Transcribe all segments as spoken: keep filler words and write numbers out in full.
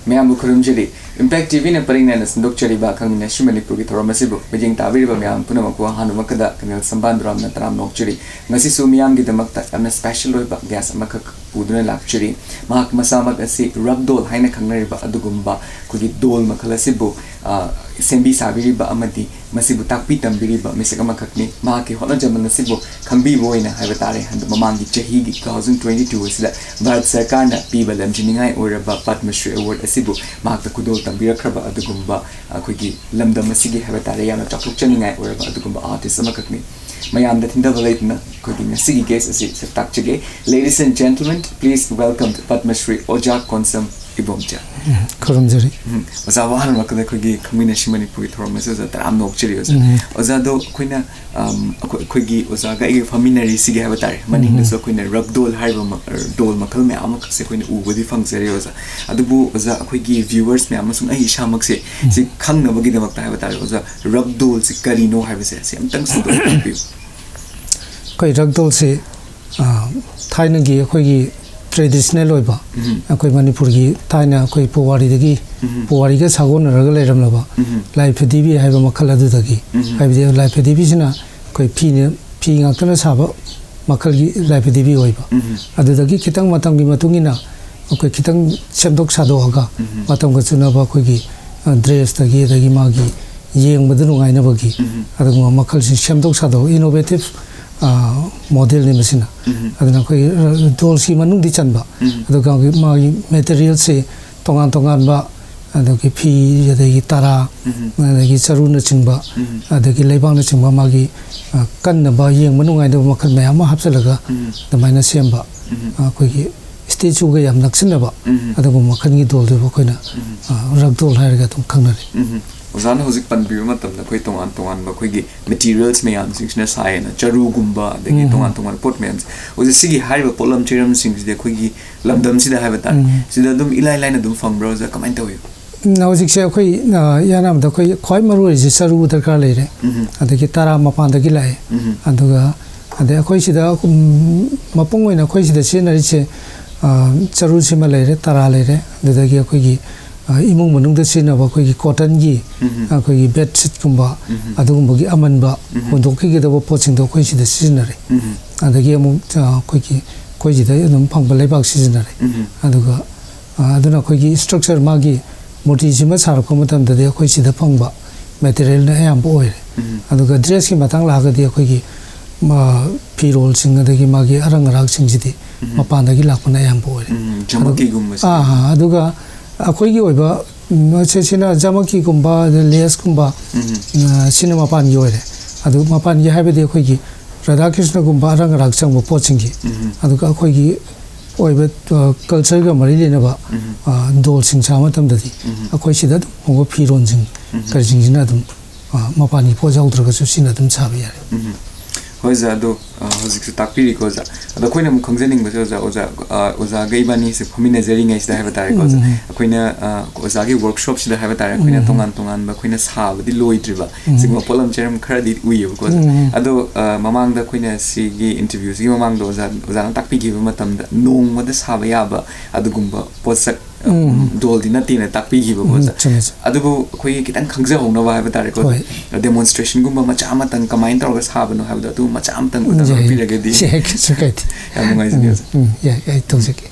ꯃꯌꯥꯝꯕꯨ ꯈꯨꯔꯨꯝꯖꯔꯤ꯫ Impact T ꯚꯤꯅ ꯄꯔꯤꯡ ꯅꯥꯏꯅ ꯁꯟꯗꯣꯛꯆꯔꯤꯕ ꯈꯪꯃꯤꯟꯅꯁꯤ ꯃꯅꯤꯄꯨꯔꯒꯤ ꯊꯧꯔꯝ ꯑꯁꯤꯕꯨ ꯃꯤꯠꯌꯦꯡ ꯇꯥꯕꯤꯔꯤꯕ ꯃꯌꯥꯝ ꯄꯨꯝꯅꯃꯛꯄꯨ ꯑꯍꯥꯟꯕꯃꯛꯇꯗ ꯀꯔꯅꯦꯜ ꯁꯝꯕꯥꯟꯗꯨꯔꯥꯝꯅ ꯇꯔꯥꯝꯅ ꯑꯣꯛꯆꯔꯤ꯫ ꯉꯁꯤꯁꯨ ꯃꯤꯌꯥꯝꯒꯤꯗꯃꯛꯇ ꯌꯥꯝꯅ special ꯑꯣꯏꯕ guest ꯑꯃꯈꯛ ꯄꯨꯗꯨꯅ ꯂꯥꯛꯆꯔꯤ꯫ ꯃꯍꯥꯛ ꯃꯁꯥꯃꯛ ꯑꯁꯤ ꯔꯒ ꯗꯣꯜ ꯍꯥꯏꯅ ꯈꯪꯅꯔꯤꯕ ꯑꯗꯨꯒꯨꯝꯕ ꯑꯩꯈꯣꯏꯒꯤ ꯗꯣꯜ ꯃꯈꯜ ꯑꯁꯤꯕꯨ, ꯑ, ꯁꯦꯝꯕꯤ ꯁꯥꯕꯤꯔꯤꯕ ꯑꯃꯗꯤ ꯃꯁꯤꯕꯨ ꯇꯥꯛꯄꯤ ꯇꯝꯕꯤꯔꯤꯕ ꯃꯤꯁꯛ ꯑꯃꯈꯛꯅꯤ꯫ ꯃꯍꯥꯛꯀꯤ ꯍꯣꯠꯅꯖꯃꯟ ꯑꯁꯤꯕꯨ ꯈꯪꯕꯤꯕ ꯑꯣꯏꯅ ꯍꯥꯏꯕ ꯇꯥꯔꯦ, ꯍꯟꯗꯛ ꯃꯃꯥꯡꯒꯤ ꯆꯍꯤꯒꯤ two thousand twenty two ꯑꯁꯤꯗ ꯚꯥꯔꯠ ꯁꯔꯀꯥꯔꯅ ꯄꯤꯕ ꯂꯝꯖꯤꯡꯅꯤꯡꯉꯥꯏ ꯑꯣꯏꯔꯕ ꯄꯗꯃ ꯁ꯭ꯔꯤ award ꯑꯁꯤꯕꯨ ꯃꯍꯥꯛꯇ ꯈꯨꯗꯣꯜ ꯇꯝꯕꯤꯔꯛꯈ꯭ꯔꯕ ꯑꯗꯨꯒꯨꯝꯕ ꯑꯩꯈꯣꯏꯒꯤ ꯂꯝꯗꯝ ꯑꯁꯤꯒꯤ ꯍꯥꯏꯕ ꯇꯥꯔꯦ, ꯌꯥꯝꯅ ꯆꯥꯎꯊꯣꯛꯆꯅꯤꯡꯉꯥꯏ ꯑꯣꯏꯔꯕ ꯑꯗꯨꯒꯨꯝꯕ artist ꯑꯃꯈꯛꯅꯤ꯫ ꯃꯌꯥꯝꯗ ꯊꯤꯟꯊꯕ ꯂꯩꯇꯅ ꯑꯩꯈꯣꯏꯒꯤ ꯉꯁꯤꯒꯤ guest ꯑꯁꯤ ꯁꯛ ꯇꯥꯛꯆꯒꯦ꯫ Ladies and gentlemen, please welcome Padma Shri ꯑꯣꯖꯥ ꯀꯣꯟꯁꯝ ꯏꯕꯣꯝꯆꯥ꯫ ꯎꯝ, ꯈꯨꯔꯨꯝꯖꯔꯤ꯫ ꯎꯝ, ꯑꯣꯖꯥ, ꯋꯥꯍꯪ ꯑꯃꯈꯛ ꯑꯩꯈꯣꯏꯒꯤ ꯈꯪꯃꯤꯟꯅꯁꯤ ꯃꯅꯤꯄꯨꯔꯒꯤ ꯊꯧꯔꯝ ꯑꯁꯤ ꯑꯣꯖꯥ ꯇꯔꯥꯝꯅ ꯑꯣꯛꯆꯔꯤ ꯑꯣꯖꯥ꯫ ꯎꯝ꯫ ꯑꯣꯖꯥꯗꯣ ꯑꯩꯈꯣꯏꯅ, ꯑꯝ, ꯑꯩꯈꯣꯏ, ꯑꯩꯈꯣꯏꯒꯤ ꯑꯣꯖꯥꯒ ꯑꯩꯒ ꯐꯝꯃꯤꯟꯅꯔꯤꯁꯤꯒꯤ ꯍꯥꯏꯕ ꯇꯥꯔꯦ, ꯃꯅꯤꯡꯗꯁꯨ ꯎꯝ꯫ ꯑꯩꯈꯣꯏꯅ ꯔꯒ ꯗꯣꯜ ꯍꯥꯏꯔꯤꯕ ꯃ-, ꯑ, ꯗꯣꯜ ꯃꯈꯜ ꯃꯌꯥꯝ ꯑꯃꯈꯛꯁꯦ ꯑꯩꯈꯣꯏꯅ ꯎꯕꯗꯤ ꯐꯪꯖꯔꯦ ꯑꯣꯖꯥ꯫ ꯑꯗꯨꯕꯨ ꯑꯣꯖꯥ, ꯑꯩꯈꯣꯏꯒꯤ viewers ꯃꯌꯥꯝ ꯑꯃꯁꯨꯡ ꯑꯩ ꯏꯁꯥꯃꯛꯁꯦ ꯎꯝ꯫ ꯁꯤ ꯈꯪꯅꯕꯒꯤꯗꯃꯛꯇ ꯍꯥꯏꯕ ꯇꯥꯔꯦ ꯑꯣꯖꯥ, ꯔꯒ ꯗꯣꯜꯁꯤ ꯀꯔꯤꯅꯣ ꯍꯥꯏꯕꯁꯦ ꯁꯤ ꯑꯝꯇꯪ ꯁꯟꯗꯣꯛꯅ ꯇꯥꯛꯄꯤꯌꯨ꯫ ꯑꯩꯈꯣꯏ ꯔꯒ ꯗꯣꯜꯁꯤ, ꯑ, ꯊꯥꯏꯅꯒꯤ ꯑꯩꯈꯣꯏꯒꯤ traditional ꯑꯣꯏꯕ, ꯎꯝ꯫ ꯑꯩꯈꯣꯏ ꯃꯅꯤꯄꯨꯔꯒꯤ ꯊꯥꯏꯅ ꯑꯩꯈꯣꯏ ꯄꯨꯋꯥꯔꯤꯗꯒꯤ, ꯎꯝ꯫ ꯄꯨꯋꯥꯔꯤꯒ ꯁꯥꯒꯣꯟꯅꯔꯒ ꯂꯩꯔꯝꯂꯕ ꯎꯝ꯫ ꯂꯥꯏ ꯐꯗꯤꯕꯤ ꯍꯥꯏꯕ ꯃꯈꯜ ꯑꯗꯨꯗꯒꯤ, ꯎꯝ꯫ ꯍꯥꯏꯕꯗꯤ ꯂꯥꯏ ꯐꯗꯤꯕꯤꯁꯤꯅ ꯑꯩꯈꯣꯏ ꯐꯤꯅ, ꯐꯤ ꯉꯥꯛꯇꯅ ꯁꯥꯕ ꯃꯈꯜꯒꯤ ꯂꯥꯏ ꯐꯗꯤꯕꯤ ꯑꯣꯏꯕ꯫ ꯎꯝ꯫ ꯑꯗꯨꯗꯒꯤ ꯈꯤꯇꯪ ꯃꯇꯝꯒꯤ ꯃꯇꯨꯡ ꯏꯟꯅ ꯑꯩꯈꯣꯏ ꯈꯤꯇꯪ ꯁꯦꯝꯗꯣꯛ ꯁꯥꯗꯣꯛꯑꯒ ꯎꯝ꯫ ꯃꯇꯝꯒ ꯆꯨꯅꯕ ꯑꯩꯈꯣꯏꯒꯤ, ꯑ, dressꯇꯒꯤ, ꯑꯗꯒꯤ ꯃꯥꯒꯤ ꯌꯦꯡꯕꯗ ꯅꯨꯡꯉꯥꯏꯅꯕꯒꯤ ꯎꯝ꯫ ꯑꯗꯨꯒꯨꯝꯕ ꯃꯈꯜꯁꯤꯡ ꯁꯦꯝꯗꯣꯛ ꯁꯥꯗꯣꯛ, innovative, ꯑ, modelꯅꯤ ꯃꯁꯤꯅ꯫ ꯎꯝ꯫ ꯑꯗꯨꯅ ꯑꯩꯈꯣꯏꯒꯤ, ꯑ, ꯗꯣꯜꯁꯤ ꯃꯅꯨꯡꯗꯤ ꯆꯟꯕ, ꯎꯝ꯫ ꯑꯗꯨꯒ ꯃꯥꯒꯤ materialꯁꯤ ꯇꯣꯉꯥꯟ ꯇꯣꯉꯥꯟꯕ, ꯑꯗꯒꯤ ꯐꯤ, ꯑꯗꯒꯤ ꯇꯔꯥ, ꯎꯝ꯫ ꯑꯗꯒꯤ ꯆꯔꯨꯅꯆꯤꯡꯕ, ꯎꯝ꯫ ꯑꯗꯒꯤ ꯂꯩꯕꯥꯛꯅꯆꯤꯡꯕ ꯃꯥꯒꯤ, ꯑ, ꯀꯟꯅꯕ, ꯌꯦꯡꯕ ꯅꯨꯡꯉꯥꯏꯅꯕ ꯃꯈꯜ ꯃꯌꯥꯝ ꯑꯃ ꯍꯥꯞꯆꯤꯜꯂꯒ ꯎꯝ꯫ ꯑꯗꯨꯃꯥꯏꯅ ꯁꯦꯝꯕ, ꯎꯝ꯫ ꯑ, ꯑꯩꯈꯣꯏꯒꯤ statueꯒ ꯌꯥꯝ ꯅꯛꯁꯤꯟꯅꯕ ꯎꯝ꯫ ꯑꯗꯨꯒꯨꯝꯕ ꯃꯈꯜꯒꯤ ꯗꯣꯜꯗꯨꯕꯨ ꯑꯩꯈꯣꯏꯅ, ꯎꯝ꯫ ꯑ, ꯔꯒ ꯗꯣꯜ ꯍꯥꯏꯔꯒ ꯑꯗꯨꯝ ꯈꯪꯅꯔꯤ꯫ ꯎꯝ꯫ ꯑꯣꯖꯥꯅ ꯍꯧꯖꯤꯛ ꯄꯟꯕꯤꯕ ꯃꯇꯝꯗ ꯑꯩꯈꯣꯏ ꯇꯣꯉꯥꯟ ꯇꯣꯉꯥꯟꯕ ꯑꯩꯈꯣꯏꯒꯤ materials ꯃꯌꯥꯝꯁꯤꯡꯁꯤꯅ ꯁꯥꯏꯌꯦꯅ, ꯆꯔꯨꯒꯨꯝꯕ, ꯑꯗꯒꯤ ꯎꯝ꯫ ꯇꯣꯉꯥꯟ ꯇꯣꯉꯥꯟꯕ ꯄꯣꯠ ꯃꯌꯥꯝꯁꯦ꯫ ꯑꯣꯖꯥ, ꯁꯤꯒꯤ ꯍꯥꯏꯔꯤꯕ ꯄꯣꯠꯂꯝ ꯆꯩꯔꯝꯁꯤꯡꯁꯤꯗꯤ ꯑꯩꯈꯣꯏꯒꯤ ꯂꯝꯗꯝꯁꯤꯗ ꯍꯥꯏꯕ ꯇꯥꯔꯦ, ꯎꯝ꯫ ꯁꯤꯗ ꯑꯗꯨꯝ ꯏꯂꯥꯏ ꯂꯥꯏꯅ ꯑꯗꯨꯝ ꯐꯪꯕ꯭ꯔꯥ ꯑꯣꯖꯥ? ꯀꯃꯥꯏꯅ ꯇꯧꯏ? ꯎꯝ, ꯍꯧꯖꯤꯛꯁꯦ ꯑꯩꯈꯣꯏ, ꯑ, ꯏꯍꯥꯟ ꯍꯥꯟꯕꯗ ꯑꯩꯈꯣꯏ ꯈ꯭ꯋꯥꯏ ꯃꯔꯨ ꯑꯣꯏꯔꯤꯁꯦ ꯆꯔꯨ ꯗꯔꯀꯥꯔ ꯂꯩꯔꯦ꯫ ꯎꯝ꯫ ꯑꯗꯒꯤ ꯇꯔꯥ ꯃꯄꯥꯟꯗꯒꯤ ꯂꯥꯛꯑꯦ꯫ ꯎꯝ꯫ ꯑꯗꯨꯒ ꯑꯗꯩ ꯑꯩꯈꯣꯏ ꯁꯤꯗ, ꯎꯝ, ꯃꯄꯨꯡ ꯑꯣꯏꯅ ꯑꯩꯈꯣꯏ ꯁꯤꯗ ꯁꯤꯖꯤꯟꯅꯔꯤꯁꯦ, ꯆꯔꯨꯁꯤꯃ ꯂꯩꯔꯦ, ꯇꯔꯥ ꯂꯩꯔꯦ, ꯑꯗꯨꯗꯒꯤ ꯑꯩꯈꯣꯏꯒꯤ, ꯑ, ꯏꯃꯨꯡ ꯃꯅꯨꯡꯗ ꯁꯤꯖꯤꯟꯅꯕ ꯑꯩꯈꯣꯏꯒꯤ cottonꯒꯤ, ꯎꯝ꯫ ꯑꯩꯈꯣꯏꯒꯤ bedsheetꯀꯨꯝꯕ, ꯎꯝ꯫ ꯑꯗꯨꯒꯨꯝꯕꯒꯤ ꯑꯃꯟꯕ, ꯎꯝ꯫ ꯍꯨꯟꯗꯣꯛꯈꯤꯒꯗꯕ ꯄꯣꯠꯁꯤꯡꯗꯣ ꯑꯩꯈꯣꯏ ꯁꯤꯗ ꯁꯤꯖꯤꯟꯅꯔꯦ꯫ ꯎꯝ꯫ ꯑꯗꯒꯤ ꯑꯃꯨꯛ, ꯑ, ꯑꯩꯈꯣꯏꯒꯤ, ꯑꯩꯈꯣꯏ ꯁꯤꯗ ꯑꯗꯨꯝ ꯐꯪꯕ ꯂꯩꯕꯥꯛ ꯁꯤꯖꯤꯟꯅꯔꯦ꯫ ꯎꯝ꯫ ꯑꯗꯨꯒ, ꯑ, ꯑꯗꯨꯅ ꯑꯩꯈꯣꯏꯒꯤ structure, ꯃꯥꯒꯤ ꯃꯨꯔꯇꯤꯁꯤꯃ ꯁꯥꯔꯛꯄ ꯃꯇꯝꯗꯗꯤ ꯑꯩꯈꯣꯏ ꯁꯤꯗ ꯐꯪꯕ materialꯅ ꯑꯌꯥꯝꯕ ꯑꯣꯏꯔꯦ꯫ ꯎꯝ꯫ ꯑꯗꯨꯒ dressꯀꯤ ꯃꯇꯥꯡ ꯂꯥꯛꯑꯒꯗꯤ ꯑꯩꯈꯣꯏꯒꯤ, ꯃ-, ꯐꯤꯔꯣꯜꯁꯤꯡ ꯑꯗꯒꯤ ꯃꯥꯒꯤ ꯑꯔꯪ ꯑꯔꯥꯛꯁꯤꯡꯁꯤꯗꯤ ꯎꯝ꯫ ꯃꯄꯥꯟꯗꯒꯤ ꯂꯥꯛꯄꯅ ꯑꯌꯥꯝꯕ ꯑꯣꯏꯔꯦ꯫ ꯎꯝ, ꯑꯗꯨꯒ ꯖꯃꯀꯤꯒꯨꯝꯕꯁꯦ꯫ ꯑꯥ, ꯑꯥ, ꯑꯗꯨꯒ ꯑꯩꯈꯣꯏꯒꯤ ꯑꯣꯏꯕ, ꯎꯝ, ꯁꯤ-, ꯁꯤꯅ ꯖꯃꯀꯤꯒꯨꯝꯕ, ꯑꯗ laceꯀꯨꯝꯕ, ꯎꯝ꯫ ꯑ, ꯁꯤꯅ ꯃꯄꯥꯟꯒꯤ ꯑꯣꯏꯔꯦ꯫ ꯑꯗꯨ ꯃꯄꯥꯟꯒꯤ ꯍꯥꯏꯕꯗꯤ ꯑꯩꯈꯣꯏꯒꯤ ꯔꯥꯙꯥ ꯀ꯭ꯔꯤꯁꯅꯒꯨꯝꯕ ꯑꯔꯪ ꯑꯔꯥꯛ ꯆꯪꯕ ꯄꯣꯠꯁꯤꯡꯒꯤ, ꯎꯝ꯫ ꯑꯗꯨꯒ ꯑꯩꯈꯣꯏꯒꯤ ꯑꯣꯏꯕ, ꯑ, cultureꯒ ꯃꯔꯤ ꯂꯩꯅꯕ, ꯎꯝ꯫ ꯑ, ꯗꯣꯜꯁꯤꯡ ꯁꯥꯕ ꯃꯇꯝꯗꯗꯤ ꯎꯝ꯫ ꯑꯩꯈꯣꯏ ꯁꯤꯗ ꯑꯗꯨꯝ ꯍꯧꯕ ꯐꯤꯔꯣꯟꯁꯤꯡ, ꯎꯝ꯫ ꯀꯔꯤꯁꯤꯡꯁꯤꯅ ꯑꯗꯨꯝ, ꯑ, ꯃꯄꯥꯟꯒꯤ ꯄꯣꯠ ꯌꯥꯎꯗ꯭ꯔꯒꯁꯨ ꯁꯤꯅ ꯑꯗꯨꯝ ꯁꯥꯕ ꯌꯥꯔꯦ꯫ ꯎꯝ꯫ ꯍꯣꯏ ꯑꯣꯖꯥ, ꯑꯗꯣ, ꯑ, ꯍꯧꯖꯤꯛꯁꯨ ꯇꯥꯛꯄꯤꯔꯤꯀꯣ ꯑꯣꯖꯥ꯫ ꯑꯗꯣ ꯑꯩꯈꯣꯏꯅ ꯑꯃꯨꯛ ꯈꯪꯖꯅꯤꯡꯕꯁꯦ ꯑꯣꯖꯥ, ꯑꯣꯖꯥ, ꯑ, ꯑꯣꯖꯥꯒ ꯏꯕꯥꯅꯤꯁꯦ ꯐꯝꯃꯤꯟꯅꯖꯔꯤꯉꯩꯁꯤꯗ ꯍꯥꯏꯕ ꯇꯥꯔꯦꯀꯣ ꯑꯣꯖꯥ, ꯎꯝ꯫ ꯑꯩꯈꯣꯏꯅ, ꯑ, ꯑꯣꯖꯥꯒꯤ workshopꯁꯤꯗ ꯍꯥꯏꯕ ꯇꯥꯔꯦ, ꯑꯩꯈꯣꯏꯅ ꯎꯝ꯫ ꯇꯣꯉꯥꯟ ꯇꯣꯉꯥꯟꯕ ꯑꯩꯈꯣꯏꯅ ꯁꯥꯕꯗꯤ ꯂꯣꯏꯗ꯭ꯔꯤꯕ ꯎꯝ꯫ ꯁꯤꯒꯨꯝꯕ ꯄꯣꯠꯂꯝ ꯆꯩꯔꯝ ꯈꯔꯗꯤ ꯎꯏꯌꯦꯕꯀꯣ ꯑꯣꯖꯥ꯫ ꯎꯝ꯫ ꯑꯗꯣ, ꯑ, ꯃꯃꯥꯡꯗ ꯑꯩꯈꯣꯏꯅ ꯁꯤꯒꯤ interviewꯁꯤꯒꯤ ꯃꯃꯥꯡꯗ ꯑꯣꯖꯥ, ꯑꯣꯖꯥꯅ ꯇꯥꯛꯄꯤꯈꯤꯕ ꯃꯇꯝꯗ ꯅꯣꯡꯃꯗ ꯁꯥꯕ ꯌꯥꯕ ꯑꯗꯨꯒꯨꯝꯕ ꯄꯣꯠꯁꯛ, ꯎꯝ꯫ ꯗꯣꯜꯗꯤ ꯅꯠꯇꯦꯅ ꯇꯥꯛꯄꯤꯈꯤꯕꯀꯣ ꯎꯝ, ꯑꯣꯖꯥ꯫ ꯆꯨꯝꯃꯦ, ꯆꯨꯝꯃꯦ꯫ ꯑꯗꯨꯕꯨ ꯑꯩꯈꯣꯏꯒꯤ ꯈꯤꯇꯪ ꯈꯪꯖꯍꯧꯅꯕ ꯍꯥꯏꯕ ꯇꯥꯔꯦꯀꯣ, ꯍꯣꯏ꯫ Demonstrationꯒꯨꯝꯕ ꯃꯆꯥ ꯑꯃꯇꯪ ꯀꯃꯥꯏꯅ ꯇꯧꯔꯒ ꯁꯥꯕꯅꯣ ꯍꯥꯏꯕꯗꯣ ꯑꯗꯨ ꯃꯆꯥ ꯑꯃꯇꯪ ꯎꯠꯂꯒ ꯌꯥꯏ, ꯎꯠꯄꯤꯔꯒꯗꯤ ꯌꯥꯏ, ꯀꯩꯁꯨ ꯀꯥꯏꯗꯦ꯫ ꯌꯥꯝ ꯅꯨꯡꯉꯥꯏꯖꯒꯦ ꯎꯝ, ꯑꯣꯖꯥ꯫ ꯎꯝ, ꯌꯥꯏ, ꯑꯩ ꯇꯧꯖꯒꯦ꯫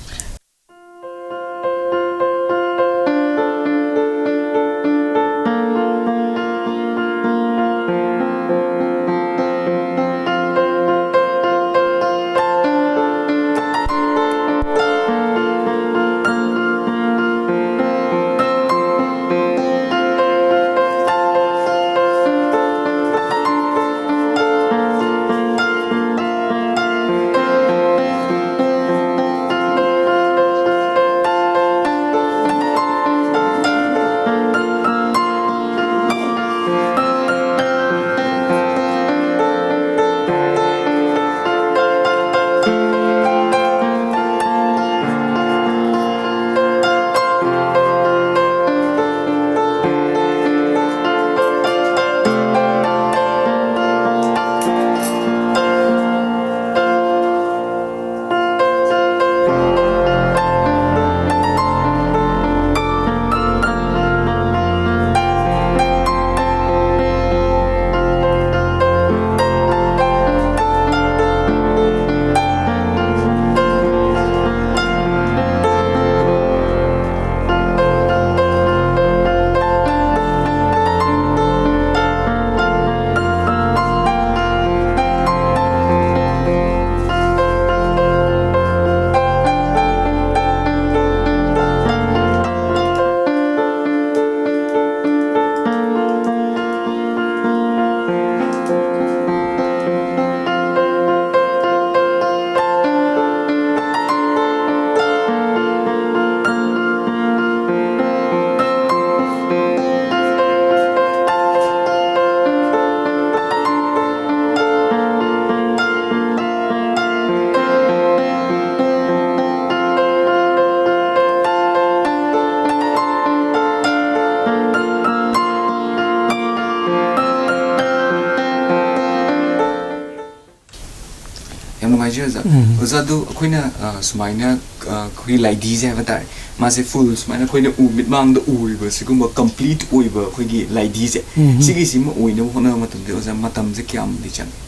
ꯑꯣꯖꯥ, ꯎꯝ꯫ ꯑꯣꯖꯥ, ꯑꯗꯨ ꯑꯩꯈꯣꯏꯅ, ꯑ, ꯁꯨꯃꯥꯏꯅ, ꯑ, ꯑꯩꯈꯣꯏꯒꯤ ꯂꯥꯏꯙꯤꯁꯦ ꯍꯥꯏꯕ ꯇꯥꯔꯦ, ꯃꯥꯁꯦ ꯐꯨꯜ ꯁꯨꯃꯥꯏꯅ ꯑꯩꯈꯣꯏꯅ ꯎ ꯃꯤꯠꯃꯥꯡꯗ ꯎꯔꯤꯕ ꯁꯤꯒꯨꯝꯕ ꯀꯝꯄ꯭ꯂꯤꯠ ꯑꯣꯏꯕ ꯑꯩꯈꯣꯏꯒꯤ ꯂꯥꯏꯙꯤꯁꯦ, ꯎꯝ꯫ ꯁꯤꯒꯤꯁꯤꯃ ꯑꯣꯏꯅꯕ ꯍꯣꯠꯅꯕ ꯃꯇꯝꯗ ꯑꯣꯖꯥ, ꯃꯇꯝꯁꯦ ꯀꯌꯥꯝꯗꯤ ꯆꯪꯉꯤ?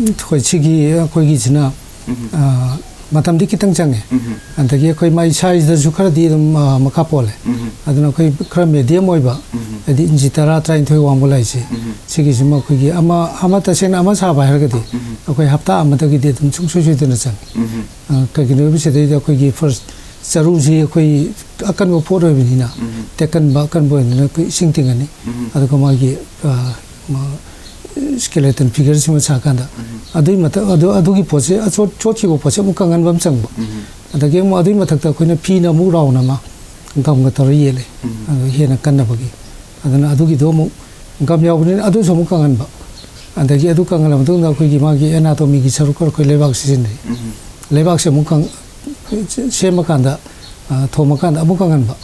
ꯑꯩꯈꯣꯏ ꯁꯤꯒꯤ, ꯑꯩꯈꯣꯏꯒꯤꯁꯤꯅ, ꯎꯝ꯫ ꯑ, ꯃꯇꯝꯗꯤ ꯈꯤꯇꯪ ꯆꯪꯉꯦ꯫ ꯎꯝ꯫ ꯑꯗꯒꯤ ꯑꯩꯈꯣꯏ ꯃꯥꯒꯤ ꯁꯥꯏꯖꯇꯁꯨ ꯈꯔꯗꯤ ꯑꯗꯨꯝ, ꯑ, ꯃꯈꯥ ꯄꯣꯜꯂꯦ꯫ ꯎꯝ꯫ ꯑꯗꯨꯅ ꯑꯩꯈꯣꯏ ꯈꯔ ꯃꯦꯗꯤꯌꯝ ꯑꯣꯏꯕ, ꯎꯝ꯫ ꯍꯥꯏꯗꯤ ꯏꯟꯆꯤ ꯇꯔꯥ, ꯇꯔꯥꯅꯤꯊꯣꯏ ꯋꯥꯡꯕ ꯂꯥꯏꯁꯦ, ꯎꯝ꯫ ꯁꯤꯒꯤꯁꯤꯃ ꯑꯩꯈꯣꯏꯒꯤ ꯑꯃ, ꯑꯃ ꯇꯁꯦꯡꯅ ꯑꯃ ꯁꯥꯕ ꯍꯥꯏꯔꯒꯗꯤ ꯎꯝ꯫ ꯑꯩꯈꯣꯏ ꯍꯞꯇꯥ ꯑꯃꯗꯒꯤꯗꯤ ꯑꯗꯨꯝ ꯁꯨꯡꯁꯣꯏ ꯁꯣꯏꯗꯅ ꯆꯪꯉꯤ꯫ ꯎꯝ꯫ ꯑ, ꯀꯩꯒꯤꯅꯣ ꯍꯥꯏꯕ ꯁꯤꯗꯩꯗ ꯑꯩꯈꯣꯏꯒꯤ ꯐꯥꯔꯁ ꯆꯔꯨꯁꯤ ꯑꯩꯈꯣꯏ ꯑꯀꯟꯕ ꯄꯣꯠ ꯑꯣꯏꯕꯅꯤꯅ, ꯎꯝ꯫ ꯇꯦꯛꯀꯟꯕ ꯑꯀꯟꯕ ꯑꯣꯏꯕꯅꯤꯅ ꯑꯩꯈꯣꯏ ꯏꯁꯤꯡ ꯇꯤꯡꯉꯅꯤ꯫ ꯎꯝ꯫ ꯑꯗꯨꯒ ꯃꯥꯒꯤ, ꯑ, ꯃ-, skeleton figure ꯁꯤꯃ ꯁꯥꯀꯥꯟꯗ ꯎꯝ꯫ ꯑꯗꯨꯒꯤ ꯃꯊꯛ-, ꯑꯗꯨ, ꯑꯗꯨꯒꯤ ꯄꯣꯠꯁꯦ ꯑꯆꯣꯠ-, ꯆꯣꯠꯈꯤꯕ ꯄꯣꯠꯁꯦ ꯑꯃꯨꯛ ꯀꯪꯍꯟꯕ ꯑꯃ ꯆꯪꯕ꯫ ꯎꯝ꯫ ꯑꯗꯒꯤ ꯑꯃꯨꯛ ꯑꯗꯨꯒꯤ ꯃꯊꯛꯇ ꯑꯩꯈꯣꯏꯅ ꯐꯤꯅ ꯑꯃꯨꯛ ꯔꯥꯎꯟ ꯑꯃ ꯒꯝꯒ ꯇꯧꯔ ꯌꯦꯠꯂꯦ꯫ ꯎꯝ꯫ ꯑꯗꯨ ꯍꯦꯟꯅ ꯀꯟꯅꯕꯒꯤ꯫ ꯑꯗꯨꯅ ꯑꯗꯨꯒꯤꯗꯣ ꯑꯃꯨꯛ ꯒꯝ ꯌꯥꯎꯕꯅꯤꯅ ꯑꯗꯨꯁꯨ ꯑꯃꯨꯛ ꯀꯪꯍꯟꯕ꯫ ꯑꯗꯒꯤ ꯑꯗꯨ ꯀꯪꯍꯜꯂ ꯃꯇꯨꯡꯗ ꯑꯩꯈꯣꯏꯒꯤ ꯃꯥꯒꯤ anatomy ꯒꯤ ꯁꯔꯨꯛ ꯈꯔ ꯑꯩꯈꯣꯏ ꯂꯩꯕꯥꯛ ꯁꯤꯖꯤꯟꯅꯩ꯫ ꯎꯝ꯫ ꯂꯩꯕꯥꯛꯁꯦ ꯑꯃꯨꯛ ꯀꯪ-, ꯁꯦꯝꯃꯀꯥꯟꯗ, ꯑ, ꯊꯣꯝꯃꯀꯥꯟꯗ ꯑꯃꯨꯛ ꯀꯪꯍꯟꯕ꯫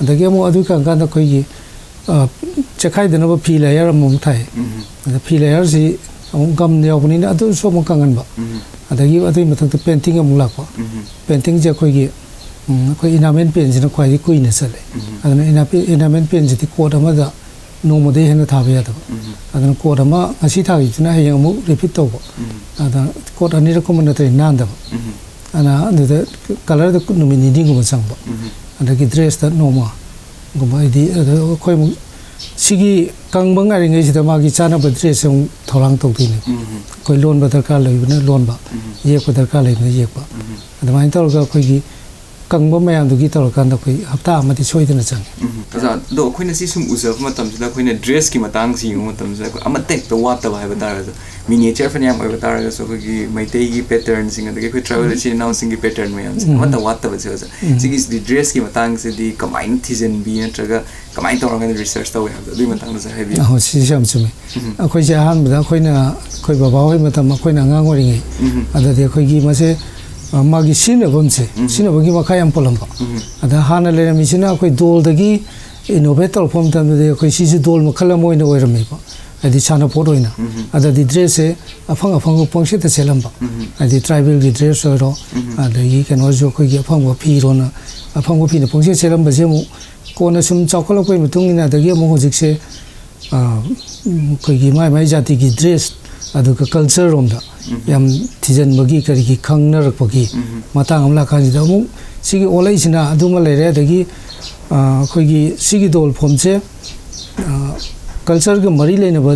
ꯑꯗꯒꯤ ꯑꯃꯨꯛ ꯑꯗꯨ ꯀꯪꯉꯀꯥꯟꯗ ꯑꯩꯈꯣꯏꯒꯤ, ꯑ, ꯆꯦꯈꯥꯏꯗꯅꯕ ꯐꯤ layer ꯑꯃꯃꯨꯛ ꯊꯥꯏ꯫ ꯎꯝ꯫ ꯑꯗ ꯐꯤ layer ꯁꯤ ꯑꯃꯨꯛ ꯒꯝ ꯌꯥꯎꯕꯅꯤꯅ ꯑꯗꯨꯁꯨ ꯑꯃꯨꯛ ꯀꯪꯍꯟꯕ꯫ ꯎꯝ꯫ ꯑꯗꯒꯤ ꯑꯗꯨꯒꯤ ꯃꯊꯛꯇ painting ꯑꯃꯨꯛ ꯂꯥꯛꯄ꯫ ꯎꯝ꯫ Painting ꯁꯦ ꯑꯩꯈꯣꯏꯒꯤ, ꯎꯝ, ꯑꯩꯈꯣꯏ enamel pen ꯁꯤꯅ ꯈ꯭ꯋꯥꯏꯗꯒꯤ ꯀꯨꯏꯅ ꯆꯠꯂꯦ꯫ ꯎꯝ꯫ ꯑꯗꯨꯅ enamel, enamel pen ꯁꯤꯗꯤ ꯀꯣꯠ ꯑꯃꯗ ꯅꯣꯡꯃꯗꯒꯤ ꯍꯦꯟꯅ ꯊꯥꯕ ꯌꯥꯗꯕ꯫ ꯎꯝ꯫ ꯑꯗꯨꯅ ꯀꯣꯠ ꯑꯃ ꯉꯁꯤ ꯊꯥꯈꯤꯕꯗꯨꯅ ꯍꯌꯦꯡ ꯑꯃꯨꯛ repeat ꯇꯧꯕ꯫ ꯎꯝ꯫ ꯑꯗ ꯀꯣꯠ ꯑꯅꯤꯔꯛꯀꯨꯝꯕ ꯅꯠꯇ꯭ꯔꯗꯤ ꯅꯥꯟꯗꯕ꯫ ꯎꯝ꯫ ꯑꯗꯨꯅ ꯑꯗꯨꯗ colour ꯗ ꯅꯨꯃꯤꯠ ꯅꯤꯅꯤꯒꯨꯝꯕ ꯆꯪꯕ꯫ ꯎꯝ꯫ ꯑꯗꯒꯤ dress ꯇ ꯅꯣꯡꯃꯒꯨꯝꯕ, ꯍꯥꯏꯗꯤ ꯑꯗ ꯑꯩꯈꯣꯏ ꯑꯃꯨꯛ ꯁꯤꯒꯤ ꯀꯪꯕ ꯉꯥꯏꯔꯤꯉꯩꯁꯤꯗ ꯃꯥꯒꯤ ꯆꯥꯅꯕ dress ꯑꯃꯨꯛ ꯊꯧꯔꯥꯡ ꯇꯧꯗꯣꯏꯅꯦ꯫ ꯎꯝ꯫ ꯑꯩꯈꯣꯏ ꯂꯣꯟꯕ ꯗꯔꯀꯥꯔ ꯂꯩꯕꯅ ꯂꯣꯟꯕ, ꯎꯝ꯫ ꯌꯦꯛꯄ ꯗꯔꯀꯥꯔ ꯂꯩꯕꯅ ꯌꯦꯛꯄ꯫ ꯎꯝ꯫ ꯑꯗꯨꯃꯥꯏꯅ ꯇꯧꯔꯒ ꯑꯩꯈꯣꯏꯒꯤ ꯀꯪꯕ ꯃꯌꯥꯝꯗꯨꯒꯤ ꯇꯧꯔꯀꯥꯟꯗ ꯑꯩꯈꯣꯏ ꯍꯞꯇꯥ ꯑꯃꯗꯤ ꯁꯣꯏꯗꯅ ꯆꯪꯉꯤ꯫ ꯎꯝ꯫ ꯑꯣꯖꯥ, ꯑꯗꯣ ꯑꯩꯈꯣꯏꯅ ꯁꯤ ꯁꯨꯝ ꯎꯖꯕ ꯃꯇꯝꯁꯤꯗ, ꯑꯩꯈꯣꯏꯅ dress ꯀꯤ ꯃꯇꯥꯡꯁꯤ ꯌꯦꯡꯕ ꯃꯇꯝꯁꯤꯗ, ꯑꯩꯈꯣꯏ ꯑꯃꯠꯇ ꯍꯦꯛꯇ ꯋꯥꯠꯇꯕ ꯍꯥꯏꯕ ꯇꯥꯔꯒꯁꯨ, miniature ꯐꯅꯌꯥꯝ ꯑꯣꯏꯕ ꯇꯥꯔꯒꯁꯨ, ꯑꯩꯈꯣꯏꯒꯤ ꯃꯩꯇꯩꯒꯤ pattern ꯁꯤꯡ, ꯑꯗꯒꯤ ꯑꯩꯈꯣꯏ tribal ꯏꯆꯤꯟ ꯏꯅꯥꯎꯁꯤꯡꯒꯤ pattern ꯃꯌꯥꯝꯁꯦ ꯎꯝ꯫ ꯑꯃꯠꯇ ꯋꯥꯠꯇꯕꯁꯦ, ꯑꯣꯖꯥ꯫ ꯎꯝ꯫ ꯁꯤꯒꯤꯁꯤꯗꯤ dress ꯀꯤ ꯃꯇꯥꯡꯁꯤꯗꯤ ꯀꯃꯥꯏꯅ ꯊꯤꯖꯤꯟꯕꯤ, ꯅꯠꯇ꯭ꯔꯒ ꯀꯃꯥꯏꯅ ꯇꯧꯔꯒ research ꯇꯧꯏ ꯍꯥꯏꯕꯗꯣ, ꯑꯗꯨꯒꯤ ꯃꯇꯥꯡꯗꯁꯨ ꯍꯥꯏꯕꯤꯌꯨ꯫ ꯑꯍꯣꯏ, ꯁꯤꯁꯨ ꯌꯥꯝ ꯆꯨꯝꯃꯤ꯫ ꯎꯝ꯫ ꯑꯩꯈꯣꯏꯁꯦ ꯑꯍꯥꯟꯕꯗ ꯑꯩꯈꯣꯏꯅ, ꯑꯩꯈꯣꯏ ꯕꯕꯥ ꯍꯣꯏ ꯃꯇꯝ, ꯑꯩꯈꯣꯏꯅ ꯑꯉꯥꯡ ꯑꯣꯏꯔꯤꯉꯩ, ꯎꯝ꯫ ꯑꯗꯗꯤ ꯑꯩꯈꯣꯏꯒꯤ ꯃꯁꯦ, ꯑ, ꯃꯥꯒꯤ ꯁꯤꯖꯤꯟꯅꯐꯝꯁꯦ, ꯎꯝ꯫ ꯁꯤꯖꯤꯟꯅꯕꯒꯤ ꯃꯈꯥ ꯌꯥꯝ ꯄꯣꯜꯂꯝꯕ꯫ ꯎꯝ꯫ ꯑꯗ ꯍꯥꯟꯅ ꯂꯩꯔꯝꯃꯤꯁꯤꯅ ꯑꯩꯈꯣꯏ doll ꯗꯒꯤ innovate ꯇꯧꯔꯛꯄ ꯃꯇꯝꯗꯗꯤ ꯑꯩꯈꯣꯏ ꯁꯤꯁꯨ doll ꯃꯈꯜ ꯑꯃ ꯑꯣꯏꯅ ꯑꯣꯏꯔꯝꯃꯦꯕ꯫ ꯍꯥꯏꯗꯤ ꯁꯥꯟꯅꯄꯣꯠ ꯑꯣꯏꯅ꯫ ꯎꯝ꯫ ꯑꯗꯗꯤ dress ꯁꯦ ꯑꯐꯪ ꯑꯐꯪꯕ ꯄꯪꯁꯦꯠꯇ ꯁꯦꯠꯂꯝꯕ꯫ ꯎꯝ꯫ ꯍꯥꯏꯗꯤ tribal ꯒꯤ dress ꯑꯣꯏꯔꯣ, ꯎꯝ꯫ ꯑꯗꯒꯤ ꯀꯩꯅꯣꯁꯨ ꯑꯩꯈꯣꯏꯒꯤ ꯑꯐꯪꯕ ꯐꯤꯔꯣꯅ, ꯑꯐꯪꯕ ꯐꯤꯅ ꯄꯪꯁꯦꯠ ꯁꯦꯠꯂꯝꯕꯁꯦ ꯑꯃꯨꯛ ꯀꯣꯟꯅ ꯁꯨꯝ ꯆꯥꯎꯈꯠꯂꯛꯄꯒꯤ ꯃꯇꯨꯡ ꯏꯟꯅ ꯑꯗꯒꯤ ꯑꯃꯨꯛ ꯍꯧꯖꯤꯛꯁꯦ, ꯑ, ꯎꯝ, ꯑꯩꯈꯣꯏꯒꯤ ꯃꯥꯏ ꯃꯥꯏ ꯖꯥꯇꯤꯒꯤ dress ꯑꯗꯨꯒ culture ꯔꯣꯝꯗ ꯎꯝ꯫ ꯌꯥꯝ ꯊꯤꯖꯤꯟꯕꯒꯤ ꯀꯔꯤꯒꯤ ꯈꯪꯅꯔꯛꯄꯒꯤ ꯎꯝ꯫ ꯃꯇꯥꯡ ꯑꯃ ꯂꯥꯛꯀꯥꯟꯁꯤꯗ ꯑꯃꯨꯛ ꯁꯤꯒꯤ ꯑꯣꯜꯂꯛꯏꯁꯤꯅ ꯑꯗꯨꯃ ꯂꯩꯔꯦ꯫ ꯑꯗꯒꯤ, ꯑ, ꯑꯩꯈꯣꯏꯒꯤ ꯁꯤꯒꯤ ꯗꯣꯜ ꯐꯣꯝꯁꯦ, ꯑ, culture ꯒ ꯃꯔꯤ ꯂꯩꯅꯕ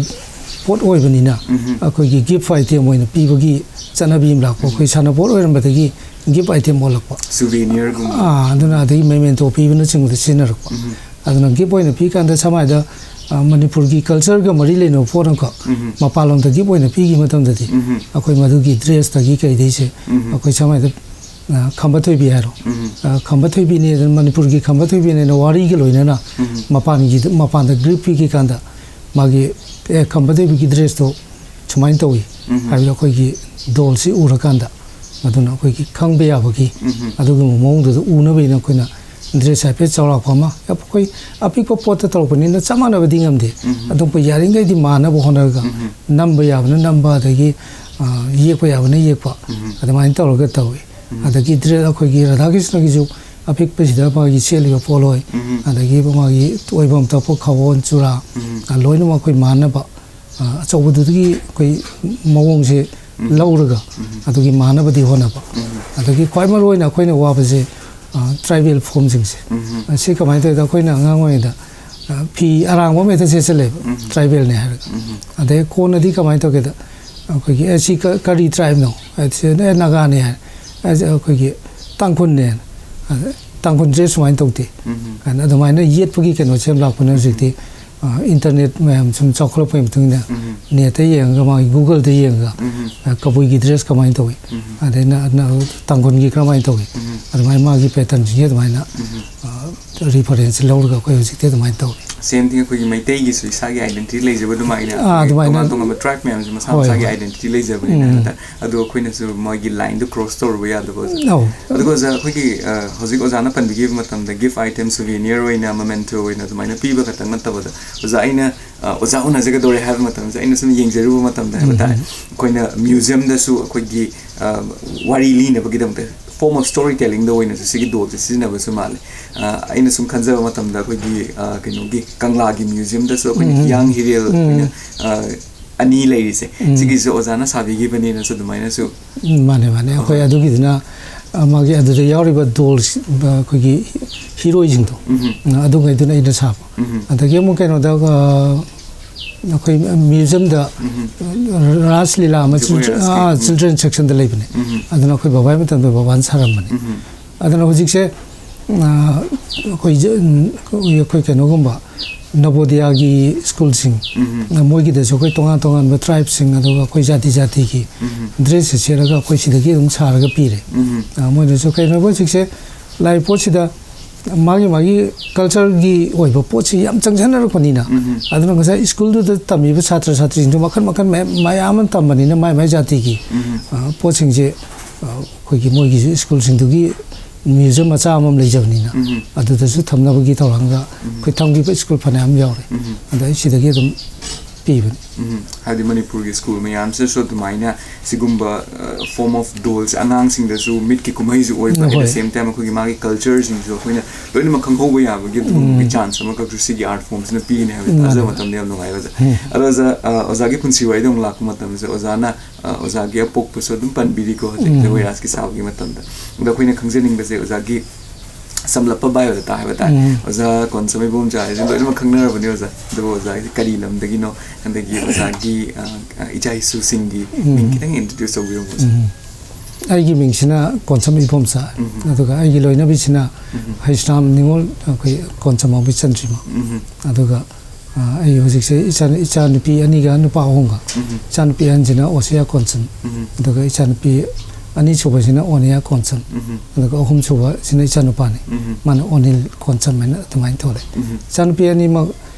ꯄꯣꯠ ꯑꯣꯏꯕꯅꯤꯅ ꯎꯝ꯫ ꯑꯩꯈꯣꯏꯒꯤ gift item ꯑꯣꯏꯅ ꯄꯤꯕꯒꯤ ꯆꯠꯅꯕꯤ ꯑꯃ ꯂꯥꯛꯄ, ꯑꯩꯈꯣꯏ ꯁꯥꯟꯅꯄꯣꯠ ꯑꯣꯏꯔꯝꯕꯗꯒꯤ gift item ꯑꯣꯜꯂꯛꯄ꯫ Souvenir ꯒꯨꯝꯕ꯫ ꯑꯥ, ꯑꯗꯨꯅ ꯑꯗꯒꯤ memento ꯄꯤꯕꯅꯆꯤꯡꯕꯗ ꯁꯤꯖꯤꯟꯅꯔꯛꯄ꯫ ꯎꯝ꯫ ꯑꯗꯨꯅ gift ꯑꯣꯏꯅ ꯄꯤꯀꯥꯟꯗ ꯁꯝꯅ ꯍꯥꯏꯗ, ꯑ, ꯃꯅꯤꯄꯨꯔꯒꯤ culture ꯒ ꯃꯔꯤ ꯂꯩꯅꯕ ꯄꯣꯠ ꯑꯃꯈꯛ ꯎꯝ꯫ ꯃꯄꯥꯟꯂꯣꯝꯗ gift ꯑꯣꯏꯅ ꯄꯤꯈꯤꯕ ꯃꯇꯝꯗꯗꯤ ꯎꯝ꯫ ꯑꯩꯈꯣꯏ ꯃꯗꯨꯒꯤ dress ꯇꯒꯤ ꯀꯩꯗꯩꯁꯦ ꯎꯝ꯫ ꯑꯩꯈꯣꯏ ꯁꯝꯅ ꯍꯥꯏꯗ, ꯑ, ꯈꯝꯕ ꯊꯣꯏꯕꯤ ꯍꯥꯏꯔꯣ꯫ ꯎꯝ꯫ ꯑ, ꯈꯝꯕ ꯊꯣꯏꯕꯤꯅꯦ, ꯑꯗꯨꯅ ꯃꯅꯤꯄꯨꯔꯒꯤ ꯈꯝꯕ ꯊꯣꯏꯕꯤꯅꯦꯅ ꯋꯥꯔꯤꯒ ꯂꯣꯏꯅꯅ ꯎꯝ꯫ ꯃꯄꯥꯟꯒꯤ, ꯃꯄꯥꯟꯗ gift ꯄꯤꯈꯤ ꯀꯥꯟꯗ ꯃꯥꯒꯤ, ꯑꯦ, ꯈꯝꯕ ꯊꯣꯏꯕꯤꯒꯤ dress ꯇꯣ ꯁꯨꯃꯥꯏꯅ ꯇꯧꯏ ꯎꯝ꯫ ꯍꯥꯏꯕꯗꯤ ꯑꯩꯈꯣꯏꯒꯤ ꯗꯣꯜꯁꯤ ꯎꯔꯀꯥꯟꯗ ꯃꯗꯨꯅ ꯑꯩꯈꯣꯏꯒꯤ ꯈꯪꯕ ꯌꯥꯕꯒꯤ ꯎꯝ꯫ ꯑꯗꯨꯒꯨꯝꯕ ꯃꯑꯣꯡꯗꯨꯗ ꯎꯅꯕꯒꯤꯅ ꯑꯩꯈꯣꯏꯅ dress ꯍꯥꯏꯐꯦꯠ ꯆꯥꯎꯔꯥꯛꯄ ꯑꯃ, ꯑꯩꯈꯣꯏ ꯑꯄꯤꯛꯄ ꯄꯣꯠꯇ ꯇꯧꯔꯛꯄꯅꯤꯅ ꯆꯞ ꯃꯥꯟꯅꯕꯗꯤ ꯉꯝꯗꯦ꯫ ꯎꯝ꯫ ꯑꯗꯨꯝ ꯑꯩꯈꯣꯏ ꯌꯥꯔꯤꯈꯩꯗꯤ ꯃꯥꯟꯅꯕ ꯍꯣꯠꯅꯔꯒ ꯎꯝ꯫ ꯅꯝꯕ ꯌꯥꯕꯅ ꯅꯝꯕ, ꯑꯗꯒꯤ, ꯑ, ꯌꯦꯛꯄ ꯌꯥꯕꯅ ꯌꯦꯛꯄ, ꯎꯝ꯫ ꯑꯗꯨꯃꯥꯏꯅ ꯇꯧꯔꯒ ꯇꯧꯏ꯫ ꯎꯝ꯫ ꯑꯗꯒꯤ dress ꯑꯩꯈꯣꯏꯒꯤ ꯔꯥꯙꯥꯀ꯭ꯔꯤꯁꯅꯒꯤꯁꯨ ꯑꯄꯤꯛꯄꯁꯤꯗ ꯃꯥꯒꯤ ꯁꯦꯠꯂꯤꯕ ꯄꯣꯠꯂꯣꯏ, ꯎꯝ꯫ ꯑꯗꯒꯤ ꯃꯥꯒꯤ ꯑꯣꯏꯐꯝ ꯊꯣꯛꯄ ꯈꯥꯎꯕꯣꯟ ꯆꯨꯔꯥ, ꯎꯝ꯫ ꯑ, ꯂꯣꯏꯅꯃꯛ ꯑꯩꯈꯣꯏ ꯃꯥꯟꯅꯕ, ꯑ, ꯑꯆꯧꯕꯗꯨꯗꯒꯤ ꯑꯩꯈꯣꯏ ꯃꯑꯣꯡꯁꯦ ꯎꯝ꯫ ꯂꯧꯔꯒ ꯎꯝ꯫ ꯑꯗꯨꯒꯤ ꯃꯥꯟꯅꯕꯗꯤ ꯍꯣꯠꯅꯕ꯫ ꯎꯝ꯫ ꯑꯗꯒꯤ ꯈ꯭ꯋꯥꯏ ꯃꯔꯨ ꯑꯣꯏꯅ ꯑꯩꯈꯣꯏꯅ ꯋꯥꯕꯁꯦ, ꯑ, tribal ꯐꯣꯝꯁꯤꯡꯁꯦ꯫ ꯎꯝ꯫ ꯑ, ꯁꯤ ꯀꯃꯥꯏꯅ ꯇꯧꯋꯦꯗ, ꯑꯩꯈꯣꯏꯅ ꯑꯉꯥꯡ ꯑꯣꯏꯔꯤꯉꯩꯗ, ꯑ, ꯐꯤ ꯑꯔꯥꯡꯕ ꯑꯃ ꯍꯦꯛꯇ ꯁꯦꯠꯆꯜꯂꯦꯕ, ꯎꯝ꯫ tribal ꯅꯦ ꯍꯥꯏꯔꯒ꯫ ꯎꯝ꯫ ꯑꯗꯩ ꯀꯣꯟꯅꯗꯤ ꯀꯃꯥꯏꯅ ꯇꯧꯒꯦꯗ, ꯑꯩꯈꯣꯏꯒꯤ, "ꯑꯦ, ꯁꯤ ꯀ-, ꯀꯔꯤ tribe ꯅꯣ?" ꯑꯦ, ꯁꯤ, "ꯑꯦ, ꯅꯥꯒꯥꯅꯦ" ꯍꯥꯏ꯫ ꯑꯦ, ꯑꯩꯈꯣꯏꯒꯤ, "ꯇꯥꯡꯈꯨꯜꯅꯦ" ꯍꯥꯏꯅ꯫ ꯑꯗ ꯇꯥꯡꯈꯨꯜ dress ꯁꯨꯃꯥꯏꯅ ꯇꯧꯗꯦ ꯎꯝ꯫ ꯍꯥꯏꯅ ꯑꯗꯨꯃꯥꯏꯅ ꯌꯦꯠꯄꯒꯤ ꯀꯩꯅꯣꯁꯦ ꯌꯥꯝ ꯂꯥꯛꯄꯅꯦ ꯍꯧꯖꯤꯛꯇꯤ꯫ ꯑ, internet ꯃꯌꯥꯝ ꯁꯨꯝ ꯆꯥꯎꯈꯠꯂꯛꯄꯒꯤ ꯃꯇꯨꯡ ꯏꯟꯅ ꯎꯝ꯫ net ꯇ ꯌꯦꯡꯉꯒ, ꯃꯥꯒꯤ Google ꯗ ꯌꯦꯡꯉꯒ, ꯎꯝ꯫ ꯑ, ꯀꯕꯨꯏꯒꯤ dress ꯀꯃꯥꯏꯅ ꯇꯧꯏ, ꯎꯝ꯫ ꯑꯗꯩ ꯅ-, ꯅ-, ꯇꯥꯡꯈꯨꯜꯒꯤ ꯀꯔꯝꯍꯥꯏꯅ ꯇꯧꯏ, ꯎꯝ꯫ ꯑꯗꯨꯃꯥꯏꯅ ꯃꯥꯒꯤ pattern ꯁꯤꯡꯁꯦ ꯑꯗꯨꯃꯥꯏꯅ, ꯎꯝ꯫ ꯑ, reference ꯂꯧꯔꯒ ꯑꯩꯈꯣꯏ ꯍꯧꯖꯤꯛꯇꯤ ꯑꯗꯨꯃꯥꯏꯅ ꯇꯧꯔꯤ꯫ Same thing, ꯑꯩꯈꯣꯏꯒꯤ ꯃꯩꯇꯩꯒꯤꯁꯨ ꯏꯁꯥꯒꯤ identity ꯂꯩꯖꯕ ꯑꯗꯨꯃꯥꯏꯅ, ꯑꯥ, ꯑꯗꯨꯃꯥꯏꯅ꯫ ꯇꯣꯉꯥꯟ ꯇꯣꯉꯥꯟꯕ tribe ꯃꯌꯥꯝꯁꯨ ꯃꯁꯥ ꯍꯣꯏ, ꯃꯁꯥꯒꯤ ꯍꯣꯏ꯫ Identity ꯂꯩꯖꯕꯅꯤꯅ ꯎꯝ꯫ ꯍꯥꯏꯕ ꯇꯥꯔꯦ꯫ ꯑꯗꯣ ꯑꯩꯈꯣꯏꯅꯁꯨ ꯃꯣꯏꯒꯤ line ꯗꯨ cross ꯇꯧꯔꯨꯕ ꯌꯥꯗꯕ ꯑꯣꯖꯥ꯫ ꯑꯧ꯫ ꯑꯗꯨꯒ ꯑꯣꯖꯥ, ꯑꯩꯈꯣꯏꯒꯤ, ꯑ, ꯍꯧꯖꯤꯛ ꯑꯣꯖꯥꯅ ꯄꯟꯕꯤꯈꯤꯕ ꯃꯇꯝꯗ gift item, souvenir ꯑꯣꯏꯅ, memento ꯑꯣꯏꯅ ꯑꯗꯨꯃꯥꯏꯅ ꯄꯤꯕ ꯈꯛꯇꯪ ꯅꯠꯇꯕꯗ, ꯑꯣꯖꯥ, ꯑꯩꯅ, ꯑ, ꯑꯣꯖꯥ ꯎꯅꯖꯒꯗꯧꯔꯦ ꯍꯥꯏꯕ ꯃꯇꯝꯁꯦ ꯑꯩꯅ ꯁꯨꯝ ꯌꯦꯡꯖꯔꯨꯕ ꯃꯇꯝꯗ ꯍꯥꯏꯕ ꯇꯥꯔꯦ, ꯎꯝ꯫ ꯑꯩꯈꯣꯏꯅ museum ꯗꯁꯨ ꯑꯩꯈꯣꯏꯒꯤ, ꯑ, ꯋꯥꯔꯤ ꯂꯤꯅꯕꯒꯤꯗꯃꯛꯇ form of story telling ꯗ ꯑꯣꯏꯅꯁꯨ ꯁꯤꯒꯤ doll ꯁꯦ ꯁꯤꯖꯤꯟꯅꯕꯁꯨ ꯃꯥꯜꯂꯦ꯫ ꯑ, ꯑꯩꯅ ꯁꯨꯝ ꯈꯟꯖꯕ ꯃꯇꯝꯗ ꯑꯩꯈꯣꯏꯒꯤ, ꯑ, ꯀꯩꯅꯣꯒꯤ ꯀꯪꯂꯥꯒꯤ museum ꯗꯁꯨ ꯑꯩꯈꯣꯏꯅ ꯎꯝ꯫ ꯍꯤꯌꯥꯡ ꯍꯤꯔꯦꯜ ꯎꯝ꯫ ꯑꯣꯏꯅ, ꯑ, ꯑꯅꯤ ꯂꯩꯔꯤꯁꯦ, ꯎꯝ꯫ ꯁꯤꯒꯤꯁꯨ ꯑꯣꯖꯥꯅ ꯁꯥꯕꯤꯈꯤꯕꯅꯦꯅꯁꯨ ꯑꯗꯨꯃꯥꯏꯅꯁꯨ꯫ ꯎꯝ, ꯃꯥꯅꯦ, ꯃꯥꯅꯦ꯫ ꯑꯩꯈꯣꯏ ꯑꯍꯣꯏ꯫ ꯑꯗꯨꯒꯤꯗꯨꯅ, ꯑ, ꯃꯥꯒꯤ ꯑꯗꯨꯗ ꯌꯥꯎꯔꯤꯕ dolls, ꯑ, ꯑꯩꯈꯣꯏꯒꯤ ꯍꯤꯔꯣꯏꯁꯤꯡꯗꯣ, ꯎꯝ꯫ ꯑ, ꯑꯗꯨꯉꯩꯗꯨꯅ ꯑꯩꯅ ꯁꯥꯕ꯫ ꯎꯝ꯫ ꯑꯗꯒꯤ ꯑꯃꯨꯛ ꯀꯩꯅꯣꯗ, ꯑ, ꯑꯩꯈꯣꯏ museum ꯗ, ꯎꯝ꯫ ꯑ, ꯔꯥꯁ ꯂꯤꯂꯥ ꯑꯃ ꯖꯒꯣꯏ children, ꯔꯥꯁꯀꯤ, ꯑ, ꯎꯝ꯫ Children section ꯗ ꯂꯩꯕꯅꯦ꯫ ꯎꯝ꯫ ꯑꯗꯨꯅ ꯑꯩꯈꯣꯏ ꯕꯕꯥꯒꯤ ꯃꯇꯝꯗ ꯕꯕꯥꯅ ꯁꯥꯔꯝꯕꯅꯦ꯫ ꯎꯝ꯫ ꯑꯗꯨꯅ ꯍꯧꯖꯤꯛꯁꯦ, ꯑ, ꯑꯩꯈꯣꯏ ꯖ-, ꯑꯩꯈꯣꯏ ꯀꯩꯅꯣꯒꯨꯝꯕ ꯅꯕꯣꯗꯤꯌꯥꯒꯤ school ꯁꯤꯡ, ꯎꯝ꯫ ꯃꯣꯏꯒꯤꯗꯁꯨ ꯑꯩꯈꯣꯏ ꯇꯣꯉꯥꯟ ꯇꯣꯉꯥꯟꯕ tribe ꯁꯤꯡ, ꯑꯗꯨꯒ ꯑꯩꯈꯣꯏ ꯖꯥꯇꯤ ꯖꯥꯇꯤꯒꯤ ꯎꯝ꯫ dress ꯁꯦ ꯁꯦꯠꯂꯒ ꯑꯩꯈꯣꯏ ꯁꯤꯗꯒꯤ ꯑꯗꯨꯝ ꯁꯥꯔꯒ ꯄꯤꯔꯦ꯫ ꯎꯝ꯫ ꯑ, ꯃꯣꯏꯅꯁꯨ ꯀꯩꯅꯣ ꯍꯧꯖꯤꯛꯁꯦ ꯂꯥꯏ ꯄꯣꯠꯁꯤꯗ ꯃꯥꯒꯤ ꯃꯥꯒꯤ culture ꯒꯤ ꯑꯣꯏꯕ ꯄꯣꯠꯁꯤ ꯌꯥꯝ ꯆꯪꯁꯟꯅꯔꯛꯄꯅꯤꯅ, ꯎꯝ꯫ ꯑꯗꯨꯅ ꯉꯁꯥꯏ school ꯗꯨꯗ ꯇꯝꯃꯤꯕ ꯁꯥꯇ꯭ꯔ ꯁꯥꯇ꯭ꯔꯤꯁꯤꯡꯗꯣ ꯃꯈꯜ ꯃꯈꯜ ꯃꯌꯥꯝ, ꯃꯌꯥꯝ ꯑꯃ ꯇꯝꯕꯅꯤꯅ ꯃꯥꯏ ꯃꯥꯏ ꯖꯥꯇꯤꯒꯤ, ꯎꯝ꯫ ꯑ, ꯄꯣꯠꯁꯤꯡꯁꯦ, ꯑ, ꯑꯩꯈꯣꯏꯒꯤ ꯃꯣꯏꯒꯤꯁꯨ school ꯁꯤꯡꯗꯨꯒꯤ museum ꯃꯆꯥ ꯑꯃ ꯂꯩꯖꯕꯅꯤꯅ, ꯎꯝ꯫ ꯑꯗꯨꯗꯁꯨ ꯊꯝꯅꯕꯒꯤ ꯊꯧꯔꯥꯡꯒ ꯎꯝ꯫ ꯑꯩꯈꯣꯏ ꯊꯝꯈꯤꯕ school ꯐꯅꯌꯥꯝ ꯌꯥꯎꯔꯦ꯫ ꯎꯝ꯫ ꯑꯗ ꯑꯩ ꯁꯤꯗꯒꯤ ꯑꯗꯨꯝ ꯄꯤꯕꯅꯤ꯫ ꯎꯝ꯫ ꯍꯥꯏꯕꯗꯤ ꯃꯅꯤꯄꯨꯔꯒꯤ school ꯃꯌꯥꯝꯁꯤꯗꯁꯨ ꯑꯗꯨꯃꯥꯏꯅ ꯁꯤꯒꯨꯝꯕ, ꯑ, form of dolls, ꯑꯉꯥꯡꯁꯤꯡꯗꯁꯨ ꯃꯤꯠꯀꯤ ꯀꯨꯝꯍꯩꯁꯨ ꯑꯣꯏꯕ, at the ꯍꯣꯏ꯫ Same time ꯑꯩꯈꯣꯏꯒꯤ ꯃꯥꯒꯤ culture ꯁꯤꯡꯁꯨ ꯑꯩꯈꯣꯏꯅ ꯂꯣꯏꯅꯃꯛ ꯈꯪꯍꯧꯕ ꯌꯥꯕꯒꯤ ꯑꯗꯨꯒꯨꯝꯕꯒꯤ ꯎꯝ꯫ Chance ꯑꯃꯈꯛꯁꯨ ꯁꯤꯒꯤ art form ꯁꯤꯅ ꯄꯤꯒꯅꯤ ꯍꯥꯏꯕ ꯎꯝ, ꯊꯥꯖꯕ ꯃꯥꯅꯦ꯫ ꯃꯇꯝꯗ ꯌꯥꯝ ꯅꯨꯡꯉꯥꯏ ꯑꯣꯖꯥ꯫ ꯎꯝ꯫ ꯑꯗꯣ ꯑꯣꯖꯥ, ꯑ, ꯑꯣꯖꯥꯒꯤ ꯄꯨꯟꯁꯤ ꯋꯥꯔꯤꯗ ꯑꯃꯨꯛ ꯂꯥꯛꯄ ꯃꯇꯝꯗ ꯑꯣꯖꯥꯅ, ꯑ, ꯑꯣꯖꯥꯒꯤ ꯑꯄꯣꯛꯄꯁꯨ ꯑꯗꯨꯝ ꯄꯟꯕꯤꯔꯤꯀꯣ ꯍꯧꯖꯤꯛ ꯎꯝ꯫ ꯖꯒꯣꯏ ꯔꯥꯁꯀꯤ ꯁꯥꯕꯒꯤ ꯃꯇꯝꯗ꯫ ꯑꯗꯣ ꯑꯩꯈꯣꯏꯅ ꯈꯪꯖꯅꯤꯡꯕꯁꯦ ꯑꯣꯖꯥꯒꯤ ꯁꯝꯂꯞꯄ biodata ꯍꯥꯏꯕ ꯇꯥꯔꯦ꯫ ꯎꯝ꯫ ꯑꯣꯖꯥ ꯀꯣꯟꯁꯝ ꯏꯕꯣꯝꯆꯥ ꯍꯥꯏꯁꯦ ꯂꯣꯏꯅꯃꯛ ꯈꯪꯅꯔꯕꯅꯤ ꯑꯣꯖꯥ꯫ ꯑꯗꯨꯕꯨ ꯑꯣꯖꯥ ꯍꯥꯏꯁꯦ ꯀꯔꯤ ꯂꯝꯗꯒꯤꯅꯣ? ꯑꯗꯒꯤ ꯑꯣꯖꯥꯒꯤ, ꯑ, ꯑ, ꯏꯆꯥ ꯏꯁꯨꯁꯤꯡꯒꯤ ꯎꯝ꯫ ꯃꯤꯡ ꯈꯤꯇꯪ introduce ꯇꯧꯕꯤꯔꯝꯃꯣ ꯑꯣꯖꯥ꯫ ꯎꯝ꯫ ꯑꯩꯒꯤ ꯃꯤꯡꯁꯤꯅ ꯀꯣꯟꯁꯝ ꯏꯕꯣꯝꯆꯥ꯫ ꯎꯝ꯫ ꯑꯗꯨꯒ ꯑꯩꯒꯤ ꯂꯣꯏꯅꯕꯤꯁꯤꯅ ꯎꯝ꯫ ꯍꯩꯁ꯭ꯔꯥꯝ ꯅꯤꯉꯣꯜ, ꯑꯩꯈꯣꯏ ꯀꯣꯟꯁꯝ ꯍꯥꯎꯕꯤ ꯆꯟꯗ꯭ꯔꯤꯃ꯫ ꯎꯝ꯫ ꯑꯗꯨꯒ, ꯑ, ꯑꯩ ꯍꯧꯖꯤꯛꯁꯦ ꯏꯆꯥ-, ꯏꯆꯥꯅꯨꯄꯤ ꯑꯅꯤꯒ ꯅꯨꯄꯥ ꯑꯍꯨꯝꯒ꯫ ꯎꯝ꯫ ꯏꯆꯥꯅꯨꯄꯤ ꯑꯍꯟꯁꯤꯅ ꯑꯣꯁꯤꯌꯥ ꯀꯣꯟꯁꯝ꯫ ꯎꯝ꯫ ꯑꯗꯨꯒ ꯏꯆꯥꯅꯨꯄꯤ ꯑꯅꯤꯁꯨꯕꯁꯤꯅ ꯑꯣꯅꯤꯌꯥ ꯀꯣꯟꯁꯝ, ꯎꯝ꯫ ꯑꯗꯨꯒ ꯑꯍꯨꯝꯁꯨꯕꯁꯤꯅ ꯏꯆꯥꯅꯨꯄꯥꯅꯤ, ꯎꯝ꯫ ꯃꯥꯅ ꯑꯣꯅꯤꯜ ꯀꯣꯟꯁꯝ ꯍꯥꯏꯅ ꯑꯗꯨꯃꯥꯏꯅ ꯊꯣꯛꯂꯛꯑꯦ꯫ ꯎꯝ꯫ ꯏꯆꯥꯅꯨꯄꯤ ꯑꯅꯤꯃꯛ,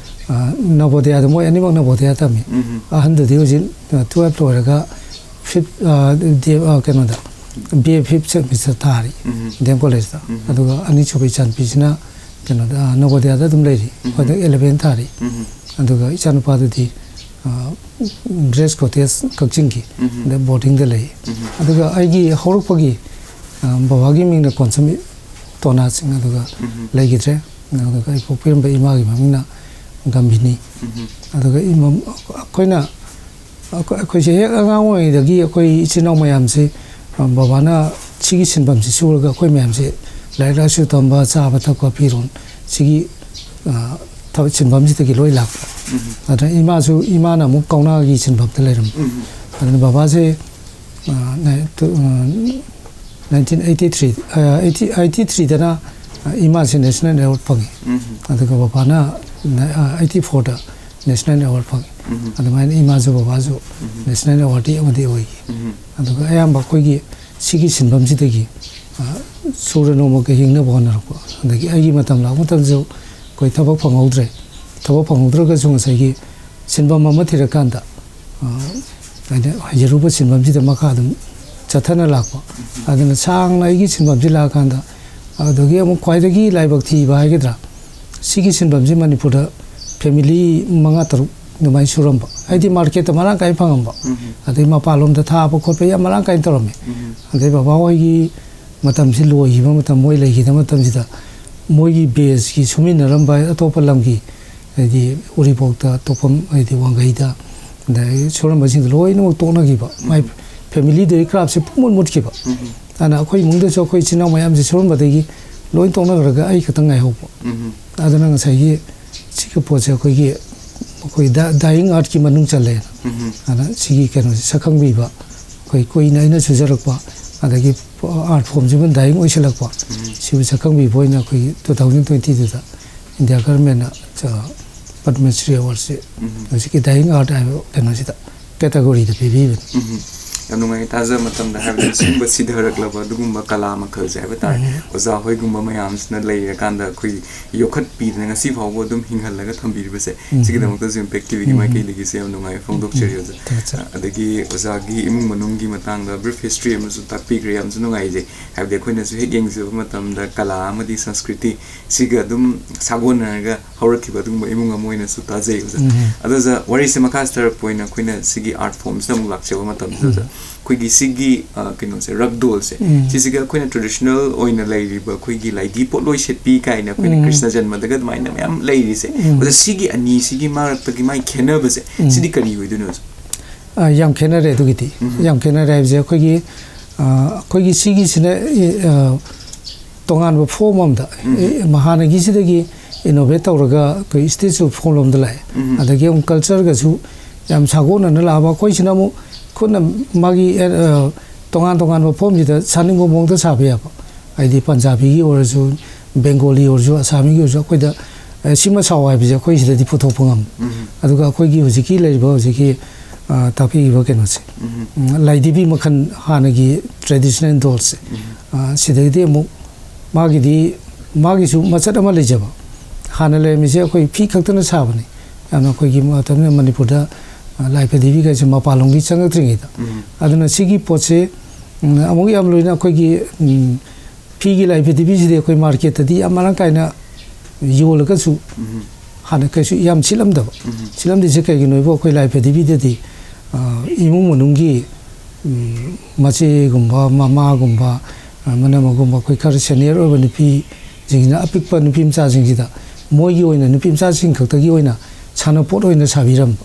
ꯑ, ꯅꯕꯣꯗꯤꯌꯥꯗ, ꯃꯣꯏ ꯑꯅꯤꯃꯛ ꯅꯕꯣꯗꯤꯌꯥ ꯇꯝꯃꯤ꯫ ꯎꯝ꯫ ꯑꯍꯟꯗꯨꯗꯤ ꯍꯧꯖꯤꯛ, ꯑ, ꯇꯨꯋꯦꯜꯐ ꯂꯣꯏꯔꯒ ꯐꯤꯐ, ꯑ, ꯗꯤ-, ꯑ, ꯀꯩꯅꯣꯗ, ꯕꯤ ꯑꯦ ꯐꯤꯐ ꯁꯦꯃꯤꯁꯇꯔ ꯊꯥꯔꯤ, ꯎꯝ꯫ ꯗꯤ ꯑꯦꯝ ꯀꯣꯂꯦꯖꯇ꯫ ꯎꯝ꯫ ꯑꯗꯨꯒ ꯑꯅꯤꯁꯨꯕ ꯏꯆꯥꯅꯨꯄꯤꯁꯤꯅ ꯀꯩꯅꯣꯗ, ꯑ, ꯅꯕꯣꯗꯤꯌꯥꯗ ꯑꯗꯨꯝ ꯂꯩꯔꯤ, ꯎꯝ꯫ ꯍꯧꯖꯤꯛ ꯑꯦꯂꯚꯦꯟ ꯊꯥꯔꯤ꯫ ꯎꯝ꯫ ꯑꯗꯨꯒ ꯏꯆꯥꯅꯨꯄꯥꯗꯨꯗꯤ, ꯑ, ꯗ꯭ꯔꯦꯁ ꯀꯣꯇꯦꯖ ꯀꯛꯆꯤꯡꯒꯤ, ꯎꯝ꯫ ꯑꯗ ꯕꯣꯔꯗꯤꯡꯗ ꯂꯩ꯫ ꯎꯝ꯫ ꯑꯗꯨꯒ ꯑꯩꯒꯤ ꯍꯧꯔꯛꯄꯒꯤ, ꯑ, ꯕꯕꯥꯒꯤ ꯃꯤꯡꯅ ꯀꯣꯟꯁꯝ ꯇꯣꯅꯥ ꯁꯤꯡ, ꯑꯗꯨꯒ ꯎꯝ꯫ ꯂꯩꯈꯤꯗ꯭ꯔꯦ꯫ ꯑꯗꯨꯒ ꯑꯩ ꯄꯣꯛꯄꯤꯔꯝꯕ ꯏꯃꯥꯒꯤ ꯃꯃꯤꯡꯅ ꯒꯝꯚꯤꯅꯤ꯫ ꯎꯝ꯫ ꯑꯗꯨꯒ ꯏꯃꯝ-, ꯑꯩꯈꯣꯏꯅ, ꯑꯩꯈꯣꯏ-, ꯑꯩꯈꯣꯏꯁꯦ ꯍꯦꯛ ꯑꯉꯥꯡ ꯑꯣꯏꯔꯤꯉꯩꯗꯒꯤ ꯑꯩꯈꯣꯏ ꯏꯆꯤꯟ ꯏꯅꯥꯎ ꯃꯌꯥꯝꯁꯦ, ꯑ, ꯕꯕꯥꯅ ꯁꯤꯒꯤ ꯁꯤꯟꯐꯝꯁꯤ ꯁꯨꯔꯒ ꯑꯩꯈꯣꯏ ꯃꯌꯥꯝꯁꯦ ꯂꯥꯏꯔꯤꯛ ꯂꯥꯏꯁꯨ ꯇꯝꯕ, ꯆꯥꯕ ꯊꯛꯄ, ꯐꯤꯔꯣꯜ, ꯁꯤꯒꯤ, ꯑ, ꯊꯕꯛ ꯁꯤꯟꯐꯝꯁꯤꯗꯒꯤ ꯂꯣꯏ ꯂꯥꯛꯄ꯫ ꯎꯝ꯫ ꯑꯗꯨꯅ ꯏꯃꯥꯁꯨ, ꯏꯃꯥꯅ ꯑꯃꯨꯛ ꯀꯧꯅꯥꯒꯤ ꯁꯤꯟꯐꯝꯗ ꯂꯩꯔꯝꯕ꯫ ꯎꯝ꯫ ꯑꯗꯨꯅ ꯕꯕꯥꯁꯦ, ꯑ, ꯅꯥꯏ-, ꯇꯨ-, ꯑ, ꯅꯥꯏꯟꯇꯤꯟ ꯑꯩꯠꯇꯤ ꯊ꯭ꯔꯤ, ꯑ, ꯑꯩꯠꯇꯤ, ꯑꯩꯠꯇꯤ ꯊ꯭ꯔꯤꯗꯅ, ꯑ, ꯏꯃꯥꯁꯦ ꯅꯦꯁꯅꯦꯜ ꯑꯦꯋꯥꯔꯗ ꯐꯪꯉꯤ꯫ ꯎꯝ꯫ ꯑꯗꯨꯒ ꯕꯕꯥꯅ, ꯑ, ꯑꯩꯠꯇꯤ ꯐꯣꯔꯗ ꯅꯦꯁꯅꯦꯜ ꯑꯦꯋꯥꯔꯗ ꯐꯪꯉꯤ꯫ ꯎꯝ꯫ ꯑꯗꯨꯃꯥꯏꯅ ꯏꯃꯥꯁꯨ ꯕꯕꯥꯁꯨ ꯎꯝ꯫ ꯅꯦꯁꯅꯦꯜ ꯑꯦꯋꯥꯔꯗꯇꯤ ꯑꯃꯗꯤ ꯑꯣꯏꯈꯤ꯫ ꯎꯝ꯫ ꯑꯗꯨꯒ ꯑꯌꯥꯝꯕ ꯑꯩꯈꯣꯏꯒꯤ ꯁꯤꯒꯤ ꯁꯤꯟꯐꯝꯁꯤꯗꯒꯤ, ꯑ, ꯁꯨꯔ ꯅꯣꯝꯃꯒ ꯍꯤꯡꯅꯕ ꯍꯣꯠꯅꯔꯛꯄ, ꯑꯗꯒꯤ ꯑꯩꯒꯤ ꯃꯇꯝ ꯂꯥꯛꯄ ꯃꯇꯝꯗꯁꯨ ꯑꯩꯈꯣꯏ ꯊꯕꯛ ꯐꯪꯍꯧꯗ꯭ꯔꯦ꯫ ꯊꯕꯛ ꯐꯪꯍꯧꯗ꯭ꯔꯒꯁꯨ ꯉꯁꯥꯏꯒꯤ ꯁꯤꯟꯐꯝ ꯑꯃ ꯊꯤꯔꯀꯥꯟꯗ, ꯑ, ꯍꯥꯏꯗꯤ ꯍꯩꯖꯔꯨꯕ ꯁꯤꯟꯐꯝꯁꯤꯗ ꯃꯈꯥ ꯑꯗꯨꯝ ꯆꯠꯊꯅ ꯂꯥꯛꯄ꯫ ꯑꯗꯨꯅ ꯁꯥꯡꯅ ꯑꯩꯒꯤ ꯁꯤꯟꯐꯝꯁꯤ ꯂꯥꯛꯑꯀꯥꯟꯗ, ꯑꯗꯨꯗꯒꯤ ꯑꯃꯨꯛ ꯈ꯭ꯋꯥꯏꯗꯒꯤ ꯂꯥꯏꯕꯛ ꯊꯤꯕ ꯍꯥꯏꯒꯗ꯭ꯔꯥ, ꯁꯤꯒꯤ ꯁꯤꯟꯐꯝꯁꯤ ꯃꯅꯤꯄꯨꯔꯗ ꯐꯦꯃꯤꯂꯤ ꯃꯉꯥ ꯇꯔꯨꯛ ꯑꯗꯨꯃꯥꯏꯅ ꯁꯨꯔꯝꯕ, ꯍꯥꯏꯗꯤ ꯃꯥꯔꯀꯦꯠꯇ ꯃꯔꯥꯡ ꯀꯥꯏꯅ ꯐꯪꯉꯝꯕ, ꯎꯝ꯫ ꯑꯗꯩ ꯃꯄꯥꯟꯂꯣꯝꯗ ꯊꯥꯕ ꯈꯣꯠꯄ ꯌꯥꯝ ꯃꯔꯥꯡ ꯀꯥꯏꯅ ꯇꯧꯔꯝꯃꯤ꯫ ꯎꯝ꯫ ꯑꯗꯩ ꯕꯕꯥ ꯍꯣꯏꯒꯤ ꯃꯇꯝꯁꯤ ꯂꯣꯏꯈꯤꯕ ꯃꯇꯝ, ꯃꯣꯏ ꯂꯩꯈꯤꯗꯕ ꯃꯇꯝꯁꯤꯗ ꯃꯣꯏꯒꯤ ꯕꯦꯁꯀꯤ ꯁꯨꯃꯤꯟꯅꯔꯝꯕ ꯑꯇꯣꯞꯄ ꯂꯝꯒꯤ, ꯍꯥꯏꯗꯤ ꯎꯔꯤꯄꯣꯛꯇ, ꯑꯇꯣꯞꯄ, ꯍꯥꯏꯗꯤ ꯋꯥꯡꯈꯩꯗ, ꯑꯗꯩ ꯁꯨꯔꯝꯕꯁꯤꯡꯗꯣ ꯂꯣꯏꯅꯃꯛ ꯇꯣꯛꯅꯈꯤꯕ, ꯃꯥꯏ ꯐꯦꯃꯤꯂꯤꯗꯨꯒꯤ ꯀ꯭ꯔꯥꯞꯁꯦ ꯄꯨꯡꯃꯨꯠ ꯃꯨꯠꯈꯤꯕ꯫ ꯎꯝ꯫ ꯑꯗꯨꯅ ꯑꯩꯈꯣꯏ ꯏꯃꯨꯡꯗꯁꯨ ꯑꯩꯈꯣꯏ ꯏꯆꯤꯟ ꯏꯅꯥꯎ ꯃꯌꯥꯝꯁꯦ ꯁꯨꯔꯝꯕꯗꯒꯤ ꯂꯣꯏ ꯇꯣꯛꯅꯈ꯭ꯔꯒ ꯑꯩ ꯈꯛꯇꯪ ꯉꯥꯏꯍꯧꯕ꯫ ꯎꯝ꯫ ꯑꯗꯨꯅ ꯉꯁꯥꯏꯒꯤ ꯁꯤꯒꯤ ꯄꯣꯠꯁꯦ ꯑꯩꯈꯣꯏꯒꯤ, ꯑꯩꯈꯣꯏ ꯗꯥ-, ꯗꯥꯏꯌꯤꯡ ꯑꯥꯔꯠꯀꯤ ꯃꯅꯨꯡ ꯆꯜꯂꯦꯅ꯫ ꯎꯝ꯫ ꯑꯗꯨꯅ ꯁꯤꯒꯤ ꯀꯩꯅꯣꯁꯦ ꯁꯛꯈꯪꯕꯤꯕ, ꯑꯩꯈꯣꯏ ꯀꯨꯏꯅ ꯑꯩꯅ ꯁꯨꯖꯔꯛꯄ, ꯑꯗꯒꯤ ꯑꯥꯔꯠ ꯐꯣꯝꯁꯤꯃ ꯗꯥꯏꯌꯤꯡ ꯑꯣꯏꯁꯤꯜꯂꯛꯄ, ꯎꯝ꯫ ꯁꯤꯕꯨ ꯁꯛꯈꯪꯕꯤꯕ ꯑꯣꯏꯅ ꯑꯩꯈꯣꯏꯒꯤ ꯇꯨ ꯊꯥꯎꯖꯟ ꯇ꯭ꯋꯦꯟꯇꯤꯗꯨꯗ ꯏꯟꯗꯤꯌꯥ ꯒꯔꯃꯦꯟꯅ, ꯑ, ꯄꯗꯃ ꯁ꯭ꯔꯤ ꯑꯦꯋꯥꯔꯗꯁꯦ ꯎꯝ꯫ ꯍꯧꯖꯤꯛꯀꯤ ꯗꯥꯏꯌꯤꯡ ꯑꯥꯔꯠ ꯍꯥꯏꯕ ꯀꯩꯅꯣꯁꯤꯗ ꯀꯦꯇꯥꯒꯣꯔꯤꯗ ꯄꯤꯕꯤꯕꯅꯤ꯫ ꯎꯝ꯫ ꯌꯥꯝ ꯅꯨꯡꯉꯥꯏ ꯇꯥꯖꯕ ꯃꯇꯝꯗ, ꯍꯥꯏꯕꯗꯤ ꯁꯤꯒꯨꯝꯕ ꯁꯤꯊꯔꯛꯂꯕ ꯑꯗꯨꯒꯨꯝꯕ ꯀꯂꯥ ꯃꯈꯜꯁꯦ ꯍꯥꯏꯕ ꯇꯥꯔꯦ, ꯎꯝ꯫ ꯑꯣꯖꯥ ꯍꯣꯏꯒꯨꯝꯕ ꯃꯌꯥꯝꯁꯤꯅ ꯂꯩꯔꯀꯥꯟꯗ ꯑꯩꯈꯣꯏ ꯌꯣꯛꯈꯠꯄꯤꯗꯅ ꯉꯁꯤ ꯐꯥꯎꯕ ꯑꯗꯨꯝ ꯍꯤꯡꯍꯜꯂꯒ ꯊꯝꯕꯤꯔꯤꯕꯁꯦ, ꯎꯝ꯫ ꯁꯤꯒꯤꯗꯃꯛꯇꯁꯨ ꯏꯝꯄꯦꯛ ꯇꯤꯚꯤꯒꯤ ꯎꯝ꯫ ꯃꯥꯏꯀꯩꯗꯒꯤꯁꯨ ꯌꯥꯝ ꯅꯨꯡꯉꯥꯏꯕ ꯐꯣꯡꯗꯣꯛꯆꯔꯤ, ꯎꯝ꯫ ꯑꯣꯖꯥ꯫ ꯊꯥꯒꯠꯆꯔꯤ꯫ ꯑꯗꯒꯤ ꯑꯣꯖꯥꯒꯤ ꯏꯃꯨꯡ ꯃꯅꯨꯡꯒꯤ ꯃꯇꯥꯡꯗ brief history ꯑꯃꯁꯨ ꯇꯥꯛꯄꯤꯈ꯭ꯔꯦ, ꯌꯥꯝꯁꯨ ꯅꯨꯡꯉꯥꯏꯖꯩ꯫ ꯍꯥꯏꯕꯗꯤ ꯑꯩꯈꯣꯏꯅꯁꯨ ꯍꯦꯛ ꯌꯦꯡꯖꯕ ꯃꯇꯝꯗ ꯀꯂꯥ ꯑꯃꯗꯤ ꯁꯪꯁꯀ꯭ꯔꯤꯇꯤ ꯁꯤꯒ ꯑꯗꯨꯝ ꯁꯥꯒꯣꯟꯅꯔꯒ ꯍꯧꯔꯛꯈꯤꯕ ꯑꯗꯨꯒꯨꯝꯕ ꯏꯃꯨꯡ ꯑꯃ ꯑꯣꯏꯅꯁꯨ ꯇꯥꯖꯩ, ꯑꯣꯖꯥ꯫ ꯎꯝ꯫ ꯑꯗꯣ ꯑꯣꯖꯥ, ꯋꯥꯔꯤꯁꯦ ꯃꯈꯥ ꯆꯠꯊꯔꯛꯄ ꯑꯣꯏꯅ ꯑꯩꯈꯣꯏꯅ ꯁꯤꯒꯤ art formꯁꯤꯗ ꯑꯃꯨꯛ ꯂꯥꯛꯆꯕ ꯃꯇꯝꯗ, ꯎꯝ꯫ ꯑꯣꯖꯥ, ꯑꯩꯈꯣꯏꯒꯤ ꯁꯤꯒꯤ, ꯑ, ꯀꯩꯅꯣꯁꯦ, ꯔꯒꯗꯣꯜꯁꯦ, ꯎꯝ꯫ ꯁꯤꯁꯤꯒ ꯑꯩꯈꯣꯏꯅ traditional ꯑꯣꯏꯅ ꯂꯩꯔꯤꯕ ꯑꯩꯈꯣꯏꯒꯤ ꯂꯥꯏꯙꯤ ꯄꯣꯠꯂꯣꯏ ꯁꯦꯠꯄꯤ ꯀꯥꯏꯅ ꯑꯩꯈꯣꯏꯅ ꯎꯝ꯫ ꯀ꯭ꯔꯤꯁꯅ ꯖꯟꯃꯗꯒ ꯑꯗꯨꯃꯥꯏꯅ ꯃꯌꯥꯝ ꯂꯩꯔꯤꯁꯦ, ꯎꯝ꯫ ꯑꯣꯖꯥ, ꯁꯤꯒꯤ ꯑꯅꯤꯁꯤꯒꯤ ꯃꯔꯛꯇꯒꯤ ꯃꯥꯒꯤ ꯈꯦꯠꯅꯕꯁꯦ, ꯎꯝ꯫ ꯁꯤꯗꯤ ꯀꯔꯤ ꯑꯣꯏꯗꯣꯏꯅꯣ, ꯑꯣꯖꯥ? ꯑ, ꯌꯥꯝ ꯈꯦꯠꯅꯔꯦ ꯑꯗꯨꯒꯤꯗꯤ꯫ ꯎꯝ꯫ ꯌꯥꯝ ꯈꯦꯠꯅꯔꯦ ꯍꯥꯏꯕꯁꯦ ꯑꯩꯈꯣꯏꯒꯤ, ꯑ, ꯑꯩꯈꯣꯏꯒꯤ ꯁꯤꯒꯤꯁꯤꯅ, ꯑ, ꯇꯣꯉꯥꯟꯕ form ꯑꯃꯗ, ꯎꯝ꯫ ꯑꯦ, ꯍꯥꯟꯅꯒꯤꯁꯤꯗꯒꯤ innovate ꯇꯧꯔꯒ ꯑꯩꯈꯣꯏ stage of form ꯂꯣꯝꯗ ꯂꯥꯛꯑꯦ꯫ ꯎꯝ꯫ ꯑꯗꯒꯤ ꯑꯃꯨꯛ cultureꯒꯁꯨ ꯌꯥꯝ ꯁꯥꯒꯣꯟꯅꯅ ꯂꯥꯛꯑꯕ꯫ ꯑꯩꯈꯣꯏꯁꯤꯅ ꯑꯃꯨꯛ ꯈꯨꯠꯅ ꯃꯥꯒꯤ, ꯑ, ꯇꯣꯉꯥꯟ ꯇꯣꯉꯥꯟꯕ formꯁꯤꯗ ꯁꯥꯅꯤꯡꯕ ꯃꯑꯣꯡꯗ ꯁꯥꯕ ꯌꯥꯕ꯫ ꯍꯥꯏꯗꯤ ꯄꯟꯖꯥꯕꯤꯒꯤ ꯑꯣꯏꯔꯁꯨ, ꯕꯦꯡꯒꯣꯂꯤ ꯑꯣꯏꯔꯁꯨ, ꯑꯁꯥꯃꯤꯒꯤ ꯑꯣꯏꯔꯁꯨ, ꯑꯩꯈꯣꯏꯗ, ꯑ, ꯁꯤꯃ ꯁꯥꯎ ꯍꯥꯏꯕꯁꯦ ꯑꯩꯈꯣꯏ ꯁꯤꯗꯗꯤ ꯄꯨꯊꯣꯛꯄ ꯉꯝꯃꯤ꯫ ꯎꯝ꯫ ꯑꯗꯨꯒ ꯑꯩꯈꯣꯏꯒꯤ ꯍꯧꯖꯤꯛꯀꯤ ꯂꯩꯔꯤꯕ ꯍꯧꯖꯤꯛꯀꯤ, ꯑ, ꯇꯥꯛꯄꯤꯔꯤꯕ ꯀꯩꯅꯣꯁꯦ, ꯎꯝ꯫ ꯎꯝ, ꯂꯥꯏꯙꯤꯕꯤ ꯃꯈꯜ ꯍꯥꯟꯅꯒꯤ traditional dollꯁꯦ, ꯎꯝ꯫ ꯑ, ꯁꯤꯗꯒꯤꯗꯤ ꯑꯃꯨꯛ ꯃꯥꯒꯤꯗꯤ, ꯃꯥꯒꯤꯁꯨ ꯃꯆꯠ ꯑꯃ ꯂꯩꯖꯕ꯫ ꯍꯥꯟꯅ ꯂꯩꯔꯝꯃꯤꯁꯦ ꯑꯩꯈꯣꯏ ꯐꯤ ꯈꯛꯇꯅ ꯁꯥꯕꯅꯤ꯫ ꯌꯥꯝꯅ ꯑꯩꯈꯣꯏꯒꯤ ꯃꯇꯝꯗ ꯃꯅꯤꯄꯨꯔꯗ, ꯑ, ꯂꯥꯏ ꯐꯗꯤꯕꯤꯒꯁꯦ ꯃꯄꯥꯟꯂꯣꯝꯒꯤ ꯆꯪꯉꯛꯇ꯭ꯔꯤꯉꯩꯗ꯫ ꯎꯝ꯫ ꯑꯗꯨꯅ ꯁꯤꯒꯤ ꯄꯣꯠꯁꯦ, ꯎꯝ, ꯑꯃꯨꯛ ꯌꯥꯝ ꯂꯣꯏꯅ ꯑꯩꯈꯣꯏꯒꯤ, ꯎꯝ, ꯐꯤꯒꯤ ꯂꯥꯏ ꯐꯗꯤꯕꯤꯁꯤꯗꯤ ꯑꯩꯈꯣꯏ marketꯇꯗꯤ ꯌꯥꯝ ꯃꯔꯥꯡ ꯀꯥꯏꯅ ꯌꯣꯜꯂꯒꯁꯨ ꯎꯝ꯫ ꯍꯥꯟꯅ ꯀꯩꯁꯨ ꯌꯥꯝ ꯁꯤꯠꯂꯝꯗꯕ꯫ ꯎꯝ꯫ ꯁꯤꯠꯂꯝꯗ꯭ꯔꯤꯁꯦ ꯀꯩꯒꯤꯅꯣ ꯍꯥꯏꯕꯨ ꯑꯩꯈꯣꯏ ꯂꯥꯏ ꯐꯗꯤꯕꯤꯗꯗꯤ, ꯑ, ꯏꯃꯨꯡ ꯃꯅꯨꯡꯒꯤ, ꯎꯝ, ꯃꯆꯦꯒꯨꯝꯕ, ꯃꯃꯥꯒꯨꯝꯕ, ꯑ, ꯃꯅꯝꯃꯒꯨꯝꯕ, ꯑꯩꯈꯣꯏ ꯈꯔ senior ꯑꯣꯏꯕ ꯅꯨꯄꯤꯁꯤꯡꯁꯤꯅ, ꯑꯄꯤꯛꯄ ꯅꯨꯄꯤ ꯃꯆꯥꯁꯤꯡꯁꯤꯗ ꯃꯣꯏꯒꯤ ꯑꯣꯏꯅ, ꯅꯨꯄꯤ ꯃꯆꯥꯁꯤꯡ ꯈꯛꯇꯒꯤ ꯑꯣꯏꯅ ꯁꯥꯟꯅꯄꯣꯠ ꯑꯣꯏꯅ ꯁꯥꯕꯤꯔꯝꯕ꯫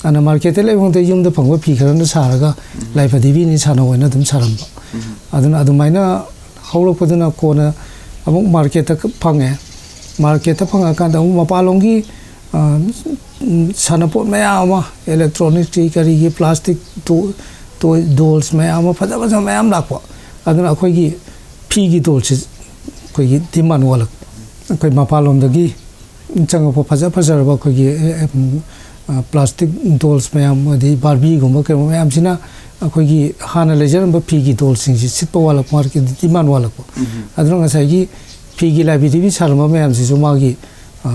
ꯑꯗꯨꯅ marketꯇ ꯂꯩꯕ ꯃꯈꯩ ꯌꯨꯝꯗ ꯐꯪꯕ ꯐꯤ ꯈꯔꯅ ꯁꯥꯔꯒ ꯎꯝ꯫ ꯂꯥꯏ ꯐꯗꯤꯕꯤꯅꯤ ꯁꯥꯟꯅꯧ ꯍꯥꯏꯅ ꯑꯗꯨꯝ ꯁꯥꯔꯝꯕ꯫ ꯎꯝ꯫ ꯑꯗꯨꯅ ꯑꯗꯨꯃꯥꯏꯅ ꯍꯧꯔꯛꯄꯗꯨꯅ ꯀꯣꯟꯅ ꯑꯃꯨꯛ marketꯇ ꯐꯪꯉꯦ꯫ Marketꯇ ꯐꯪꯉꯀꯥꯟꯗ ꯑꯃꯨꯛ ꯃꯄꯥꯟꯂꯣꯝꯒꯤ, ꯑ, ꯎꯝ, ꯁꯥꯟꯅꯄꯣꯠ ꯃꯌꯥꯝ ꯑꯃ, electronicsꯀꯤ, ꯀꯔꯤꯒꯤ, plastic to-, toy, dolls ꯃꯌꯥꯝ ꯑꯃ, ꯐꯖ ꯐꯖꯕ ꯃꯌꯥꯝ ꯂꯥꯛꯄ꯫ ꯑꯗꯨꯅ ꯑꯩꯈꯣꯏꯒꯤ ꯐꯤꯒꯤ dollꯁꯤ ꯑꯩꯈꯣꯏꯒꯤ demand ꯋꯥꯠꯂꯛꯄ꯫ ꯑꯩꯈꯣꯏ ꯃꯄꯥꯟꯂꯣꯝꯗꯒꯤ ꯆꯪꯉꯛꯄ ꯐꯖ ꯐꯖꯔꯕ ꯑꯩꯈꯣꯏꯒꯤ, ꯑꯦ, ꯑꯦ, ꯎꯝ, ꯄ꯭ꯂꯥꯁꯇꯤꯛ ꯗꯣꯜꯁ ꯃꯌꯥꯝ, ꯑꯗꯩ ꯕꯥꯔꯕꯤꯒꯨꯝꯕ ꯀꯩꯒꯨꯝꯕ ꯃꯌꯥꯝꯁꯤꯅ ꯑꯩꯈꯣꯏꯒꯤ ꯍꯥꯟꯅ ꯂꯩꯖꯔꯝꯕ ꯐꯤꯒꯤ ꯗꯣꯜꯁꯤꯡꯁꯤ ꯁꯤꯠꯄ ꯋꯥꯠꯂꯛꯄ, ꯃꯥꯔꯀꯦꯠꯇ ꯗꯤꯃꯥꯟ ꯋꯥꯠꯂꯛꯄ꯫ ꯑꯗꯨꯅ ꯉꯁꯥꯏꯒꯤ ꯐꯤꯒꯤ ꯂꯥꯏꯕꯤꯗꯒꯤ ꯁꯥꯔꯝꯕ ꯃꯌꯥꯝꯁꯤꯁꯨ ꯃꯥꯒꯤ, ꯑ,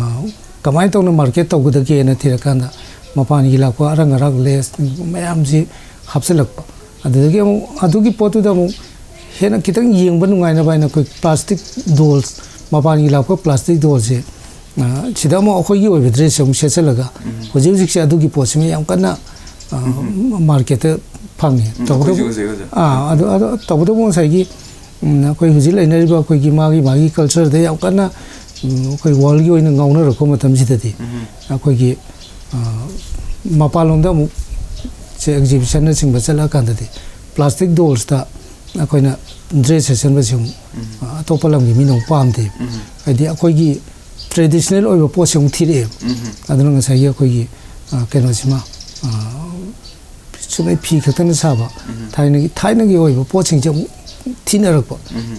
ꯀꯃꯥꯏꯅ ꯇꯧꯅ ꯃꯥꯔꯀꯦꯠ ꯇꯧꯒꯗꯒꯦꯅ ꯊꯤꯔꯀꯥꯟꯗ ꯃꯄꯥꯟꯒꯤ ꯂꯥꯛꯄ ꯑꯔꯪ ꯑꯔꯥꯛ ꯂꯦꯁ ꯃꯌꯥꯝꯁꯤ ꯍꯥꯞꯆꯤꯜꯂꯛꯄ꯫ ꯑꯗꯨꯗꯒꯤ ꯑꯃꯨꯛ ꯑꯗꯨꯒꯤ ꯄꯣꯠꯇꯨꯗ ꯑꯃꯨꯛ ꯍꯦꯟꯅ ꯈꯤꯇꯪ ꯌꯦꯡꯕ ꯅꯨꯡꯉꯥꯏꯅꯕ ꯍꯥꯏꯅ ꯑꯩꯈꯣꯏ ꯄ꯭ꯂꯥꯁꯇꯤꯛ ꯗꯣꯜꯁ, ꯃꯄꯥꯟꯒꯤ ꯂꯥꯛꯄ ꯄ꯭ꯂꯥꯁꯇꯤꯛ ꯗꯣꯜꯁꯦ, ꯑ, ꯁꯤꯗ ꯑꯃꯨꯛ ꯑꯩꯈꯣꯏꯒꯤ ꯑꯣꯏꯕ ꯗ꯭ꯔꯦꯁꯁꯦ ꯑꯃꯨꯛ ꯁꯦꯠꯆꯜꯂꯒ ꯍꯧꯖꯤꯛ ꯍꯧꯖꯤꯛꯁꯦ ꯑꯗꯨꯒꯤ ꯄꯣꯠꯁꯤꯃ ꯌꯥꯝ ꯀꯟꯅ, ꯑ, ꯃꯥꯔꯀꯦꯠꯇ ꯐꯪꯉꯦ꯫ ꯎꯝ, ꯇꯧꯕꯇꯕꯨ, ꯑꯩꯈꯣꯏꯁꯨ ꯎꯖꯩ, ꯎꯖꯩ꯫ ꯑꯥ, ꯑꯗꯨ, ꯑꯗꯨ ꯇꯧꯕꯇꯕꯨ ꯉꯁꯥꯏꯒꯤ, ꯎꯝ, ꯑꯩꯈꯣꯏ ꯍꯧꯖꯤꯛ ꯂꯩꯅꯔꯤꯕ ꯑꯩꯈꯣꯏꯒꯤ ꯃꯥꯒꯤ, ꯃꯥꯒꯤ ꯀꯜꯆꯔꯗ ꯌꯥꯝ ꯀꯟꯅ, ꯎꯝ, ꯑꯩꯈꯣꯏ ꯋꯥꯔꯜꯒꯤ ꯑꯣꯏꯅ ꯉꯥꯎꯅꯔꯛꯄ ꯃꯇꯝꯁꯤꯗꯗꯤ ꯑꯩꯈꯣꯏꯒꯤ, ꯑ, ꯃꯄꯥꯟꯂꯣꯝꯗ ꯑꯃꯨꯛ ꯁꯦ ꯑꯦꯛꯖꯤꯕꯤꯁꯟꯅꯆꯤꯡꯕ ꯆꯠꯂꯛꯑꯀꯥꯟꯗꯗꯤ ꯄ꯭ꯂꯥꯁꯇꯤꯛ ꯗꯣꯜꯁꯇ ꯑꯩꯈꯣꯏꯅ ꯗ꯭ꯔꯦꯁ ꯁꯦꯠꯆꯟꯕꯁꯤ ꯑꯃꯨꯛ, ꯑ, ꯑꯇꯣꯞꯄ ꯂꯝꯒꯤ ꯃꯤꯅ ꯑꯃꯨꯛ ꯄꯥꯝꯗꯦꯕ꯫ ꯍꯥꯏꯗꯤ ꯑꯩꯈꯣꯏꯒꯤ ꯇ꯭ꯔꯦꯗꯤꯁꯅꯦꯜ ꯑꯣꯏꯕ ꯄꯣꯠꯁꯦ ꯑꯃꯨꯛ ꯊꯤꯔꯛꯑꯦꯕ꯫ ꯑꯗꯨꯅ ꯉꯁꯥꯏꯒꯤ ꯑꯩꯈꯣꯏꯒꯤ, ꯑ, ꯀꯩꯅꯣꯁꯤꯃ, ꯑ, ꯆꯨꯝꯅ ꯐꯤ ꯈꯛꯇꯅ ꯁꯥꯕ, ꯊꯥꯏꯅꯒꯤ, ꯊꯥꯏꯅꯒꯤ ꯑꯣꯏꯕ ꯄꯣꯠꯁꯤꯡꯁꯦ ꯑꯃꯨꯛ ꯊꯤꯅꯔꯛꯄ꯫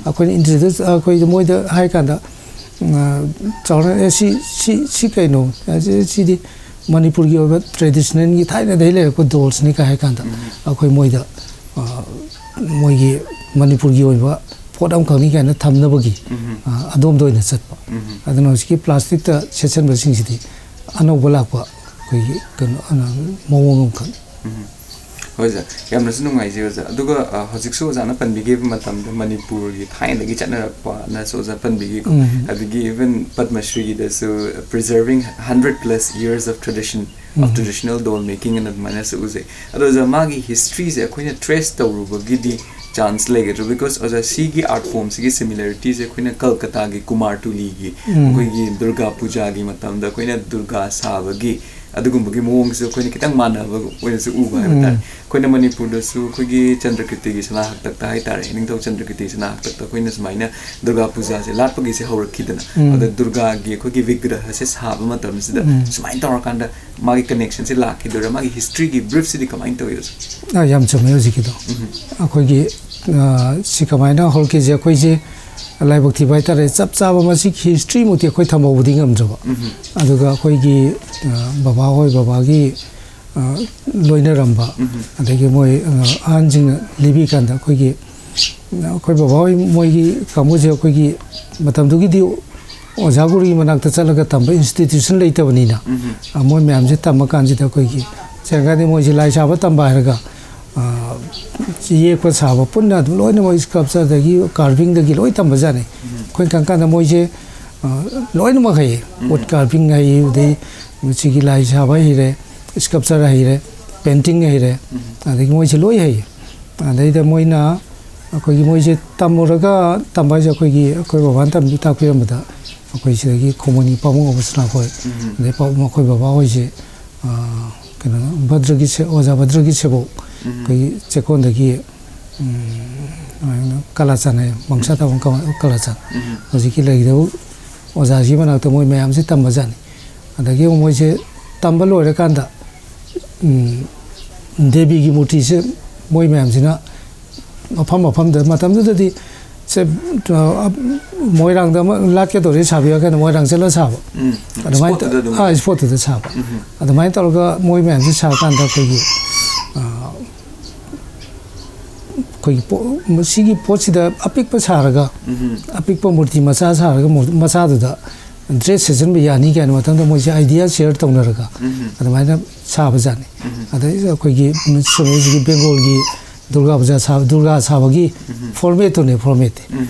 ꯑꯩꯈꯣꯏꯅ ꯏꯟꯇ꯭ꯔꯣꯗ꯭ꯌꯨꯁ, ꯑꯩꯈꯣꯏꯗ ꯃꯣꯏꯗ ꯍꯥꯏ ꯀꯥꯟꯗ, ꯑ, ꯆꯥꯎꯔꯥꯛꯅ, "ꯑꯦ, ꯁꯤ, ꯁꯤ, ꯁꯤ ꯀꯩꯅꯣ? ꯑ, ꯁꯤ, ꯁꯤꯗꯤ ꯃꯅꯤꯄꯨꯔꯒꯤ ꯑꯣꯏꯕ ꯇ꯭ꯔꯦꯗꯤꯁꯅꯦꯜꯒꯤ ꯊꯥꯏꯅꯗꯒꯤ ꯂꯩꯔꯛꯄ ꯗꯣꯜꯁꯅꯤ" ꯀꯥꯏ ꯍꯥꯏ ꯀꯥꯟꯗ ꯑꯩꯈꯣꯏ ꯃꯣꯏꯗ, ꯑ, ꯃꯣꯏꯒꯤ ꯃꯅꯤꯄꯨꯔꯒꯤ ꯑꯣꯏꯕ ꯄꯣꯠ ꯑꯃꯈꯛꯅꯤ ꯀꯥꯏꯅ ꯊꯝꯅꯕꯒꯤ, ꯑ, ꯑꯗꯣꯝꯗ ꯑꯣꯏꯅ ꯆꯠꯄ꯫ ꯑꯗꯨꯅ ꯍꯧꯖꯤꯛꯀꯤ ꯄ꯭ꯂꯥꯁꯇꯤꯛꯇ ꯁꯦꯠꯆꯟꯕꯁꯤꯡꯁꯤꯗꯤ ꯑꯅꯧꯕ ꯂꯥꯛꯄ ꯑꯩꯈꯣꯏꯒꯤ ꯀꯩꯅꯣ, ꯑ, ꯃꯑꯣꯡ ꯑꯃꯈꯛꯅꯤ꯫ ꯎꯝ꯫ ꯍꯣꯏ ꯑꯣꯖꯥ, ꯌꯥꯝꯅꯁꯨ ꯅꯨꯡꯉꯥꯏꯖꯩ ꯑꯣꯖꯥ꯫ ꯑꯗꯨꯒ, ꯑ, ꯍꯧꯖꯤꯛꯁꯨ ꯑꯣꯖꯥꯅ ꯄꯟꯕꯤꯈꯤꯕ ꯃꯇꯝꯗ ꯃꯅꯤꯄꯨꯔꯒꯤ ꯊꯥꯏꯅꯗꯒꯤ ꯆꯠꯅꯔꯛꯄꯅꯁꯨ ꯑꯣꯖꯥ ꯄꯟꯕꯤꯈꯤꯀꯣ꯫ ꯎꯝ꯫ ꯑꯗꯒꯤ even Padma ꯁ꯭ꯔꯤꯒꯤꯗꯁꯨ "Preserving hundred plus years of tradition of traditional doll making" ꯑꯅ ꯑꯗꯨꯃꯥꯏꯅꯁꯨ ꯎꯖꯩ꯫ ꯑꯗꯣ ꯑꯣꯖꯥ, ꯃꯥꯒꯤ ꯍꯤꯁꯇ꯭ꯔꯤꯁꯦ ꯑꯩꯈꯣꯏꯅ ꯇ꯭ꯔꯦꯁ ꯇꯧꯔꯨꯕꯒꯤꯗꯤ ꯆꯥꯟꯁ ꯂꯩꯒꯗ꯭ꯔꯥ? Because ꯑꯣꯖꯥ, ꯁꯤꯒꯤ ꯑꯥꯔꯠ ꯐꯣꯝꯁꯤꯒꯤ ꯁꯤꯃꯤꯂꯔꯤꯇꯤꯁꯦ ꯑꯩꯈꯣꯏꯅ ꯀꯜꯀꯇꯥꯒꯤ ꯀꯨꯃꯥꯔ ꯇꯨꯂꯤꯒꯤ ꯎꯝ꯫ ꯑꯩꯈꯣꯏꯒꯤ ꯗꯨꯔꯒꯥ ꯄꯨꯖꯥꯒꯤ ꯃꯇꯝꯗ ꯑꯩꯈꯣꯏꯅ ꯗꯨꯔꯒꯥ ꯁꯥꯕꯒꯤ ꯑꯗꯨꯒꯨꯝꯕꯒꯤ ꯃꯑꯣꯡꯁꯨ ꯑꯩꯈꯣꯏꯅ ꯈꯤꯇꯪ ꯃꯥꯟꯅꯕ ꯑꯣꯏꯅꯁꯨ ꯎꯕ ꯍꯥꯏꯕ ꯎꯝ꯫ ꯇꯥꯔꯦ꯫ ꯑꯩꯈꯣꯏꯅ ꯃꯅꯤꯄꯨꯔꯗꯁꯨ ꯑꯩꯈꯣꯏꯒꯤ ꯆꯟꯗ꯭ꯔꯀꯤꯔꯇꯤꯒꯤ ꯁꯅꯥ ꯍꯥꯛꯇꯛꯇ ꯍꯥꯏꯇꯥꯔꯦ, ꯏꯅꯤꯡꯊꯧ ꯆꯟꯗ꯭ꯔꯀꯤꯔꯇꯤꯒꯤ ꯁꯅꯥ ꯍꯥꯛꯇꯛꯇ ꯑꯩꯈꯣꯏꯅ ꯁꯨꯃꯥꯏꯅ ꯗꯨꯔꯒꯥ ꯄꯨꯖꯥꯁꯦ ꯂꯥꯠꯄꯒꯤꯁꯦ ꯍꯧꯔꯛꯈꯤꯗꯅ, ꯎꯝ꯫ ꯑꯗ ꯗꯨꯔꯒꯥꯒꯤ ꯑꯩꯈꯣꯏꯒꯤ ꯕꯤꯒ꯭ꯔꯍꯁꯦ ꯁꯥꯕ ꯃꯇꯝꯁꯤꯗ ꯎꯝ꯫ ꯁꯨꯃꯥꯏꯅ ꯇꯧꯔꯀꯥꯟꯗ ꯃꯥꯒꯤ ꯀꯅꯦꯛꯁꯟꯁꯦ ꯂꯥꯛꯈꯤꯗꯣꯏꯔꯥ? ꯃꯥꯒꯤ ꯍꯤꯁꯇ꯭ꯔꯤꯒꯤ ꯕ꯭ꯔꯤꯐꯁꯤꯗꯤ ꯀꯃꯥꯏꯅ ꯇꯧꯏ ꯑꯣꯖꯥ? ꯑ, ꯌꯥꯝ ꯆꯨꯝꯃꯦ ꯍꯧꯖꯤꯛꯀꯤꯗꯣ꯫ ꯎꯝ꯫ ꯑꯩꯈꯣꯏꯒꯤ, ꯑ, ꯁꯤ ꯀꯃꯥꯏꯅ ꯍꯧꯔꯛꯈꯤꯁꯦ? ꯑꯩꯈꯣꯏꯁꯦ ꯂꯥꯏꯕꯛ ꯊꯤꯕ ꯍꯥꯏꯇꯥꯔꯦ, ꯆꯞ ꯆꯥꯕ ꯃꯁꯤꯒꯤ ꯍꯤꯁꯇ꯭ꯔꯤꯃꯨꯛꯇꯤ ꯑꯩꯈꯣꯏ ꯊꯝꯍꯧꯕꯗꯤ ꯉꯝꯗ꯭ꯔꯕ꯫ ꯑꯗꯨꯒ ꯑꯩꯈꯣꯏꯒꯤ, ꯑ, ꯕꯕꯥ ꯍꯣꯏ, ꯕꯕꯥꯒꯤ, ꯑ, ꯂꯣꯏꯅꯔꯝꯕ, ꯑꯗꯒꯤ ꯃꯣꯏ, ꯑ, ꯑꯍꯟꯁꯤꯡꯅ ꯂꯤꯕꯤ ꯀꯥꯟꯗ ꯑꯩꯈꯣꯏꯒꯤ, ꯑ, ꯑꯩꯈꯣꯏ ꯕꯕꯥ ꯍꯣꯏ ꯃꯣꯏꯒꯤ ꯀꯥꯡꯕꯨꯁꯦ ꯑꯩꯈꯣꯏꯒꯤ ꯃꯇꯝꯗꯨꯒꯤꯗꯤ ꯑꯣꯖꯥ ꯒꯨꯔꯨꯒꯤ ꯃꯅꯥꯛꯇ ꯆꯠꯂꯒ ꯇꯝꯕ institution ꯂꯩꯇꯕꯅꯤꯅ, ꯑ, ꯃꯣꯏ ꯃꯌꯥꯝꯁꯦ ꯇꯝꯃ ꯀꯥꯟꯁꯤꯗ ꯑꯩꯈꯣꯏꯒꯤ ꯆꯦꯡꯒꯥꯗꯤ ꯃꯣꯏꯁꯦ ꯂꯥꯏ ꯁꯥꯕ ꯇꯝꯕ ꯍꯥꯏꯔꯒ, ꯑ, ꯌꯦꯛꯄ ꯁꯥꯕ ꯄꯨꯟꯅ ꯑꯗꯨꯝ ꯂꯣꯏꯅꯃꯛ sculptureꯗꯒꯤ carvingꯗꯒꯤ ꯂꯣꯏ ꯇꯝꯕꯖꯥꯠꯅꯤ꯫ ꯑꯩꯈꯣꯏꯅ ꯈꯪ ꯀꯥꯟꯗ ꯃꯣꯏꯁꯦ, ꯑ, ꯂꯣꯏꯅꯃꯛ ꯍꯩꯌꯦ꯫ Wood carving ꯍꯩ, ꯑꯗꯩ ꯁꯤꯒꯤ ꯂꯥꯏ ꯁꯥꯕ ꯍꯩꯔꯦ, sculpture ꯍꯩꯔꯦ, painting ꯍꯩꯔꯦ, ꯑꯗꯒꯤ ꯃꯣꯏꯁꯦ ꯂꯣꯏ ꯍꯩꯌꯦ꯫ ꯑꯗꯩꯗ ꯃꯣꯏꯅ ꯑꯩꯈꯣꯏꯒꯤ ꯃꯣꯏꯁꯦ ꯇꯝꯃꯨꯔꯒ, ꯇꯝꯕ ꯍꯥꯏꯁꯦ ꯑꯩꯈꯣꯏꯒꯤ, ꯑꯩꯈꯣꯏ ꯕꯕꯥꯅ ꯇꯝꯕꯤ ꯇꯥꯛꯄꯤꯔꯝꯕꯗ ꯑꯩꯈꯣꯏ ꯁꯤꯗꯒꯤ ꯈꯣꯡꯃꯣꯟꯒꯤ ꯄꯥꯕꯨꯡ ꯑꯕꯁꯅꯥ ꯈꯣꯏ, ꯑꯗꯩ ꯄꯥꯎ-, ꯃꯈꯣꯏ ꯕꯕꯥ ꯍꯣꯏꯁꯦ, ꯑ, ꯀꯩꯅꯣ, ꯚꯗ꯭ꯔꯒꯤ ꯁꯦ-, ꯑꯣꯖꯥ ꯚꯗ꯭ꯔꯒꯤ ꯁꯦꯕꯣꯛ, ꯑꯩꯈꯣꯏꯒꯤ ꯆꯦꯛꯀꯣꯟꯗꯒꯤ, ꯎꯝ, ꯀꯂꯥꯆꯥꯟ ꯍꯥꯏ, ꯃꯪꯁꯥ ꯇꯥꯕ ꯀꯂꯥꯆꯥꯟ, ꯍꯧꯖꯤꯛꯀꯤ ꯂꯩꯈꯤꯗꯕ ꯑꯣꯖꯥꯁꯤꯒꯤ ꯃꯅꯥꯛꯇ ꯃꯣꯏ ꯃꯌꯥꯝꯁꯦ ꯇꯝꯕꯖꯥꯠꯅꯤ꯫ ꯑꯗꯒꯤ ꯑꯃꯨꯛ ꯃꯣꯏꯁꯦ ꯇꯝꯕ ꯂꯣꯏꯔꯀꯥꯟꯗ, ꯎꯝ, ꯗꯦꯕꯤꯒꯤ ꯃꯨꯔꯇꯤꯁꯦ ꯃꯣꯏ ꯃꯌꯥꯝꯁꯤꯅ ꯃꯐꯝ ꯃꯐꯝꯗ, ꯃꯇꯝꯗꯨꯗꯗꯤ ꯁꯦ, ꯑ, ꯃꯣꯏꯔꯥꯡꯗ ꯑꯃ ꯂꯥꯠꯀꯦ ꯇꯧꯔꯦ, ꯁꯥꯕꯤꯌꯨ ꯍꯥꯏꯅ ꯃꯣꯏꯔꯥꯡ ꯆꯠꯂ ꯁꯥꯕ꯫ ꯎꯝ, ꯑꯗꯨꯃꯥꯏꯅ ꯇ-, spotꯇꯨꯗ ꯑꯗꯨꯝ꯫ ꯑꯥ, spotꯇꯨꯗ ꯁꯥꯕ꯫ ꯑꯗꯨꯃꯥꯏꯅ ꯇꯧꯔꯒ ꯃꯣꯏ ꯃꯌꯥꯝꯁꯦ ꯁꯥꯔꯀꯥꯟꯗ ꯑꯩꯈꯣꯏꯒꯤ, ꯑ, ꯑꯩꯈꯣꯏꯒꯤ ꯄꯣ-, ꯃꯁꯤꯒꯤ ꯄꯣꯠꯁꯤꯗ ꯑꯄꯤꯛꯄ ꯁꯥꯔꯒ, ꯑꯄꯤꯛꯄ ꯃꯨꯔꯇꯤ ꯃꯆꯥ ꯁꯥꯔꯒ ꯃꯨ-, ꯃꯆꯥꯗꯨꯗ dress ꯁꯦꯠꯆꯟꯕ ꯌꯥꯅꯤ ꯀꯥꯏꯅ ꯃꯇꯝꯗ ꯃꯣꯏꯁꯦ idea share ꯇꯧꯅꯔꯒ ꯑꯗꯨꯃꯥꯏꯅ ꯁꯥꯕꯖꯥꯠꯅꯤ꯫ ꯑꯗꯩ ꯑꯩꯈꯣꯏꯒꯤ ꯁꯨꯔꯨꯁꯤꯒꯤ ꯕꯦꯡꯒꯣꯜꯒꯤ ꯗꯨꯔꯒꯥ ꯄꯨꯖꯥ ꯁꯥꯕ, ꯗꯨꯔꯒꯥ ꯁꯥꯕꯒꯤ formatꯇꯨꯅꯦ, formatꯇꯤ꯫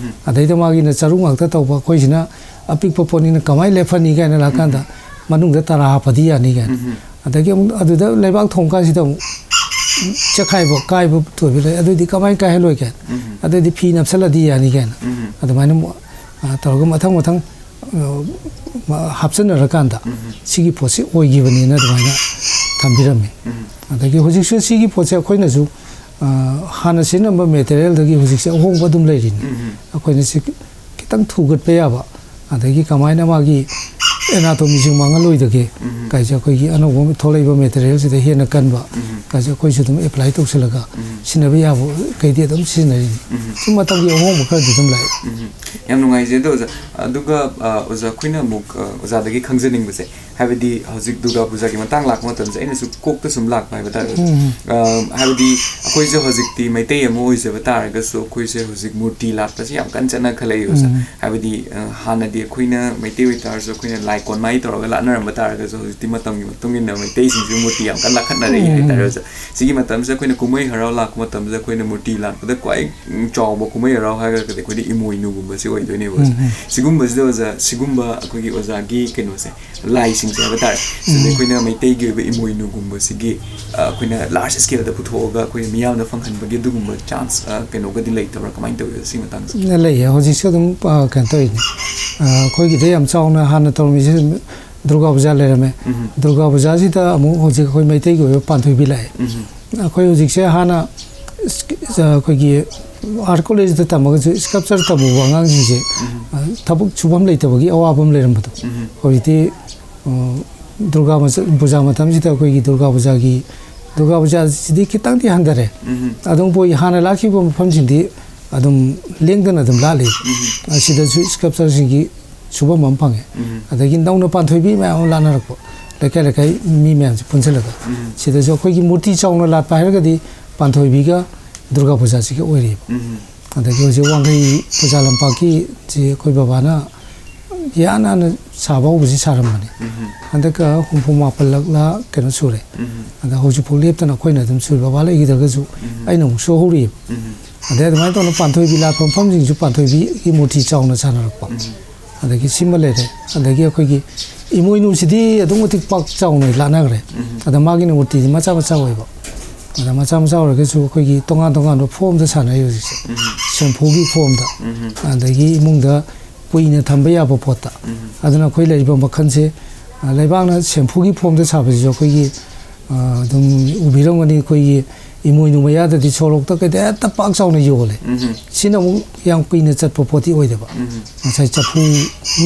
ꯑꯗꯩꯗ ꯃꯥꯒꯤꯅ ꯆꯔꯨ ꯉꯥꯛꯇ ꯇꯧꯕ, ꯑꯩꯈꯣꯏꯁꯤꯅ ꯑꯄꯤꯛꯄ ꯄꯣꯠꯅꯤꯅ ꯀꯃꯥꯏꯅ ꯂꯦꯞꯍꯟꯅꯤ ꯀꯥꯏꯅ ꯂꯥꯛꯀꯥꯟꯗ ꯃꯅꯨꯡꯗ ꯇꯔꯥ ꯍꯥꯞꯄꯗꯤ ꯌꯥꯅꯤ ꯀꯥꯏꯅ꯫ ꯑꯗꯒꯤ ꯑꯃꯨꯛ ꯑꯗꯨꯗ ꯂꯩꯕꯥꯛ ꯊꯣꯡ ꯀꯥꯟꯁꯤꯗ ꯑꯃꯨꯛ ꯆꯦꯛꯈꯥꯏꯕ, ꯀꯥꯏꯕ ꯊꯣꯏꯕ ꯂꯩ, ꯑꯗꯨꯗꯤ ꯀꯃꯥꯏꯅ ꯀꯥꯏꯍꯜꯂꯣꯏ ꯀꯥꯏꯅ꯫ ꯑꯗꯨꯗꯤ ꯐꯤ ꯅꯞꯁꯜꯂꯗꯤ ꯌꯥꯅꯤ ꯀꯥꯏꯅ꯫ ꯑꯗꯨꯃꯥꯏꯅ ꯑꯃꯨꯛ, ꯑ, ꯇꯧꯔꯒ ꯃꯊꯪ ꯃꯊꯪ, ꯑ, ꯍꯥꯞꯆꯤꯟꯅꯔꯀꯥꯟꯗ ꯁꯤꯒꯤ ꯄꯣꯠꯁꯤ ꯑꯣꯏꯈꯤꯕꯅꯦꯅ ꯑꯗꯨꯃꯥꯏꯅ ꯊꯝꯕꯤꯔꯝꯃꯤ꯫ ꯑꯗꯒꯤ ꯍꯧꯖꯤꯛꯁꯨ ꯁꯤꯒꯤ ꯄꯣꯠꯁꯦ ꯑꯩꯈꯣꯏꯅꯁꯨ, ꯑ, ꯍꯥꯟꯅ ꯁꯤꯖꯤꯟꯅꯔꯝꯕ materialꯗꯒꯤ ꯍꯧꯖꯤꯛꯁꯦ ꯑꯍꯣꯡꯕ ꯑꯗꯨꯝ ꯂꯩꯔꯤꯅꯤ꯫ ꯑꯩꯈꯣꯏꯅ ꯁꯤ ꯈꯤꯇꯪ ꯊꯨꯒꯠꯄ ꯌꯥꯕ, ꯑꯗꯒꯤ ꯀꯃꯥꯏꯅ ꯃꯥꯒꯤ anatomy ꯁꯤꯡ ꯃꯥꯡꯍꯜꯂꯣꯏꯗꯒꯦ ꯀꯥꯏꯁꯦ, ꯑꯩꯈꯣꯏꯒꯤ ꯑꯅꯧꯕ ꯊꯣꯛꯂꯛꯏꯕ materialꯁꯤꯗ ꯍꯦꯟꯅ ꯀꯟꯕ ꯀꯥꯏꯁꯦ ꯑꯩꯈꯣꯏꯁꯨ ꯑꯗꯨꯝ apply ꯇꯧꯁꯤꯜꯂꯒ ꯁꯤꯖꯤꯟꯅꯕ ꯌꯥꯕ ꯀꯩꯗꯤ ꯑꯗꯨꯝ ꯁꯤꯖꯤꯟꯅꯔꯤꯅꯤ꯫ ꯁꯤ ꯃꯇꯝꯒꯤ ꯑꯍꯣꯡꯕ ꯈꯔꯗꯤ ꯑꯗꯨꯝ ꯂꯥꯛꯏ꯫ ꯌꯥꯝ ꯅꯨꯡꯉꯥꯏꯖꯩ꯫ ꯑꯗꯣ ꯑꯣꯖꯥ, ꯑꯗꯨꯒ, ꯑ, ꯑꯣꯖꯥ, ꯑꯩꯈꯣꯏꯅ ꯑꯃꯨꯛ, ꯑ, ꯑꯣꯖꯥꯗꯒꯤ ꯈꯪꯖꯅꯤꯡꯕꯁꯦ, ꯍꯥꯏꯕꯗꯤ ꯍꯧꯖꯤꯛ ꯗꯨꯔꯒꯥ ꯄꯨꯖꯥꯒꯤ ꯃꯇꯥꯡ ꯂꯥꯛꯄ ꯃꯇꯝꯁꯦ, ꯑꯩꯅꯁꯨ ꯀꯣꯛꯇ ꯁꯨꯝ ꯂꯥꯛꯄ ꯍꯥꯏꯕ ꯇꯥꯔꯦ꯫ ꯎꯝ꯫ ꯑ, ꯍꯥꯏꯕꯗꯤ ꯑꯩꯈꯣꯏꯁꯦ ꯍꯧꯖꯤꯛꯇꯤ ꯃꯩꯇꯩ ꯑꯃ ꯑꯣꯏꯖꯕ ꯇꯥꯔꯒꯁꯨ, ꯑꯩꯈꯣꯏꯁꯦ ꯍꯧꯖꯤꯛ ꯃꯨꯔꯇꯤ ꯂꯥꯠꯄꯁꯦ ꯌꯥꯝ ꯀꯟꯅ ꯆꯠꯅꯈꯠꯂꯛꯏ ꯑꯣꯖꯥ꯫ ꯎꯝ꯫ ꯍꯥꯏꯕꯗꯤ, ꯑ, ꯍꯥꯟꯅꯗꯤ ꯑꯩꯈꯣꯏꯅ ꯃꯩꯇꯩ ꯑꯣꯏꯇꯥꯔꯁꯨ, ꯑꯩꯈꯣꯏꯅ ꯂꯥꯏ ꯀꯣꯟꯃꯥꯏ ꯇꯧꯔꯒ ꯂꯥꯠꯅꯔꯝꯕ ꯇꯥꯔꯒꯁꯨ, ꯍꯧꯖꯤꯛꯇꯤ ꯃꯇꯝꯒꯤ ꯃꯇꯨꯡ ꯏꯟꯅ ꯃꯩꯇꯩꯁꯤꯡꯁꯨ ꯃꯨꯔꯇꯤ ꯌꯥꯝ ꯀꯟꯅ ꯂꯥꯠꯈꯠꯅꯔꯛꯏ ꯎꯝ꯫ ꯍꯥꯏꯇꯥꯔꯦ ꯑꯣꯖꯥ꯫ ꯁꯤꯒꯤ ꯃꯇꯝꯁꯤꯗ ꯑꯩꯈꯣꯏꯅ ꯀꯨꯝꯍꯩ ꯍꯔꯥꯎ ꯂꯥꯛꯄ ꯃꯇꯝꯗ ꯑꯩꯈꯣꯏꯅ ꯃꯨꯔꯇꯤ ꯂꯥꯠꯄꯗ ꯈ꯭ꯋꯥꯏ ꯎꯝ, ꯆꯥꯎꯕ ꯀꯨꯝꯍꯩ ꯍꯔꯥꯎ ꯍꯥꯏꯔꯒꯗꯤ ꯑꯩꯈꯣꯏꯗꯤ ꯏꯃꯣꯏꯅꯨꯒꯨꯝꯕꯁꯦ ꯑꯣꯏꯗꯣꯏꯅꯦꯕ ꯑꯣꯖꯥ꯫ ꯎꯝ, ꯎꯝ꯫ ꯁꯤꯒꯨꯝꯕꯁꯤꯗ ꯑꯣꯖꯥ, ꯁꯤꯒꯨꯝꯕ ꯑꯩꯈꯣꯏꯒꯤ ꯑꯣꯖꯥꯒꯤ ꯀꯩꯅꯣꯁꯦ, ꯂꯥꯏꯁꯤꯡꯁꯦ ꯍꯥꯏꯕ ꯇꯥꯔꯦ, ꯁꯤꯗ ꯎꯝ꯫ ꯑꯩꯈꯣꯏꯅ ꯃꯩꯇꯩꯒꯤ ꯑꯣꯏꯕ ꯏꯃꯣꯏꯅꯨꯒꯨꯝꯕꯁꯤꯒꯤ, ꯑ, ꯑꯩꯈꯣꯏꯅ large scale ꯗ ꯄꯨꯊꯣꯛꯑꯒ ꯑꯩꯈꯣꯏ ꯃꯤꯌꯥꯝꯗ ꯐꯪꯍꯟꯕꯒꯤ ꯑꯗꯨꯒꯨꯝꯕ chance, ꯑ, ꯀꯩꯅꯣꯒꯗꯤ ꯂꯩꯇꯕ꯭ꯔꯥ? ꯀꯃꯥꯏꯅ ꯇꯧꯋꯤ ꯁꯤ ꯃꯇꯥꯡꯁꯦ? ꯂꯩꯌꯦ, ꯍꯧꯖꯤꯛꯁꯨ ꯑꯗꯨꯝ, ꯑ, ꯀꯩꯅꯣ ꯇꯧꯔꯤꯅꯤ꯫ ꯑ, ꯑꯩꯈꯣꯏꯒꯤꯗ ꯌꯥꯝ ꯆꯥꯎꯅ ꯍꯥꯟꯅ ꯇꯧꯔꯝꯃꯤꯁꯦ ꯗꯨꯔꯒꯥ ꯄꯨꯖꯥ ꯂꯩꯔꯝꯃꯦ꯫ ꯎꯝ꯫ ꯗꯨꯔꯒꯥ ꯄꯨꯖꯥꯁꯤꯗ ꯑꯃꯨꯛ ꯍꯧꯖꯤꯛ ꯑꯩꯈꯣꯏ ꯃꯩꯇꯩꯒꯤ ꯑꯣꯏꯕ ꯄꯥꯟꯊꯣꯏꯕꯤ ꯂꯥꯛꯑꯦ꯫ ꯎꯝ꯫ ꯑꯩꯈꯣꯏ ꯍꯧꯖꯤꯛꯁꯦ ꯍꯥꯟꯅ ꯏꯁ-, ꯑꯩꯈꯣꯏꯒꯤ art college ꯇ ꯇꯝꯃꯒꯁꯨ sculpture ꯇꯝꯃꯨꯕ ꯑꯉꯥꯡꯁꯤꯡꯁꯦ, ꯎꯝ꯫ ꯑ, ꯊꯕꯛ ꯁꯨꯐꯝ ꯂꯩꯇꯕꯒꯤ ꯑꯋꯥꯕ ꯑꯃ ꯂꯩꯔꯝꯕꯗꯣ, ꯎꯝ꯫ ꯍꯧꯖꯤꯛꯇꯤ, ꯑ, ꯗꯨꯔꯒꯥ ꯃꯆ-, ꯄꯨꯖꯥ ꯃꯇꯝꯁꯤꯗ ꯑꯩꯈꯣꯏꯒꯤ ꯗꯨꯔꯒꯥ ꯄꯨꯖꯥꯒꯤ, ꯗꯨꯔꯒꯥ ꯄꯨꯖꯥꯁꯤꯗꯤ ꯈꯤꯇꯪꯗꯤ ꯍꯟꯊꯔꯦ꯫ ꯎꯝ꯫ ꯑꯗꯨꯝ ꯄꯣꯏ ꯍꯥꯟꯅ ꯂꯥꯛꯈꯤꯕ ꯃꯐꯝꯁꯤꯡꯗꯤ ꯑꯗꯨꯝ ꯂꯦꯡꯗꯅ ꯑꯗꯨꯝ ꯂꯥꯛꯂꯤ꯫ ꯎꯝ꯫ ꯑꯁꯤꯗꯁꯨ sculpture ꯁꯤꯡꯒꯤ ꯁꯨꯐꯝ ꯑꯃ ꯐꯪꯉꯦ꯫ ꯎꯝ꯫ ꯑꯗꯒꯤ ꯅꯧꯅ ꯄꯥꯟꯊꯣꯏꯕꯤ ꯃꯌꯥꯝ ꯑꯃ ꯂꯥꯟꯅꯔꯛꯄ, ꯂꯩꯀꯥꯏ ꯂꯩꯀꯥꯏ ꯃꯤ ꯃꯌꯥꯝꯁꯦ ꯄꯨꯟꯁꯤꯜꯂꯒ꯫ ꯎꯝ꯫ ꯁꯤꯗꯁꯨ ꯑꯩꯈꯣꯏꯒꯤ ꯃꯨꯔꯇꯤ ꯆꯥꯎꯅ ꯂꯥꯠꯄ ꯍꯥꯏꯔꯒꯗꯤ ꯄꯥꯟꯊꯣꯏꯕꯤꯒ ꯗꯨꯔꯒꯥ ꯄꯨꯖꯥꯁꯤꯒ ꯑꯣꯏꯔꯤꯕ꯫ ꯎꯝ꯫ ꯑꯗꯒꯤ ꯍꯧꯖꯤꯛ ꯋꯥꯡꯈꯩ ꯄꯨꯖꯥ ꯂꯝꯄꯥꯛꯀꯤ ꯁꯤ ꯑꯩꯈꯣꯏ ꯕꯕꯥꯅ ꯏꯍꯥꯟ ꯍꯥꯟꯅ ꯁꯥꯕ ꯍꯧꯕꯁꯤ ꯁꯥꯔꯝꯕꯅꯤ꯫ ꯎꯝ꯫ ꯍꯟꯗꯛꯀ ꯍꯨꯝꯐꯨ ꯃꯥꯄꯜꯂꯛꯂ ꯀꯩꯅꯣ ꯁꯨꯔꯦ꯫ ꯎꯝ꯫ ꯑꯗ ꯍꯧꯖꯤꯛꯐꯥꯎ ꯂꯦꯞꯇꯅ ꯑꯩꯈꯣꯏꯅ ꯑꯗꯨꯝ ꯁꯨꯔꯤ, ꯕꯕꯥ ꯂꯩꯈꯤꯗ꯭ꯔꯒꯁꯨ ꯎꯝ꯫ ꯑꯩꯅ ꯑꯃꯨꯛ ꯁꯨꯍꯧꯔꯤꯕ꯫ ꯎꯝ꯫ ꯑꯗꯩ ꯑꯗꯨꯃꯥꯏꯅ ꯇꯧꯗꯅ ꯄꯥꯟꯊꯣꯏꯕꯤ ꯂꯥꯠꯄ ꯃꯐꯝꯁꯤꯡꯁꯨ ꯄꯥꯟꯊꯣꯏꯕꯤꯒꯤ ꯃꯨꯔꯇꯤ ꯆꯥꯎꯅ ꯁꯥꯟꯅꯔꯛꯄ꯫ ꯎꯝ꯫ ꯑꯗꯒꯤ ꯁꯤꯃ ꯂꯩꯔꯦ꯫ ꯑꯗꯒꯤ ꯑꯩꯈꯣꯏꯒꯤ ꯏꯃꯣꯏꯅꯨꯁꯤꯗꯤ ꯑꯗꯨꯛ ꯃꯇꯤꯛ ꯄꯥꯛ ꯆꯥꯎꯅ ꯂꯥꯠꯅꯈ꯭ꯔꯦ꯫ ꯎꯝ꯫ ꯑꯗ ꯃꯥꯒꯤꯅ ꯃꯨꯔꯇꯤꯗꯤ ꯃꯆꯥ ꯃꯆꯥ ꯑꯣꯏꯕ꯫ ꯑꯗ ꯃꯆꯥ ꯃꯆꯥ ꯑꯣꯏꯔꯒꯁꯨ ꯑꯩꯈꯣꯏꯒꯤ ꯇꯣꯉꯥꯟ ꯇꯣꯉꯥꯟꯕ form ꯗ ꯁꯥꯟꯅꯩ ꯍꯧꯖꯤꯛꯁꯦ꯫ ꯎꯝ꯫ ꯁꯦꯝꯐꯨꯒꯤ form ꯗ꯫ ꯎꯝ꯫ ꯑꯗꯒꯤ ꯏꯃꯨꯡꯗ ꯀꯨꯏꯅ ꯊꯝꯕ ꯌꯥꯕ ꯄꯣꯠꯇ꯫ ꯎꯝ꯫ ꯑꯗꯨꯅ ꯑꯩꯈꯣꯏ ꯂꯩꯔꯤꯕ ꯃꯈꯜꯁꯦ, ꯑ, ꯂꯩꯕꯥꯛꯅ ꯁꯦꯝꯐꯨꯒꯤ form ꯗ ꯁꯥꯕꯁꯤꯁꯨ ꯑꯩꯈꯣꯏꯒꯤ, ꯑ, ꯑꯗꯨꯝ ꯎꯕꯤꯔꯝꯒꯅꯤ, ꯑꯩꯈꯣꯏꯒꯤ ꯏꯃꯣꯏꯅꯨ ꯃꯌꯥꯗꯗꯤ ꯁꯣꯔꯣꯛꯇ ꯀꯩꯗ ꯍꯦꯛꯇ ꯄꯥꯛ ꯆꯥꯎꯅ ꯌꯣꯜꯂꯦ꯫ ꯎꯝ꯫ ꯁꯤꯅ ꯑꯃꯨꯛ ꯌꯥꯝ ꯀꯨꯏꯅ ꯆꯠꯄ ꯄꯣꯠꯇꯤ ꯑꯣꯏꯗꯕ꯫ ꯎꯝ꯫ ꯉꯁꯥꯏ ꯆꯐꯨ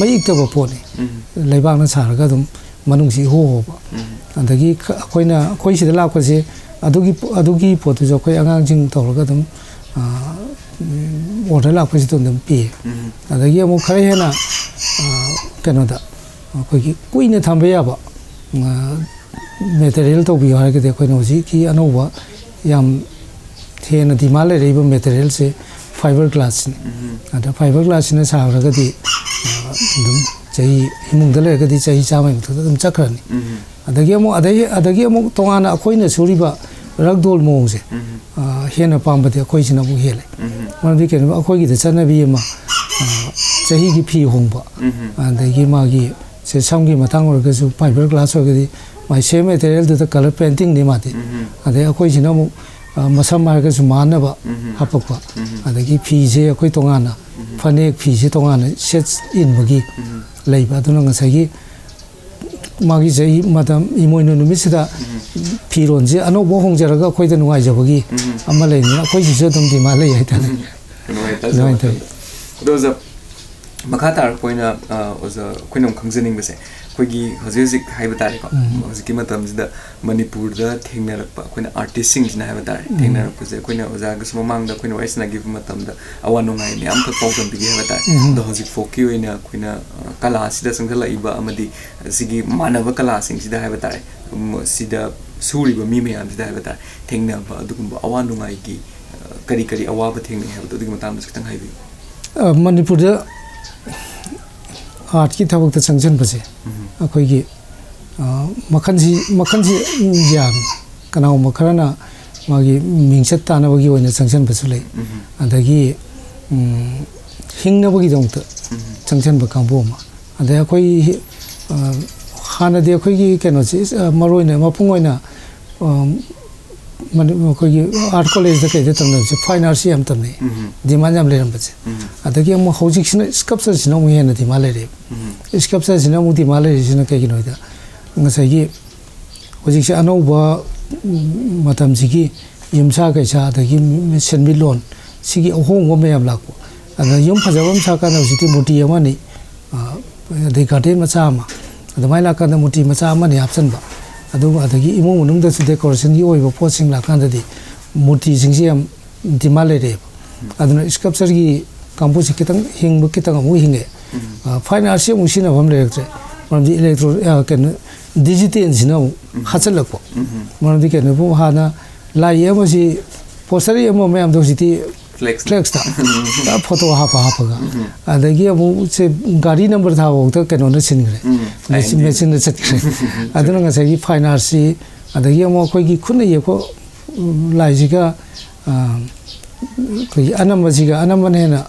ꯃꯩꯛꯇꯕ ꯄꯣꯠꯅꯤ꯫ ꯎꯝ꯫ ꯂꯩꯕꯥꯛꯅ ꯁꯥꯔꯒ ꯑꯗꯨꯝ ꯃꯅꯨꯡꯁꯤ ꯏꯍꯣ ꯍꯣꯕ꯫ ꯎꯝ꯫ ꯑꯗꯒꯤ ꯈ-, ꯑꯩꯈꯣꯏꯅ, ꯑꯩꯈꯣꯏ ꯁꯤꯗ ꯂꯥꯛꯄꯁꯦ ꯑꯗꯨꯒꯤ ꯄꯣ-, ꯑꯗꯨꯒꯤ ꯄꯣꯠꯇꯨꯁꯨ ꯑꯩꯈꯣꯏ ꯑꯉꯥꯡꯁꯤꯡ ꯇꯧꯔꯒ ꯑꯗꯨꯝ, ꯑ, ꯑꯣꯔꯗꯔ ꯂꯥꯛꯄꯁꯤꯗ ꯑꯗꯨꯝ ꯄꯤꯌꯦ꯫ ꯑꯗꯒꯤ ꯑꯃꯨꯛ ꯈꯔ ꯍꯦꯟꯅ ꯀꯩꯅꯣꯗ ꯑꯩꯈꯣꯏꯒꯤ ꯀꯨꯏꯅ ꯊꯝꯕ ꯌꯥꯕ ꯃꯦꯇꯔꯤꯌꯦꯜ ꯇꯧꯕꯤꯌꯨ ꯍꯥꯏꯔꯒꯗꯤ ꯑꯩꯈꯣꯏꯅ ꯍꯧꯖꯤꯛꯀꯤ ꯑꯅꯧꯕ ꯌꯥꯝ ꯍꯦꯟꯅ ꯗꯤꯃꯥꯟ ꯂꯩꯔꯛꯏꯕ ꯃꯦꯇꯔꯤꯌꯦꯜꯁꯦ ꯐꯥꯏꯕꯔ ꯒ꯭ꯂꯥꯁꯁꯤꯅꯤ꯫ ꯑꯗ ꯐꯥꯏꯕꯔ ꯒ꯭ꯂꯥꯁꯁꯤꯅ ꯁꯥꯈ꯭ꯔꯒꯗꯤ ꯑꯗꯨꯝ ꯆꯍꯤ, ꯏꯃꯨꯡꯗ ꯂꯩꯔꯒꯗꯤ ꯆꯍꯤ ꯆꯥꯝꯃꯒꯤ ꯃꯊꯛꯇ ꯑꯗꯨꯝ ꯆꯠꯈ꯭ꯔꯅꯤ꯫ ꯑꯗꯒꯤ ꯑꯃꯨꯛ ꯑꯗꯒꯤ ꯑꯗꯒꯤ ꯑꯃꯨꯛ ꯇꯣꯉꯥꯟꯅ ꯑꯩꯈꯣꯏꯅ ꯁꯨꯔꯤꯕ ꯔꯒꯗꯣꯜ ꯃꯑꯣꯡꯁꯦ ꯍꯦꯟꯅ ꯄꯥꯝꯕꯗꯤ ꯑꯩꯈꯣꯏꯁꯤꯅ ꯑꯃꯨꯛ ꯍꯦꯜꯂꯦ꯫ ꯃꯔꯝꯗꯤ ꯀꯩꯅꯣ, ꯑꯩꯈꯣꯏꯒꯤꯗ ꯆꯠꯅꯕꯤ ꯑꯃ, ꯆꯍꯤꯒꯤ ꯐꯤ ꯍꯣꯡꯕ, ꯑꯗꯒꯤ ꯃꯥꯒꯤ ꯁꯦ ꯁꯝꯒꯤ ꯃꯇꯥꯡ ꯑꯣꯏꯔꯒꯁꯨ ꯐꯥꯏꯕꯔ ꯒ꯭ꯂꯥꯁ ꯑꯣꯏꯔꯒꯗꯤ ꯃꯥꯏ ꯁꯦꯝ ꯃꯦꯇꯔꯤꯌꯦꯜꯗꯨꯗ ꯀꯂꯔ ꯄꯦꯟꯇꯤꯡꯅꯤ ꯃꯥꯗꯤ꯫ ꯑꯗꯩ ꯑꯩꯈꯣꯏꯁꯤꯅ ꯑꯃꯨꯛ ꯃꯁꯝ ꯍꯥꯏꯔꯒꯁꯨ ꯃꯥꯟꯅꯕ ꯍꯥꯄꯛꯄ꯫ ꯑꯗꯒꯤ ꯐꯤꯁꯦ ꯑꯩꯈꯣꯏ ꯇꯣꯉꯥꯟꯅ, ꯐꯅꯦꯛ ꯐꯤꯁꯦ ꯇꯣꯉꯥꯟꯅ ꯁꯦꯠ ꯏꯟꯕꯒꯤ ꯂꯩꯕ꯫ ꯑꯗꯨꯅ ꯉꯁꯥꯏꯒꯤ ꯃꯥꯒꯤ ꯆꯍꯤ ꯃꯇꯝ ꯏꯃꯣꯏꯅꯨ ꯅꯨꯃꯤꯠꯁꯤꯗ ꯐꯤꯔꯣꯟꯁꯦ ꯑꯅꯧꯕ ꯍꯣꯡꯖꯔꯒ ꯑꯩꯈꯣꯏꯗ ꯅꯨꯡꯉꯥꯏꯖꯕꯒꯤ ꯑꯃ ꯂꯩꯕꯅꯤꯅ ꯑꯩꯈꯣꯏꯒꯤꯁꯨ ꯑꯗꯨꯝ ꯗꯤꯃꯥꯟ ꯂꯩ ꯍꯥꯏꯇꯥꯔꯦ꯫ ꯅꯨꯡꯉꯥꯏꯇꯦ꯫ ꯑꯗꯣ ꯑꯣꯖꯥ, ꯃꯈꯥ ꯇꯥꯔꯛꯄ ꯑꯣꯏꯅ, ꯑ, ꯑꯣꯖꯥ, ꯑꯩꯈꯣꯏꯅ ꯑꯃꯨꯛ ꯈꯪꯖꯅꯤꯡꯕꯁꯦ, ꯑꯩꯈꯣꯏꯒꯤ ꯍꯧꯖꯤꯛ ꯍꯧꯖꯤꯛ ꯍꯥꯏꯕ ꯇꯥꯔꯦꯀꯣ, ꯍꯧꯖꯤꯛꯀꯤ ꯃꯇꯝꯁꯤꯗ ꯃꯅꯤꯄꯨꯔꯗ ꯊꯦꯡꯅꯔꯛꯄ ꯑꯩꯈꯣꯏꯅ ꯑꯥꯔꯇꯤꯁꯁꯤꯡꯁꯤꯅ ꯍꯥꯏꯕ ꯇꯥꯔꯦ, ꯊꯦꯡꯅꯔꯛꯄꯁꯦ ꯑꯩꯈꯣꯏꯅ ꯑꯣꯖꯥꯒꯁꯨ ꯃꯃꯥꯡꯗ ꯑꯩꯈꯣꯏꯅ ꯋꯥꯔꯤ ꯁꯥꯟꯅꯈꯤꯕ ꯃꯇꯝꯗ ꯑꯋꯥ ꯅꯨꯡꯉꯥꯏ ꯃꯌꯥꯝ ꯑꯃꯈꯛ ꯄꯥꯎꯗꯝꯕꯤꯈꯤ ꯍꯥꯏꯕ ꯇꯥꯔꯦ꯫ ꯑꯗꯣ ꯍꯧꯖꯤꯛ ꯐꯥꯎꯒꯤ ꯑꯣꯏꯅ ꯑꯩꯈꯣꯏꯅ, ꯑ, ꯀꯂꯥꯁꯤꯗ ꯆꯪꯁꯤꯜꯂꯛꯏꯕ ꯑꯃꯗꯤ ꯁꯤꯒꯤ ꯃꯥꯟꯅꯕ ꯀꯂꯥꯁꯤꯡꯁꯤꯗ ꯍꯥꯏꯕ ꯇꯥꯔꯦ, ꯎꯝ, ꯁꯤꯗ ꯁꯨꯔꯤꯕ ꯃꯤ ꯃꯌꯥꯝꯁꯤꯗ ꯍꯥꯏꯕ ꯇꯥꯔꯦ, ꯊꯦꯡꯅꯕ ꯑꯗꯨꯒꯨꯝꯕ ꯑꯋꯥ ꯅꯨꯡꯉꯥꯏꯒꯤ, ꯑ, ꯀꯔꯤ ꯀꯔꯤ ꯑꯋꯥꯕ ꯊꯦꯡꯅꯩ ꯍꯥꯏꯕꯗꯣ ꯑꯗꯨꯒꯤ ꯃꯇꯥꯡꯗꯁꯨ ꯈꯤꯇꯪ ꯍꯥꯏꯕꯤꯌꯨ꯫ ꯑ, ꯃꯅꯤꯄꯨꯔꯗ ꯑꯥꯔꯠꯀꯤ ꯊꯕꯛꯇ ꯆꯪꯁꯤꯟꯕꯁꯦ ꯑꯩꯈꯣꯏꯒꯤ, ꯑ, ꯃꯈꯜꯁꯤ, ꯃꯈꯜꯁꯤ ꯌꯥꯝꯃꯤ꯫ ꯀꯅꯥꯒꯨꯝꯕ ꯈꯔꯅ ꯃꯥꯒꯤ ꯃꯤꯡꯆꯠ ꯇꯥꯅꯕꯒꯤ ꯑꯣꯏꯅ ꯆꯪꯁꯤꯟꯕꯁꯨ ꯂꯩ꯫ ꯑꯗꯒꯤ, ꯎꯝ, ꯍꯤꯡꯅꯕꯒꯤꯗꯃꯛꯇ ꯆꯪꯁꯤꯟꯕ ꯀꯥꯡꯕꯨ ꯑꯃ꯫ ꯑꯗꯩ ꯑꯩꯈꯣꯏ, ꯑ, ꯍꯥꯟꯅꯗꯤ ꯑꯩꯈꯣꯏꯒꯤ ꯀꯩꯅꯣꯁꯤ, ꯑ, ꯃꯔꯨ ꯑꯣꯏꯅ ꯃꯄꯨꯡ ꯑꯣꯏꯅ, ꯑ, ꯃꯅꯤ-, ꯑꯩꯈꯣꯏꯒꯤ ꯑꯥꯔꯠ ꯀꯣꯂꯦꯖꯇ ꯀꯩꯗ ꯇꯝꯅꯕꯁꯦ ꯐꯥꯏꯟ ꯑꯥꯔꯠꯁꯤ ꯌꯥꯝ ꯇꯝꯅꯩ, ꯗꯤꯃꯥꯟ ꯌꯥꯝ ꯂꯩꯔꯝꯕꯁꯦ꯫ ꯑꯗꯒꯤ ꯑꯃꯨꯛ ꯍꯧꯖꯤꯛꯁꯤꯅ ꯁ꯭ꯀꯜꯞꯆꯔꯁꯤꯅ ꯑꯃꯨꯛ ꯍꯦꯟꯅ ꯗꯤꯃꯥꯟ ꯂꯩꯔꯦꯕ꯫ ꯁ꯭ꯀꯜꯞꯆꯔꯁꯤꯅ ꯑꯃꯨꯛ ꯗꯤꯃꯥꯟ ꯂꯩꯔꯤꯁꯤꯅ ꯀꯩꯒꯤꯅꯣ ꯍꯥꯏꯗ, ꯉꯁꯥꯏꯒꯤ ꯍꯧꯖꯤꯛꯁꯦ ꯑꯅꯧꯕ, ꯎꯝ, ꯃꯇꯝꯁꯤꯒꯤ ꯌꯨꯝꯁꯥ ꯀꯩꯁꯥ ꯑꯗꯒꯤ ꯁꯦꯟꯃꯤꯠꯂꯣꯟ ꯁꯤꯒꯤ ꯑꯍꯣꯡꯕ ꯃꯌꯥꯝ ꯂꯥꯛꯄ, ꯑꯗ ꯌꯨꯝ ꯐꯖꯕ ꯑꯃ ꯁꯥꯀꯥꯟꯗ ꯍꯧꯖꯤꯛꯇꯤ ꯃꯨꯔꯇꯤ ꯑꯃꯅꯤ, ꯑ, ꯑꯗꯩ ꯒꯥꯔꯗꯦꯟ ꯃꯆꯥ ꯑꯃ, ꯑꯗꯨꯃꯥꯏꯅ ꯂꯥꯛꯀꯥꯟꯗ ꯃꯨꯔꯇꯤ ꯃꯆꯥ ꯑꯃꯅꯤ ꯍꯥꯞꯆꯤꯟꯕ꯫ ꯑꯗꯨꯒ ꯑꯗꯒꯤ ꯏꯃꯨꯡ ꯃꯅꯨꯡꯗꯁꯨ ꯗꯦꯀꯣꯔꯦꯁꯟꯒꯤ ꯑꯣꯏꯕ ꯄꯣꯠꯁꯤꯡ ꯂꯥꯛꯀꯥꯟꯗꯗꯤ ꯃꯨꯔꯇꯤꯁꯤꯡꯁꯤ ꯌꯥꯝ ꯗꯤꯃꯥꯟ ꯂꯩꯔꯛꯑꯦꯕ꯫ ꯑꯗꯨꯅ ꯁ꯭ꯀꯜꯞꯆꯔꯒꯤ ꯀꯥꯡꯕꯨꯁꯤ ꯈꯤꯇꯪ ꯍꯤꯡꯕ ꯈꯤꯇꯪ ꯑꯃꯨꯛ ꯍꯤꯡꯉꯛꯑꯦ꯫ ꯐꯥꯏꯟ ꯑꯥꯔꯠꯁꯤ ꯑꯃꯨꯛ ꯁꯤꯖꯤꯟꯅꯐꯝ ꯂꯩꯔꯛꯇ꯭ꯔꯦ꯫ ꯃꯔꯝꯗꯤ ꯏꯂꯦꯛꯇ꯭ꯔꯣ ꯑ, ꯀꯩꯅꯣ, ꯗꯤꯖꯤꯇꯦꯜꯁꯤꯅ ꯑꯃꯨꯛ ꯍꯥꯠꯆꯜꯂꯛꯄ꯫ ꯃꯔꯝꯗꯤ ꯀꯩꯅꯣꯕꯨ ꯍꯥꯟꯅ ꯂꯥꯏ ꯌꯦꯛ ꯑꯃꯁꯤ ꯄꯣꯁꯇꯔ ꯌꯦꯛ ꯑꯃ ꯃꯌꯥꯝꯗꯣ ꯍꯧꯖꯤꯛꯇꯤ ꯐ꯭ꯂꯦꯛꯁ꯫ ꯐ꯭ꯂꯦꯛꯁꯇ ꯐꯣꯇꯣ ꯍꯥꯞꯄ ꯍꯥꯞꯄꯒ꯫ ꯑꯗꯒꯤ ꯑꯃꯨꯛ ꯁꯦ ꯒꯥꯔꯤ ꯅꯝꯕꯔ ꯊꯥꯕꯐꯥꯎꯗ ꯀꯩꯅꯣꯅ ꯁꯤꯟꯈ꯭ꯔꯦ꯫ ꯃꯦꯆꯤꯟ- ꯃꯦꯆꯤꯟꯅ ꯆꯠꯈ꯭ꯔꯦ꯫ ꯑꯗꯨꯅ ꯉꯁꯥꯏꯒꯤ ꯐꯥꯏꯟ ꯑꯥꯔꯠꯁꯤ, ꯑꯗꯒꯤ ꯑꯃꯨꯛ ꯑꯩꯈꯣꯏꯒꯤ ꯈꯨꯠꯅ ꯌꯦꯛꯄ, ꯎꯝ, ꯂꯥꯏꯁꯤꯒ, ꯑ, ꯑꯩꯈꯣꯏꯒꯤ ꯑꯅꯝꯕꯁꯤꯒ ꯑꯅꯝꯕꯅ ꯍꯦꯟꯅ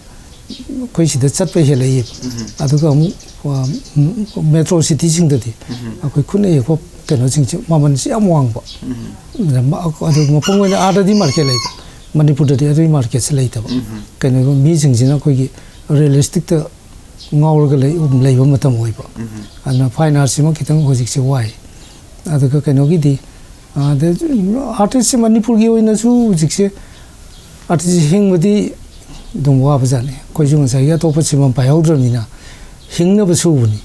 ꯑꯩꯈꯣꯏ ꯁꯤꯗ ꯆꯠꯄ ꯍꯦꯜꯂꯛꯏꯕ꯫ ꯑꯗꯨꯒ ꯑꯃꯨꯛ, ꯑ, ꯃꯦꯇ꯭ꯔꯣ ꯁꯤꯇꯤꯁꯤꯡꯗꯗꯤ ꯑꯩꯈꯣꯏ ꯈꯨꯠꯅ ꯌꯦꯛꯄ ꯀꯩꯅꯣꯁꯤꯡꯁꯦ ꯃꯃꯜꯁꯤ ꯌꯥꯝ ꯋꯥꯡꯕ꯫ ꯑꯗ ꯃ-, ꯑꯗꯨ ꯃꯄꯨꯡ ꯑꯣꯏꯅ ꯑꯥꯗꯗꯤ ꯃꯥꯔꯀꯦꯠ ꯂꯩꯕ, ꯃꯅꯤꯄꯨꯔꯗꯗꯤ ꯑꯗꯨꯒꯤ ꯃꯥꯔꯀꯦꯠꯁꯦ ꯂꯩꯇꯕ꯫ ꯀꯩꯅꯣ, ꯃꯤꯁꯤꯡꯁꯤꯅ ꯑꯩꯈꯣꯏꯒꯤ ꯔꯤꯌꯦꯂꯤꯁꯇꯤꯛꯇ ꯉꯥꯎꯔꯒ ꯂꯩ-, ꯂꯩꯕ ꯃꯇꯝ ꯑꯣꯏꯕ꯫ ꯑꯗꯨꯅ ꯐꯥꯏꯟ ꯑꯥꯔꯠꯁꯤꯃ ꯈꯤꯇꯪ ꯍꯧꯖꯤꯛꯁꯦ ꯋꯥꯏ꯫ ꯑꯗꯨꯒ ꯀꯩꯅꯣꯒꯤꯗꯤ, ꯑꯗ ꯑꯥꯔꯇꯤꯁꯁꯦ ꯃꯅꯤꯄꯨꯔꯒꯤ ꯑꯣꯏꯅꯁꯨ ꯍꯧꯖꯤꯛꯁꯦ ꯑꯥꯔꯇꯤꯁ ꯍꯤꯡꯕꯗꯤ ꯑꯗꯨꯝ ꯋꯥꯕꯖꯥꯠꯅꯤ꯫ ꯑꯩꯈꯣꯏꯁꯨ ꯉꯁꯥꯏꯒꯤ ꯑꯇꯣꯞꯄ ꯁꯤꯟꯐꯝ ꯄꯥꯏꯍꯧꯗ꯭ꯔꯕꯅꯤꯅ ꯍꯤꯡꯅꯕ ꯁꯨꯕꯅꯤ꯫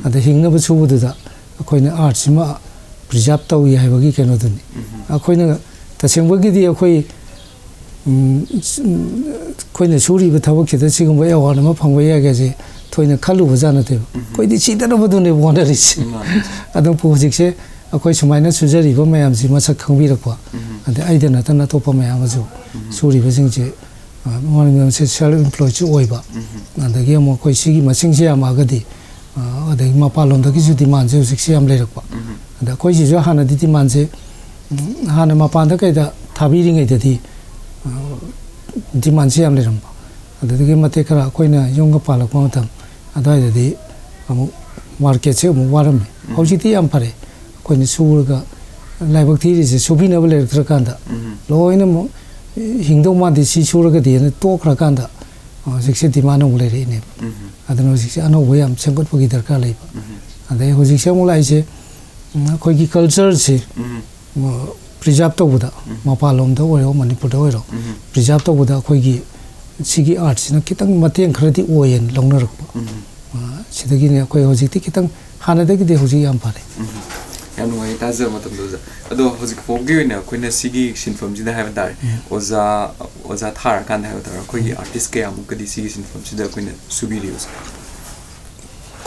ꯑꯗ ꯍꯤꯡꯅꯕ ꯁꯨꯕꯗꯨꯗ ꯑꯩꯈꯣꯏꯅ ꯑꯥꯔꯠꯁꯤꯃ ꯄ꯭ꯔꯤꯖꯥꯕ ꯇꯧꯏ ꯍꯥꯏꯕꯒꯤ ꯀꯩꯅꯣꯗꯨꯅꯤ꯫ ꯑꯩꯈꯣꯏꯅ ꯇꯁꯦꯡꯕꯒꯤꯗꯤ ꯑꯩꯈꯣꯏ, ꯎꯝ, ꯑꯩꯈꯣꯏꯅ ꯁꯨꯔꯤꯕ ꯊꯕꯛꯁꯤꯗ ꯁꯤꯒꯨꯝꯕ ꯑꯦꯋꯥꯔꯗ ꯑꯃ ꯐꯪꯕ ꯌꯥꯏꯒꯁꯦ ꯊꯣꯏꯅ ꯈꯜꯂꯨꯕꯖꯥꯠ ꯅꯠꯇꯦꯕ꯫ ꯑꯩꯈꯣꯏꯗꯤ ꯁꯤꯗꯅꯕꯗꯨꯅꯦꯕ ꯍꯣꯠꯅꯔꯤꯁꯦ꯫ ꯑꯗꯨꯕꯨ ꯍꯧꯖꯤꯛꯁꯦ ꯑꯩꯈꯣꯏ ꯁꯨꯃꯥꯏꯅ ꯁꯨꯖꯔꯤꯕ ꯃꯌꯥꯝꯁꯤ ꯃꯁꯛ ꯈꯪꯕꯤꯔꯛꯄ, ꯑꯗꯩ ꯑꯩꯗ ꯅꯠꯇꯅ ꯑꯇꯣꯞꯄ ꯃꯌꯥꯝ ꯑꯃꯁꯨ ꯁꯨꯔꯤꯕꯁꯤꯡꯁꯦ, ꯑ, ꯃꯣꯏ ꯃꯌꯥꯝꯁꯦ ꯁꯦꯜꯐ ꯑꯦꯝꯄ꯭ꯂꯣꯏꯁꯨ ꯑꯣꯏꯕ, ꯑꯗꯒꯤ ꯑꯃꯨꯛ ꯑꯩꯈꯣꯏ ꯁꯤꯒꯤ ꯃꯁꯤꯡꯁꯦ ꯌꯥꯝꯃꯛꯑꯒꯗꯤ, ꯑ, ꯑꯗꯒꯤ ꯃꯄꯥꯟꯂꯣꯝꯗꯒꯤꯁꯨ ꯗꯤꯃꯥꯟꯁꯦ ꯍꯧꯖꯤꯛꯁꯦ ꯌꯥꯝ ꯂꯩꯔꯛꯄ꯫ ꯑꯗ ꯑꯩꯈꯣꯏ ꯁꯤꯁꯨ ꯍꯥꯟꯅꯗꯤ ꯗꯤꯃꯥꯟꯁꯦ, ꯎꯝ, ꯍꯥꯟꯅ ꯃꯄꯥꯟꯗ ꯀꯩꯗ ꯊꯥꯕꯤꯔꯤꯉꯩꯗꯗꯤ, ꯑ, ꯗꯤꯃꯥꯟꯁꯦ ꯌꯥꯝ ꯂꯩꯔꯝꯕ꯫ ꯑꯗꯨꯗꯒꯤ ꯃꯇꯦꯛ ꯈꯔ ꯑꯩꯈꯣꯏꯅ ꯌꯨꯝꯒ ꯄꯥꯜꯂꯛꯄ ꯃꯇꯝ ꯑꯗꯨꯋꯥꯏꯗꯗꯤ ꯑꯃꯨꯛ ꯃꯥꯔꯀꯦꯠꯁꯦ ꯑꯃꯨꯛ ꯋꯥꯔꯝꯃꯤ꯫ ꯍꯧꯖꯤꯛꯇꯤ ꯌꯥꯝ ꯐꯔꯦ꯫ ꯑꯩꯈꯣꯏꯅ ꯁꯨꯔꯒ ꯂꯥꯏꯕꯛ ꯊꯤꯔꯤꯁꯦ ꯁꯨꯕꯤꯅꯕ ꯂꯩꯔꯛꯇ꯭ꯔꯀꯥꯟꯗ ꯂꯣꯏꯅꯃꯛ ꯍꯤꯡꯗꯧ ꯃꯥꯟꯗꯦ ꯁꯤ ꯁꯨꯔꯒꯗꯤꯅ ꯇꯣꯛꯈ꯭ꯔꯀꯥꯟꯗ ꯍꯧꯖꯤꯛꯁꯦ ꯗꯤꯃꯥꯟ ꯑꯃꯨꯛ ꯂꯩꯔꯛꯏꯅꯦꯕ꯫ ꯑꯗꯨꯅ ꯍꯧꯖꯤꯛꯁꯦ ꯑꯅꯧꯕ ꯌꯥꯝ ꯁꯦꯝꯒꯠꯄꯒꯤ ꯗꯔꯀꯥꯔ ꯂꯩꯕ꯫ ꯑꯗꯩ ꯍꯧꯖꯤꯛꯁꯦ ꯑꯃꯨꯛ ꯂꯥꯛꯏꯁꯦ, ꯎꯝ, ꯑꯩꯈꯣꯏꯒꯤ ꯀꯜꯆꯔꯁꯦ, ꯎꯝ, ꯄ꯭ꯔꯤꯖꯥꯕ ꯇꯧꯕꯗ, ꯃꯄꯥꯟꯂꯣꯝꯗ ꯑꯣꯏꯔꯣ ꯃꯅꯤꯄꯨꯔꯗ ꯑꯣꯏꯔꯣ, ꯄ꯭ꯔꯤꯖꯥꯕ ꯇꯧꯕꯗ ꯑꯩꯈꯣꯏꯒꯤ ꯁꯤꯒꯤ ꯑꯥꯔꯠꯁꯤꯅ ꯈꯤꯇꯪ ꯃꯇꯦꯡ ꯈꯔꯗꯤ ꯑꯣꯏꯌꯦꯅ ꯂꯧꯅꯔꯛꯄ꯫ ꯑ, ꯁꯤꯗꯒꯤꯅꯦ ꯑꯩꯈꯣꯏ ꯍꯧꯖꯤꯛꯇꯤ ꯈꯤꯇꯪ ꯍꯥꯟꯅꯗꯒꯤꯗꯤ ꯍꯧꯖꯤꯛ ꯌꯥꯝ ꯐꯔꯦ꯫ ꯌꯥꯝ ꯅꯨꯡꯉꯥꯏ ꯇꯥꯖꯕ ꯃꯇꯝꯗ ꯑꯣꯖꯥ꯫ ꯑꯗꯣ ꯍꯧꯖꯤꯛ ꯐꯥꯎꯒꯤ ꯑꯣꯏꯅ ꯑꯩꯈꯣꯏꯅ ꯁꯤꯒꯤ ꯁꯤꯟꯐꯝꯁꯤꯗ ꯍꯥꯏꯕ ꯇꯥꯔꯦ, ꯑꯣꯖꯥ ꯑꯣꯖꯥ ꯊꯥꯔꯀꯥꯟꯗ ꯍꯥꯏꯕ ꯇꯥꯔꯦ, ꯑꯩꯈꯣꯏꯒꯤ ꯑꯥꯔꯇꯤꯁ ꯀꯌꯥꯃꯨꯛꯀꯗꯤ ꯁꯤꯒꯤ ꯁꯤꯟꯐꯝꯁꯤꯗ ꯑꯩꯈꯣꯏꯅ ꯁꯨꯕꯤꯔꯤ ꯑꯣꯖꯥ?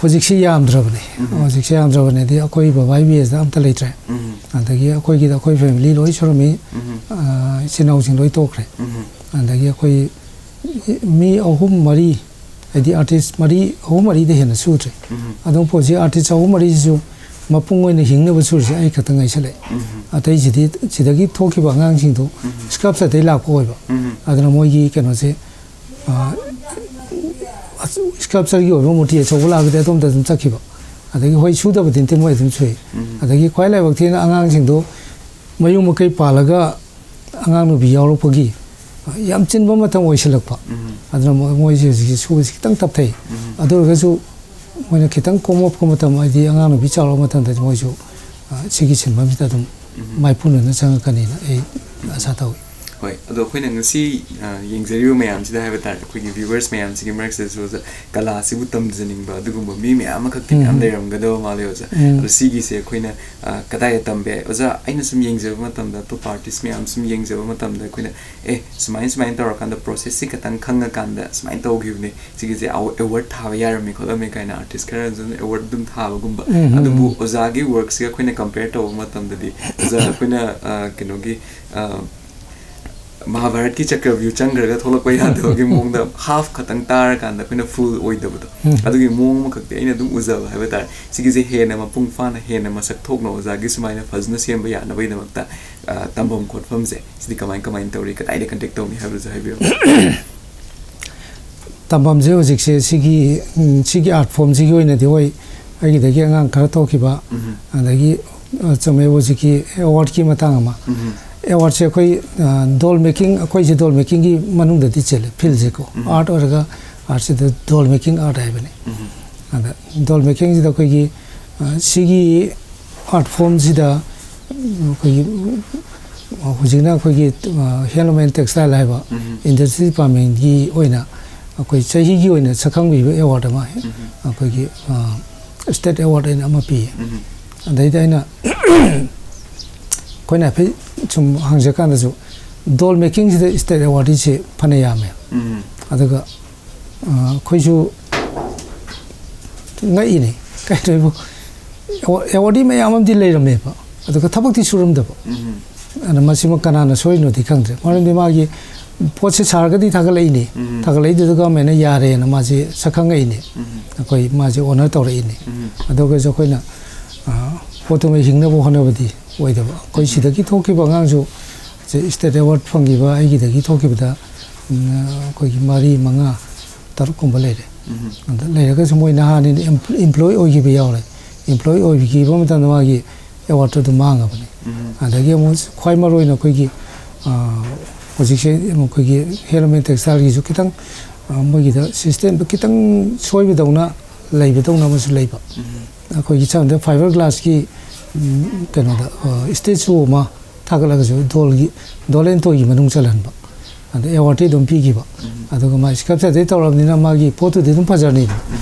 ꯍꯧꯖꯤꯛꯁꯤ ꯌꯥꯝꯗ꯭ꯔꯕꯅꯤ꯫ ꯎꯝ꯫ ꯍꯧꯖꯤꯛꯁꯤ ꯌꯥꯝꯗ꯭ꯔꯕꯅꯤꯗꯤ ꯑꯩꯈꯣꯏ ꯕꯕꯥꯒꯤ ꯕꯦꯖꯇ ꯑꯝꯇ ꯂꯩꯇ꯭ꯔꯦ꯫ ꯎꯝ꯫ ꯑꯗꯒꯤ ꯑꯩꯈꯣꯏꯒꯤꯗ ꯑꯩꯈꯣꯏ ꯐꯦꯃꯤꯂꯤ ꯂꯣꯏ ꯁꯨꯔꯝꯃꯤ꯫ ꯎꯝ꯫ ꯑꯥ, ꯏꯆꯤꯟ ꯏꯅꯥꯎꯁꯤꯡ ꯂꯣꯏ ꯇꯣꯛꯈ꯭ꯔꯦ꯫ ꯎꯝ꯫ ꯑꯗꯒꯤ ꯑꯩꯈꯣꯏ ꯃꯤ ꯑꯍꯨꯝ ꯃꯔꯤ, ꯍꯥꯏꯗꯤ ꯑꯥꯔꯇꯤꯁ ꯃꯔꯤ, ꯑꯍꯨꯝ ꯃꯔꯤꯗ ꯍꯦꯟꯅ ꯁꯨꯗ꯭ꯔꯦ꯫ ꯎꯝ꯫ ꯑꯗꯨꯝ ꯄꯣꯠꯁꯤ ꯑꯥꯔꯇꯤꯁ ꯑꯍꯨꯝ ꯃꯔꯤꯁꯤꯁꯨ ꯃꯄꯨꯡ ꯑꯣꯏꯅ ꯍꯤꯡꯅꯕ ꯁꯨꯔꯤꯁꯦ ꯑꯩ ꯈꯛꯇ ꯉꯥꯏꯁꯜꯂꯛꯑꯦ꯫ ꯎꯝ꯫ ꯑꯇꯩꯁꯤꯗꯤ ꯁꯤꯗꯒꯤ ꯊꯣꯛꯈꯤꯕ ꯑꯉꯥꯡꯁꯤꯡꯗꯣ ꯎꯝ꯫ ꯁ꯭ꯀꯜꯞꯆꯔꯗꯩ ꯂꯥꯛꯄ ꯑꯣꯏꯕ꯫ ꯎꯝ꯫ ꯑꯗꯨꯅ ꯃꯣꯏꯒꯤ ꯀꯩꯅꯣꯁꯦ, ꯑ, ꯁ꯭ꯀꯜꯞꯆꯔꯒꯤ ꯑꯣꯏꯕ ꯃꯨꯔꯇꯤ ꯑꯆꯧꯕ ꯂꯥꯛꯑꯒꯗꯤ ꯑꯗꯣꯝꯗ ꯑꯗꯨꯝ ꯆꯠꯈꯤꯕ꯫ ꯑꯗꯒꯤ ꯍꯣꯏ, ꯁꯨꯗꯕꯗꯤ ꯅꯠꯇꯦ, ꯃꯣꯏ ꯑꯗꯨꯝ ꯁꯨꯏ꯫ ꯎꯝ꯫ ꯑꯗꯒꯤ ꯈ꯭ꯋꯥꯏ ꯂꯥꯏꯕꯛ ꯊꯤꯅ ꯑꯉꯥꯡꯁꯤꯡꯗꯣ ꯃꯌꯨꯝ ꯃꯀꯩ ꯄꯥꯜꯂꯒ ꯑꯉꯥꯡ ꯅꯨꯄꯤ ꯌꯥꯎꯔꯛꯄꯒꯤ ꯌꯥꯝ ꯆꯤꯟꯕ ꯃꯇꯝ ꯑꯣꯏꯁꯤꯜꯂꯛꯄ꯫ ꯎꯝ꯫ ꯑꯗꯨꯅ ꯃꯣꯏ-, ꯃꯣꯏꯁꯦ ꯍꯧꯖꯤꯛꯁꯦ ꯁꯨꯕꯁꯤ ꯈꯤꯇꯪ ꯇꯞꯊꯩ꯫ ꯎꯝ꯫ ꯑꯗꯨ ꯑꯣꯏꯔꯒꯁꯨ ꯃꯣꯏꯅ ꯈꯤꯇꯪ ꯀꯣꯝꯂꯛꯄ ꯃꯇꯝ, ꯍꯥꯏꯗꯤ ꯑꯉꯥꯡ ꯅꯨꯄꯤ ꯆꯥꯎꯔꯛꯄ ꯃꯇꯝꯗꯗꯤ ꯃꯣꯏꯁꯨ, ꯑ, ꯁꯤꯒꯤ ꯁꯤꯟꯐꯝꯁꯤꯗ ꯑꯗꯨꯝ ꯎꯝ꯫ ꯃꯥꯏꯄꯨꯅꯅ ꯆꯪꯉꯛꯀꯅꯤꯅ ꯑꯩ ꯑꯁꯥ ꯇꯧꯏ꯫ ꯍꯣꯏ, ꯑꯗꯣ ꯑꯩꯈꯣꯏꯅ ꯉꯁꯤ, ꯑ, ꯌꯦꯡꯖꯔꯤꯕ ꯃꯌꯥꯝꯁꯤꯗ ꯍꯥꯏꯕ ꯇꯥꯔꯦ, ꯑꯩꯈꯣꯏꯒꯤ viewers ꯃꯌꯥꯝꯁꯤꯒꯤ ꯃꯔꯛꯁꯤꯗꯁꯨ ꯑꯣꯖꯥ, ꯀꯂꯥ ꯑꯁꯤꯕꯨ ꯇꯝꯖꯅꯤꯡꯕ ꯑꯗꯨꯒꯨꯝꯕ ꯃꯤ ꯃꯌꯥꯝ ꯑꯃꯈꯛꯇꯤ ꯃꯌꯥꯝ ꯎꯝ꯫ ꯂꯩꯔꯝꯒꯗꯕ ꯃꯥꯜꯂꯦ ꯑꯣꯖꯥ꯫ ꯎꯝ꯫ ꯑꯗꯣ ꯁꯤꯒꯤꯁꯦ ꯑꯩꯈꯣꯏꯅ, ꯑ, ꯀꯗꯥꯏꯗ ꯇꯝꯕ ꯌꯥꯏ? ꯑꯣꯖꯥ, ꯑꯩꯅ ꯁꯨꯝ ꯌꯦꯡꯖꯕ ꯃꯇꯝꯗ, ꯑꯇꯣꯞꯄ ꯑꯥꯔꯇꯤꯁ ꯃꯌꯥꯝ ꯁꯨꯝ ꯌꯦꯡꯖꯕ ꯃꯇꯝꯗ, ꯑꯩꯈꯣꯏꯅ, "ꯑꯦ, ꯁꯨꯃꯥꯏꯅ ꯁꯨꯃꯥꯏꯅ ꯇꯧꯔꯀꯥꯟꯗ process ꯁꯤ ꯈꯤꯇꯪ ꯈꯪꯉꯀꯥꯟꯗ ꯁꯨꯃꯥꯏꯅ ꯇꯧꯈꯤꯕꯅꯦ, ꯁꯤꯒꯤꯁꯦ ꯑꯦꯋꯥꯔꯗ ꯊꯥꯕ ꯌꯥꯔꯝꯃꯦ ꯈꯣꯠꯂꯝꯃꯦ" ꯀꯥꯏꯅ ꯑꯥꯔꯇꯤꯁ ꯈꯔꯅꯁꯨ ꯑꯦꯋꯥꯔꯗ ꯑꯗꯨꯝ ꯊꯥꯕꯒꯨꯝꯕ꯫ ꯎꯝ, ꯎꯝ, ꯑꯗꯨꯕꯨ ꯎꯝ꯫ ꯑꯣꯖꯥꯒꯤ ꯋꯥꯔꯛꯁꯤꯒ ꯑꯩꯈꯣꯏꯅ compare ꯇꯧꯕ ꯃꯇꯝꯗꯗꯤ, ꯑꯣꯖꯥ, ꯑꯩꯈꯣꯏꯅ, ꯑ, ꯀꯩꯅꯣꯒꯤ, ꯑ, ꯃꯍꯥꯚꯥꯔꯠꯀꯤ ꯆꯀ꯭ꯔꯚ꯭ꯌꯨꯍ ꯆꯪꯈ꯭ꯔꯒ ꯊꯣꯛꯂꯛꯄ ꯌꯥꯗꯕꯒꯤ ꯃꯑꯣꯡꯗ half ꯈꯛꯇꯪ ꯇꯥꯔꯀꯥꯟꯗ ꯑꯩꯈꯣꯏꯅ full ꯑꯣꯏꯗꯕꯗꯣ, ꯎꯝ꯫ ꯑꯗꯨꯒꯤ ꯃꯑꯣꯡ ꯑꯃꯈꯛꯇꯤ ꯑꯩꯅ ꯑꯗꯨꯝ ꯎꯖꯕ ꯍꯥꯏꯕ ꯇꯥꯔꯦ꯫ ꯁꯤꯒꯤꯁꯦ ꯍꯦꯟꯅ ꯃꯄꯨꯡ ꯐꯥꯅ, ꯍꯦꯟꯅ ꯃꯁꯛ ꯊꯣꯛꯅ ꯑꯣꯖꯥꯒꯤ ꯁꯨꯃꯥꯏꯅ ꯐꯖꯅ ꯁꯦꯝꯕ ꯌꯥꯅꯕꯒꯤꯗꯃꯛꯇ, ꯑ, ꯇꯝꯐꯝ ꯈꯣꯠꯐꯝꯁꯦ ꯁꯤꯗꯤ ꯀꯃꯥꯏ ꯀꯃꯥꯏꯅ ꯇꯧꯔꯤ, ꯀꯗꯥꯏꯗ contact ꯇꯧꯅꯤ ꯍꯥꯏꯕꯗꯨꯁꯨ ꯍꯥꯏꯕꯤꯔꯝꯃꯨ꯫ ꯇꯝꯐꯝꯁꯦ ꯍꯧꯖꯤꯛꯁꯦ ꯁꯤꯒꯤ, ꯎꯝ, ꯁꯤꯒꯤ art form ꯁꯤꯒꯤ ꯑꯣꯏꯅꯗꯤ ꯍꯣꯏ, ꯑꯩꯒꯤꯗꯒꯤ ꯑꯉꯥꯡ ꯈꯔ ꯊꯣꯛꯈꯤꯕ, ꯎꯝ꯫ ꯑꯗꯒꯤ, ꯑ, ꯆꯨꯝꯃꯦ, ꯍꯧꯖꯤꯛꯀꯤ ꯑꯦꯋꯥꯔꯗꯀꯤ ꯃꯇꯥꯡ ꯑꯃ꯫ ꯎꯝ꯫ ꯑꯦꯋꯥꯔꯗꯁꯦ ꯑꯩꯈꯣꯏ, ꯑ, doll making, ꯑꯩꯈꯣꯏꯁꯦ doll making ꯒꯤ ꯃꯅꯨꯡꯗꯗꯤ ꯆꯦꯜꯂꯦ, field ꯁꯦꯀꯣ꯫ ꯎꯝ꯫ Art ꯑꯣꯏꯔꯒ, art ꯁꯤꯗ doll making art ꯍꯥꯏꯕꯅꯤ꯫ ꯎꯝ꯫ ꯑꯗ doll making ꯁꯤꯗ ꯑꯩꯈꯣꯏꯒꯤ, ꯑ, ꯁꯤꯒꯤ art form ꯁꯤꯗ ꯑꯩꯈꯣꯏꯒꯤ, ꯍꯧꯖꯤꯛꯅ ꯑꯩꯈꯣꯏꯒꯤ, ꯑ, Handloom and Textile ꯍꯥꯏꯕ ꯎꯝ꯫ industry department ꯀꯤ ꯑꯣꯏꯅ ꯑꯩꯈꯣꯏ ꯆꯍꯤꯒꯤ ꯑꯣꯏꯅ ꯁꯛꯈꯪꯕꯤꯕ ꯑꯦꯋꯥꯔꯗ ꯑꯃ, ꯎꯝ꯫ ꯑꯩꯈꯣꯏꯒꯤ, ꯑ, state award ꯍꯥꯏꯅ ꯑꯃ ꯄꯤꯌꯦ꯫ ꯎꯝ꯫ ꯑꯗꯩꯗ ꯑꯩꯅ, ꯑꯩꯈꯣꯏꯅ ꯍꯥꯏꯐꯦꯠ ꯁꯨꯝ ꯍꯪꯖꯀꯥꯟꯗꯁꯨ, ꯗꯣꯜ ꯃꯦꯀꯤꯡꯁꯤꯗ ꯁ꯭ꯇꯦꯠ ꯑꯦꯋꯥꯔꯗꯤꯁꯦ ꯐꯅ ꯌꯥꯝꯃꯦ꯫ ꯑꯗꯨꯒ ꯑꯩꯈꯣꯏꯁꯨ ꯉꯛꯏꯅꯤ, ꯀꯩꯗꯧꯕꯨ ꯑꯦꯋꯥꯔꯗꯤ ꯃꯌꯥꯝ ꯑꯃꯗꯤ ꯂꯩꯔꯝꯃꯦꯕ, ꯑꯗꯨꯒ ꯊꯕꯛꯇꯤ ꯁꯨꯔꯝꯗꯕ꯫ ꯑꯗꯨꯅ ꯃꯁꯤꯃ ꯀꯅꯥꯅ ꯁꯣꯏꯅꯣꯗꯤ ꯈꯪꯗ꯭ꯔꯦ, ꯃꯔꯝꯗꯤ ꯃꯥꯒꯤ ꯄꯣꯠꯁꯦ ꯁꯥꯔꯒꯗꯤ ꯊꯥꯒꯠꯂꯛꯏꯅꯤ꯫ ꯊꯥꯒꯠꯂꯛꯏꯗꯨꯗ ꯒꯚꯔꯟꯃꯦꯟꯅ ꯌꯥꯔꯦꯅ ꯃꯥꯁꯦ ꯁꯛꯈꯪꯉꯛꯏꯅꯤ꯫ ꯑꯩꯈꯣꯏ ꯃꯥꯁꯦ ꯑꯣꯅꯔ ꯇꯧꯔꯛꯏꯅꯤ꯫ ꯑꯗꯨꯒꯁꯨ ꯑꯩꯈꯣꯏꯅ ꯄꯣꯠꯇꯨꯃ ꯍꯤꯡꯅꯕ ꯍꯣꯠꯅꯕꯗꯤ ꯑꯣꯏꯗꯕ꯫ ꯑꯩꯈꯣꯏ ꯁꯤꯗꯒꯤ ꯊꯣꯛꯈꯤꯕ ꯑꯉꯥꯡꯁꯨ ꯁ꯭ꯇꯦꯠ ꯑꯦꯋꯥꯔꯗ ꯐꯪꯈꯤꯕ ꯑꯩꯒꯤꯗꯒꯤ ꯊꯣꯛꯈꯤꯕꯗ ꯑꯩꯈꯣꯏꯒꯤ ꯃꯔꯤ, ꯃꯉꯥ, ꯇꯔꯨꯛꯀꯨꯝꯕ ꯂꯩꯔꯦ꯫ ꯑꯗ ꯂꯩꯔꯒꯁꯨ ꯃꯣꯏ ꯅꯍꯥꯅꯤꯅ ꯑꯦꯝꯄ꯭ꯂꯣꯏ ꯑꯣꯏꯈꯤꯕ ꯌꯥꯎꯔꯦ꯫ ꯑꯦꯝꯄ꯭ꯂꯣꯏ ꯑꯣꯏꯈꯤꯕ ꯃꯇꯝꯗ ꯃꯥꯒꯤ ꯑꯦꯋꯥꯔꯗꯇꯨ ꯑꯗꯨꯝ ꯃꯥꯡꯉꯕꯅꯤ꯫ ꯑꯗꯒꯤ ꯑꯃꯨꯛ ꯈ꯭ꯋꯥꯏ ꯃꯔꯨ ꯑꯣꯏꯅ ꯑꯩꯈꯣꯏꯒꯤ ꯍꯧꯖꯤꯛꯁꯦ ꯑꯩꯈꯣꯏꯒꯤ ꯍꯦꯟꯂꯨꯝ ꯑꯦꯟ ꯇꯦꯛꯁꯇꯥꯏꯜꯒꯤꯁꯨ ꯈꯤꯇꯪ ꯃꯣꯏꯒꯤꯗ ꯁꯤꯁꯇꯦꯝꯗꯨ ꯈꯤꯇꯪ ꯁꯣꯏꯕꯗꯧꯅ ꯂꯩꯕꯗꯧꯅ ꯑꯃꯁꯨ ꯂꯩꯕ꯫ ꯑꯩꯈꯣꯏꯒꯤ ꯁꯝꯅ ꯐꯥꯏꯕꯔ ꯒ꯭ꯂꯥꯁꯀꯤ ꯀꯩꯅꯣꯗ ꯁ꯭ꯇꯦꯆꯨ ꯑꯃ ꯊꯥꯒꯠꯂꯒꯁꯨ ꯗꯣꯜꯒꯤ, ꯗꯣꯜ ꯑꯦꯟ ꯇꯣꯏꯒꯤ ꯃꯅꯨꯡ ꯆꯜꯍꯟꯕ꯫ ꯑꯗ ꯑꯦꯋꯥꯔꯗꯇꯤ ꯑꯗꯨꯝ ꯄꯤꯈꯤꯕ꯫ ꯑꯗꯨꯒ ꯃꯥ ꯁ꯭ꯀꯜꯞꯆꯔꯗꯤ ꯇꯧꯔꯕꯅꯤꯅ ꯃꯥꯒꯤ ꯄꯣꯠꯇꯨꯗꯤ ꯑꯗꯨꯝ ꯐꯖꯔꯅꯤꯕ꯫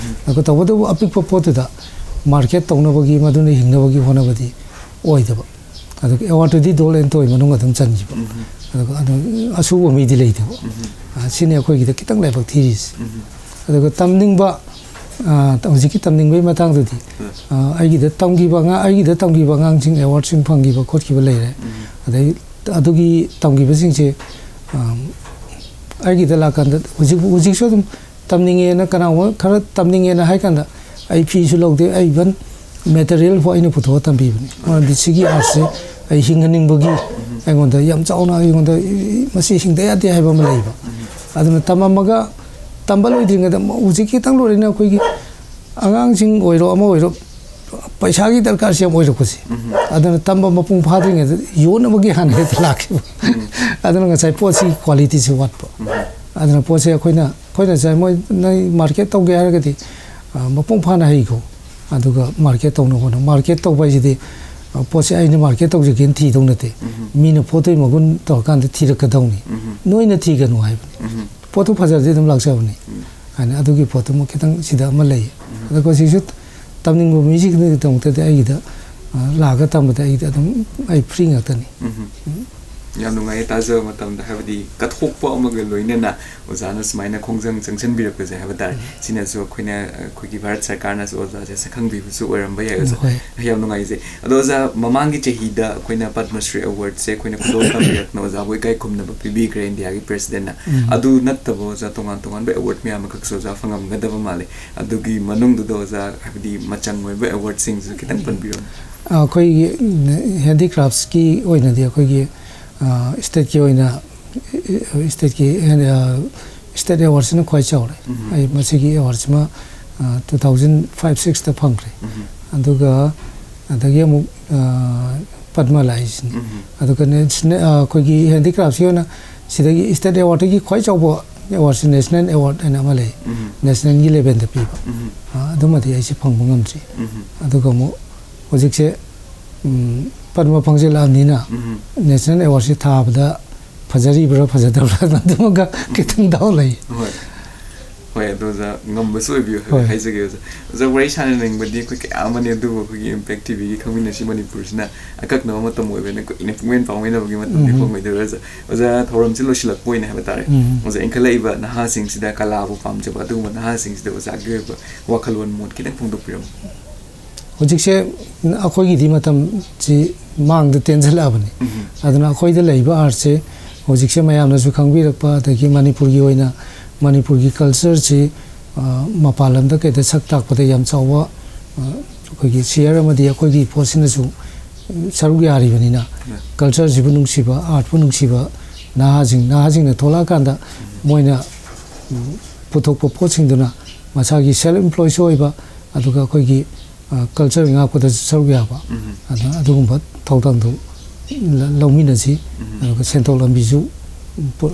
ꯑꯗꯨꯒ ꯇꯧꯕꯇꯕꯨ ꯑꯄꯤꯛꯄ ꯄꯣꯠꯇꯨꯗ ꯃꯥꯔꯀꯦꯠ ꯇꯧꯅꯕꯒꯤ, ꯃꯗꯨꯅ ꯍꯤꯡꯅꯕꯒꯤ ꯍꯣꯠꯅꯕꯗꯤ ꯑꯣꯏꯗꯕ꯫ ꯑꯗꯨꯒ ꯑꯦꯋꯥꯔꯗꯇꯨꯗꯤ ꯗꯣꯜ ꯑꯦꯟ ꯇꯣꯏ ꯃꯅꯨꯡ ꯑꯗꯨꯝ ꯆꯟꯈꯤꯕ꯫ ꯑꯗꯨꯒ ꯑꯗꯨ ꯑꯁꯨꯕ ꯃꯤꯗꯤ ꯂꯩꯇꯕ꯫ ꯁꯤꯅꯤ ꯑꯩꯈꯣꯏꯒꯤꯗ ꯈꯤꯇꯪ ꯂꯥꯏꯕꯛ ꯊꯤꯔꯤꯁꯦ꯫ ꯑꯗꯨꯒ ꯇꯝꯅꯤꯡꯕ, ꯍꯧꯖꯤꯛꯀꯤ ꯇꯝꯅꯤꯡꯕꯒꯤ ꯃꯇꯥꯡꯗꯨꯗꯤ ꯑꯩꯒꯤꯗ ꯇꯝꯈꯤꯕ ꯑꯉꯥꯡ, ꯑꯩꯒꯤꯗ ꯇꯝꯈꯤꯕ ꯑꯉꯥꯡꯁꯤꯡ ꯑꯦꯋꯥꯔꯗꯁꯤꯡ ꯐꯪꯈꯤꯕ ꯈꯣꯠꯈꯤꯕ ꯂꯩꯔꯦ꯫ ꯑꯗꯩ ꯑꯗꯨꯒꯤ ꯇꯝꯈꯤꯕꯁꯤꯡꯁꯦ ꯑꯩꯒꯤꯗ ꯂꯥꯛꯀꯥꯟꯗ ꯍꯧꯖꯤꯛ, ꯍꯧꯖꯤꯛꯁꯨ ꯑꯗꯨꯝ ꯇꯝꯅꯤꯡꯉꯦꯅ, ꯀꯅꯥꯒꯨꯝꯕ ꯈꯔ ꯇꯝꯅꯤꯡꯉꯦꯅ ꯍꯥꯏ ꯀꯥꯟꯗ ꯑꯩ ꯐꯤꯁꯨ ꯂꯧꯗꯦ, ꯑꯩ ꯏꯚꯟ ꯃꯦꯇꯔꯤꯌꯦꯜ ꯐꯥꯎ ꯑꯩꯅ ꯄꯨꯊꯣꯛꯑ ꯇꯝꯕꯤꯕꯅꯤ꯫ ꯃꯔꯝꯗꯤ ꯁꯤꯒꯤ ꯑꯥꯔꯠꯁꯦ ꯑꯩ ꯍꯤꯡꯍꯟꯅꯤꯡꯕꯒꯤ ꯑꯩꯉꯣꯟꯗ ꯌꯥꯝ ꯆꯥꯎꯅ, ꯑꯩꯉꯣꯟꯗ ꯃꯁꯤ ꯍꯤꯡꯗ ꯌꯥꯗꯦ ꯍꯥꯏꯕ ꯑꯃ ꯂꯩꯕ꯫ ꯑꯗꯨꯅ ꯇꯝꯃꯝꯃꯒ, ꯇꯝꯕ ꯂꯣꯏꯗ꯭ꯔꯤꯉꯩꯗ ꯍꯧꯖꯤꯛ ꯈꯤꯇꯪ ꯂꯣꯏꯔꯛꯏꯅ ꯑꯩꯈꯣꯏꯒꯤ ꯑꯉꯥꯡꯁꯤꯡ ꯑꯣꯏꯔꯣ, ꯑꯃ ꯑꯣꯏꯔꯣ, ꯄꯩꯁꯥꯒꯤ ꯗꯔꯀꯥꯔꯁꯦ ꯌꯥꯝ ꯑꯣꯏꯔꯛꯄꯁꯦ꯫ ꯑꯗꯨꯅ ꯇꯝꯕ ꯃꯄꯨꯡ ꯐꯥꯗ꯭ꯔꯤꯉꯩꯗ ꯌꯣꯟꯅꯕꯒꯤ ꯍꯥꯟꯅ ꯍꯦꯛꯇ ꯂꯥꯛꯈꯤꯕ꯫ ꯑꯗꯨꯅ ꯉꯁꯥꯏ ꯄꯣꯠꯁꯤ ꯀ꯭ꯋꯥꯂꯤꯇꯤꯁꯤ ꯋꯥꯠꯄ꯫ ꯑꯗꯨꯅ ꯄꯣꯠꯁꯦ ꯑꯩꯈꯣꯏꯅ, ꯑꯩꯈꯣꯏꯅ ꯉꯁꯥꯏ ꯃꯣꯏ ꯅꯣꯏ ꯃꯥꯔꯀꯦꯠ ꯇꯧꯒꯦ ꯍꯥꯏꯔꯒꯗꯤ ꯃꯄꯨꯡ ꯐꯥꯅ ꯍꯩꯈꯣ꯫ ꯑꯗꯨꯒ ꯃꯥꯔꯀꯦꯠ ꯇꯧꯅꯕ ꯍꯣꯠꯅꯧ꯫ ꯃꯥꯔꯀꯦꯠ ꯇꯧꯕ ꯍꯥꯏꯁꯤꯗꯤ ꯄꯣꯠꯁꯦ ꯑꯩꯅ ꯃꯥꯔꯀꯦꯠ ꯇꯧꯖꯒꯦꯅ ꯊꯤꯗꯧ ꯅꯠꯇꯦ꯫ ꯃꯤꯅ ꯄꯣꯠꯇꯨꯒꯤ ꯃꯒꯨꯟ ꯇꯧꯔꯀꯥꯟꯗ ꯊꯤꯔꯛꯀꯗꯧꯅꯤ꯫ ꯅꯣꯏꯅ ꯊꯤꯒꯅꯨ ꯍꯥꯏꯕꯅꯤ꯫ ꯄꯣꯠꯇꯨ ꯐꯖꯔꯗꯤ ꯑꯗꯨꯝ ꯂꯥꯛꯆꯕꯅꯤ꯫ ꯍꯥꯏꯅ ꯑꯗꯨꯒꯤ ꯄꯣꯠꯇꯨꯃ ꯈꯤꯇꯪ ꯁꯤꯗ ꯑꯃ ꯂꯩ꯫ ꯑꯗꯨꯒ ꯁꯤꯁꯨ ꯇꯝꯅꯤꯡꯕ ꯃꯤꯁꯤꯡꯒꯤꯗꯃꯛꯇꯗꯤ ꯑꯩꯒꯤꯗ ꯂꯥꯛꯑꯒ ꯇꯝꯕꯗ ꯑꯩꯒꯤꯗꯤ ꯑꯗꯨꯝ ꯑꯩ ꯐ꯭ꯔꯤ ꯉꯥꯛꯇꯅꯤ꯫ ꯌꯥꯝ ꯅꯨꯡꯉꯥꯏꯌꯦ ꯇꯥꯖꯕ ꯃꯇꯝꯗ, ꯍꯥꯏꯕꯗꯤ ꯀꯠꯊꯣꯛꯄ ꯑꯃꯒ ꯂꯣꯏꯅꯅ ꯑꯣꯖꯥꯅ ꯁꯨꯃꯥꯏꯅ ꯈꯣꯡꯖꯪ ꯆꯪꯁꯤꯟꯕꯤꯔꯛꯄꯁꯦ ꯍꯥꯏꯕ ꯇꯥꯔꯦ꯫ ꯎꯝ꯫ ꯁꯤꯅꯁꯨ ꯑꯩꯈꯣꯏꯅ, ꯑꯩꯈꯣꯏꯒꯤ ꯚꯥꯔꯠ ꯁꯔꯀꯥꯔꯅꯁꯨ ꯑꯣꯖꯥꯁꯦ ꯁꯛꯈꯪꯕꯤꯕꯁꯨ ꯑꯣꯏꯔꯝꯕ ꯌꯥꯏ ꯑꯣꯖꯥ꯫ ꯍꯣꯏ꯫ ꯌꯥꯝ ꯅꯨꯡꯉꯥꯏꯖꯩ꯫ ꯑꯗꯣ ꯑꯣꯖꯥ, ꯃꯃꯥꯡꯒꯤ ꯆꯍꯤꯗ ꯑꯩꯈꯣꯏꯅ ꯄꯗꯃ ꯁ꯭ꯔꯤ ꯑꯦꯋꯥꯔꯗꯁꯦ ꯑꯩꯈꯣꯏꯅ ꯈꯨꯗꯣꯜ ꯇꯝꯕꯤꯔꯛꯇꯅ ꯑꯣꯖꯥꯕꯨ ꯏꯀꯥꯏ ꯈꯨꯝꯅꯕ ꯄꯤꯕꯤꯈ꯭ꯔꯦ ꯏꯟꯗꯤꯌꯥꯒꯤ ꯄ꯭ꯔꯦꯁꯤꯗꯦꯟꯠꯅ꯫ ꯎꯝ꯫ ꯑꯗꯨ ꯅꯠꯇꯕ ꯑꯣꯖꯥ, ꯇꯣꯉꯥꯟ ꯇꯣꯉꯥꯟꯕ ꯑꯦꯋꯥꯔꯗ ꯃꯌꯥꯝ ꯑꯃꯈꯛꯁꯨ ꯑꯣꯖꯥ ꯐꯪꯉꯝꯒꯗꯕ ꯃꯥꯜꯂꯦ꯫ ꯑꯗꯨꯒꯤ ꯃꯅꯨꯡꯗꯨꯗ ꯑꯣꯖꯥ, ꯍꯥꯏꯕꯗꯤ ꯃꯆꯪ ꯑꯣꯏꯕ ꯑꯦꯋꯥꯔꯗꯁꯤꯡꯁꯨ ꯈꯤꯇꯪ ꯄꯟꯕꯤꯔꯝꯃꯨ꯫ ꯑꯩꯈꯣꯏꯒꯤ ꯍꯦꯟꯗꯤꯀ꯭ꯔꯥꯐꯠꯁꯀꯤ ꯑꯣꯏꯅꯗꯤ ꯑꯩꯈꯣꯏꯒꯤ, ꯑ, ꯁ꯭ꯇꯦꯠꯀꯤ ꯑꯣꯏꯅ, ꯁ꯭ꯇꯦꯠꯀꯤ, ꯑ, ꯁ꯭ꯇꯦꯠ ꯑꯦꯋꯥꯔꯗꯁꯤꯅ ꯈ꯭ꯋꯥꯏ ꯆꯥꯎꯔꯦ꯫ ꯎꯝ꯫ ꯑꯩ ꯃꯁꯤꯒꯤ ꯑꯦꯋꯥꯔꯗꯁꯤꯃ, ꯑ, ꯇꯨ ꯊꯥꯎꯖꯟ ꯐꯥꯏꯚ ꯁꯤꯛꯁꯇ ꯐꯪꯈ꯭ꯔꯦ꯫ ꯎꯝ꯫ ꯑꯗꯨꯒ ꯑꯗꯒꯤ ꯑꯃꯨꯛ, ꯑ, ꯄꯗꯃ ꯂꯥꯛꯏꯁꯤꯅꯤ꯫ ꯎꯝ꯫ ꯑꯗꯨꯒ ꯅꯦꯁꯅꯦ-, ꯑ, ꯑꯩꯈꯣꯏꯒꯤ ꯍꯦꯟꯗꯤꯀ꯭ꯔꯥꯐꯠꯁꯤ ꯑꯣꯏꯅ ꯁꯤꯗꯒꯤ ꯁ꯭ꯇꯦꯠ ꯑꯦꯋꯥꯔꯗꯇꯒꯤ ꯈ꯭ꯋꯥꯏ ꯆꯥꯎꯕ ꯑꯦꯋꯥꯔꯗꯁꯤ ꯅꯦꯁꯅꯦꯜ ꯑꯦꯋꯥꯔꯗ ꯍꯥꯏꯅ ꯑꯃ ꯂꯩ꯫ ꯎꯝ꯫ ꯅꯦꯁꯅꯦꯜꯒꯤ ꯂꯦꯚꯦꯜꯗ ꯄꯤꯕ꯫ ꯎꯝ꯫ ꯑ, ꯑꯗꯨꯃꯗꯤ ꯑꯩꯁꯦ ꯐꯪꯕ ꯉꯝꯗ꯭ꯔꯤ꯫ ꯎꯝ꯫ ꯑꯗꯨꯒ ꯑꯃꯨꯛ ꯍꯧꯖꯤꯛꯁꯦ, ꯎꯝ, ꯄꯗꯃ ꯐꯪꯖꯜꯂꯛꯑꯕꯅꯤꯅ ꯎꯝ꯫ ꯅꯦꯁꯅꯦꯜ ꯑꯦꯋꯥꯔꯗꯁꯤ ꯊꯥꯕꯗ ꯐꯖꯔꯤꯕ꯭ꯔꯥ ꯐꯖꯗꯕ꯭ꯔꯥ ꯑꯗꯨꯃꯒ ꯈꯤꯇꯪ ꯗꯥꯎꯠ ꯂꯩ꯫ ꯍꯣꯏ꯫ ꯍꯣꯏ, ꯑꯗꯣ ꯑꯣꯖꯥ, ꯉꯝꯕꯁꯨ ꯑꯣꯏꯕꯤꯌꯨ ꯍꯥꯏꯕ ꯍꯣꯏ꯫ ꯍꯥꯏꯖꯒꯦ ꯑꯣꯖꯥ꯫ ꯑꯣꯖꯥ, ꯋꯥꯔꯤ ꯁꯥꯟꯅꯅꯤꯡꯕꯗꯤ ꯑꯩꯈꯣꯏ ꯀꯌꯥ ꯑꯃꯅꯤ, ꯑꯗꯨꯕꯨ ꯑꯩꯈꯣꯏꯒꯤ ꯏꯝꯄꯦꯛ ꯇꯤꯚꯤꯒꯤ ꯈꯪꯃꯤꯟꯅꯁꯤ ꯃꯅꯤꯄꯨꯔꯁꯤꯅ ꯑꯀꯛꯅꯕ ꯃꯇꯝ ꯑꯣꯏꯕꯅꯤꯅ ꯀꯨꯏꯅ ꯄꯨꯡꯄꯦꯟ ꯄꯥꯎꯃꯤꯟꯅꯕꯒꯤ ꯃꯇꯝꯗꯤ ꯎꯝ꯫ ꯐꯪꯉꯣꯏꯗꯧꯔꯦ ꯑꯣꯖꯥ꯫ ꯑꯣꯖꯥ, ꯊꯧꯔꯝꯁꯤ ꯂꯣꯏꯁꯤꯜꯂꯛꯄ ꯑꯣꯏꯅ ꯍꯥꯏꯕ ꯇꯥꯔꯦ꯫ ꯎꯝ꯫ ꯑꯣꯖꯥ, ꯏꯟꯈꯠꯂꯛꯏꯕ ꯅꯍꯥꯁꯤꯡꯁꯤꯗ ꯀꯂꯥꯕꯨ ꯄꯥꯝꯖꯕ ꯑꯗꯨꯒꯨꯝꯕ ꯅꯍꯥꯁꯤꯡꯁꯤꯗ ꯑꯣꯖꯥꯒꯤ ꯑꯣꯏꯕ ꯋꯥꯈꯜꯂꯣꯟ, ꯃꯣꯠ ꯈꯤꯇꯪ ꯐꯣꯡꯗꯣꯛꯄꯤꯔꯝꯃꯨ꯫ ꯍꯧꯖꯤꯛꯁꯦ ꯑꯩꯈꯣꯏꯒꯤꯗꯤ ꯃꯇꯝꯁꯤ ꯃꯥꯡꯗ ꯇꯦꯟꯁꯤꯜꯂꯛꯑꯕꯅꯤ꯫ ꯎꯝ꯫ ꯑꯗꯨꯅ ꯑꯩꯈꯣꯏꯗ ꯂꯩꯔꯤꯕ ꯑꯥꯔꯠꯁꯦ ꯍꯧꯖꯤꯛꯁꯦ ꯃꯌꯥꯝꯅꯁꯨ ꯈꯪꯕꯤꯔꯛꯄ, ꯑꯗꯒꯤ ꯃꯅꯤꯄꯨꯔꯒꯤ ꯑꯣꯏꯅ ꯃꯅꯤꯄꯨꯔꯒꯤ ꯀꯜꯆꯔꯁꯤ, ꯑ, ꯃꯄꯥꯟ ꯂꯝꯗ ꯀꯩꯗ ꯁꯛ ꯇꯥꯛꯄꯗ ꯌꯥꯝ ꯆꯥꯎꯕ, ꯑ, ꯑꯩꯈꯣꯏꯒꯤ ꯁꯤꯌꯔ ꯑꯃꯗꯤ ꯑꯩꯈꯣꯏꯒꯤ ꯄꯣꯠꯁꯤꯅꯁꯨ ꯁꯔꯨꯛ ꯌꯥꯔꯤꯕꯅꯤꯅ, ꯎꯝ꯫ ꯀꯜꯆꯔꯁꯤꯕꯨ ꯅꯨꯡꯁꯤꯕ, ꯑꯥꯔꯠꯄꯨ ꯅꯨꯡꯁꯤꯕ ꯅꯍꯥꯁꯤꯡ, ꯅꯍꯥꯁꯤꯡꯅ ꯊꯣꯛꯂꯛꯑꯀꯥꯟꯗ ꯎꯝ꯫ ꯃꯣꯏꯅ, ꯎꯝ, ꯄꯨꯊꯣꯛꯄ ꯄꯣꯠꯁꯤꯡꯗꯨꯅ ꯃꯁꯥꯒꯤ ꯁꯦꯜꯐ ꯑꯦꯝꯄ꯭ꯂꯣꯏꯁꯨ ꯑꯣꯏꯕ, ꯑꯗꯨꯒ ꯑꯩꯈꯣꯏꯒꯤ, ꯑ, ꯀꯜꯆꯔ ꯉꯥꯛꯄꯗꯁꯨ ꯁꯔꯨꯛ ꯌꯥꯕ, ꯎꯝ꯫ ꯑꯗꯨꯅ ꯑꯗꯨꯒꯨꯝꯕ ꯊꯧꯗꯥꯡꯗꯨ ꯂ-, ꯂꯧꯃꯤꯟꯅꯁꯤ꯫ ꯎꯝ꯫ ꯑꯗꯨꯒ ꯁꯦꯟꯊꯣꯛ ꯂꯝꯕꯤꯁꯨ ꯄꯨ-,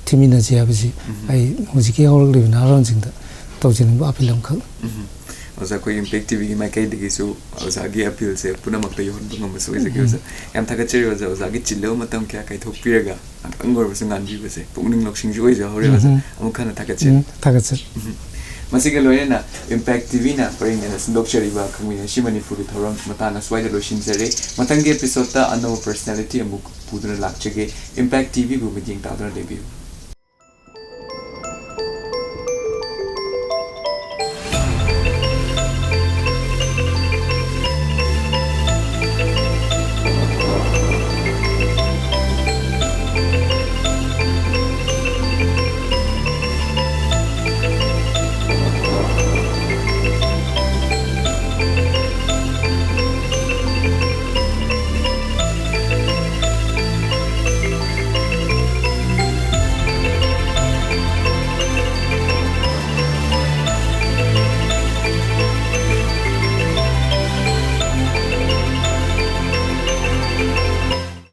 ꯊꯤꯃꯤꯟꯅꯁꯤ ꯍꯥꯏꯕꯁꯤ ꯎꯝ꯫ ꯑꯩ ꯍꯧꯖꯤꯛꯀꯤ ꯍꯧꯔꯛꯂꯤꯕ ꯅꯍꯥꯔꯣꯟꯁꯤꯡꯗ ꯇꯧꯖꯅꯤꯡꯕ ꯑꯄꯤꯜ ꯑꯃꯈꯛ꯫ ꯎꯝ꯫ ꯑꯣꯖꯥ, ꯑꯩꯈꯣꯏ ꯏꯝꯄꯦꯛ ꯇꯤꯚꯤꯒꯤ ꯃꯥꯏꯀꯩꯗꯒꯤꯁꯨ ꯑꯣꯖꯥꯒꯤ ꯑꯄꯤꯜꯁꯦ ꯄꯨꯝꯅꯃꯛꯇ ꯌꯧꯍꯟꯕ ꯉꯝꯕꯁꯨ ꯑꯣꯏꯖꯒꯦ ꯎꯝ꯫ ꯑꯣꯖꯥ꯫ ꯌꯥꯝ ꯊꯥꯒꯠꯆꯔꯤ ꯑꯣꯖꯥ, ꯑꯣꯖꯥꯒꯤ ꯆꯤꯜꯂꯕ ꯃꯇꯝ ꯀꯌꯥ ꯀꯥꯏꯊꯣꯛꯄꯤꯔꯒ ꯉꯥꯛꯇꯪ ꯑꯣꯏꯔꯕꯁꯨ ꯉꯥꯟꯕꯤꯕꯁꯦ ꯄꯨꯛꯅꯤꯡ ꯂꯧꯁꯤꯡꯁꯨ ꯑꯣꯏꯖꯍꯧꯔꯦ ꯑꯣꯖꯥ꯫ ꯎꯝ꯫ ꯑꯃꯨꯛ ꯍꯟꯅ ꯊꯥꯒꯠꯆꯔꯤ꯫ ꯎꯝ, ꯊꯥꯒꯠꯆꯔꯤ꯫ ꯎꯝ꯫ ꯃꯁꯤꯒ ꯂꯣꯏꯅꯅ Impact TVꯅ ꯄꯔꯦꯡ ꯁꯟꯗꯣꯛꯆꯔꯤꯕ ꯈꯪꯃꯤꯟꯅꯁꯤ ꯃꯅꯤꯄꯨꯔꯒꯤ ꯊꯧꯔꯝ ꯃꯇꯥꯡ ꯑꯁ꯭ꯋꯥꯏꯗ ꯂꯣꯏꯁꯤꯟꯖꯔꯦ꯫ ꯃꯊꯪꯒꯤ episodeꯇ ꯑꯅꯧꯕ personality ꯑꯃꯨꯛ ꯄꯨꯗꯨꯅ ꯂꯥꯛꯆꯒꯦ꯫ Impact TVꯕꯨ ꯃꯤꯠꯌꯦꯡ ꯇꯥꯗꯨꯅ ꯂꯩꯕꯤꯌꯨ꯫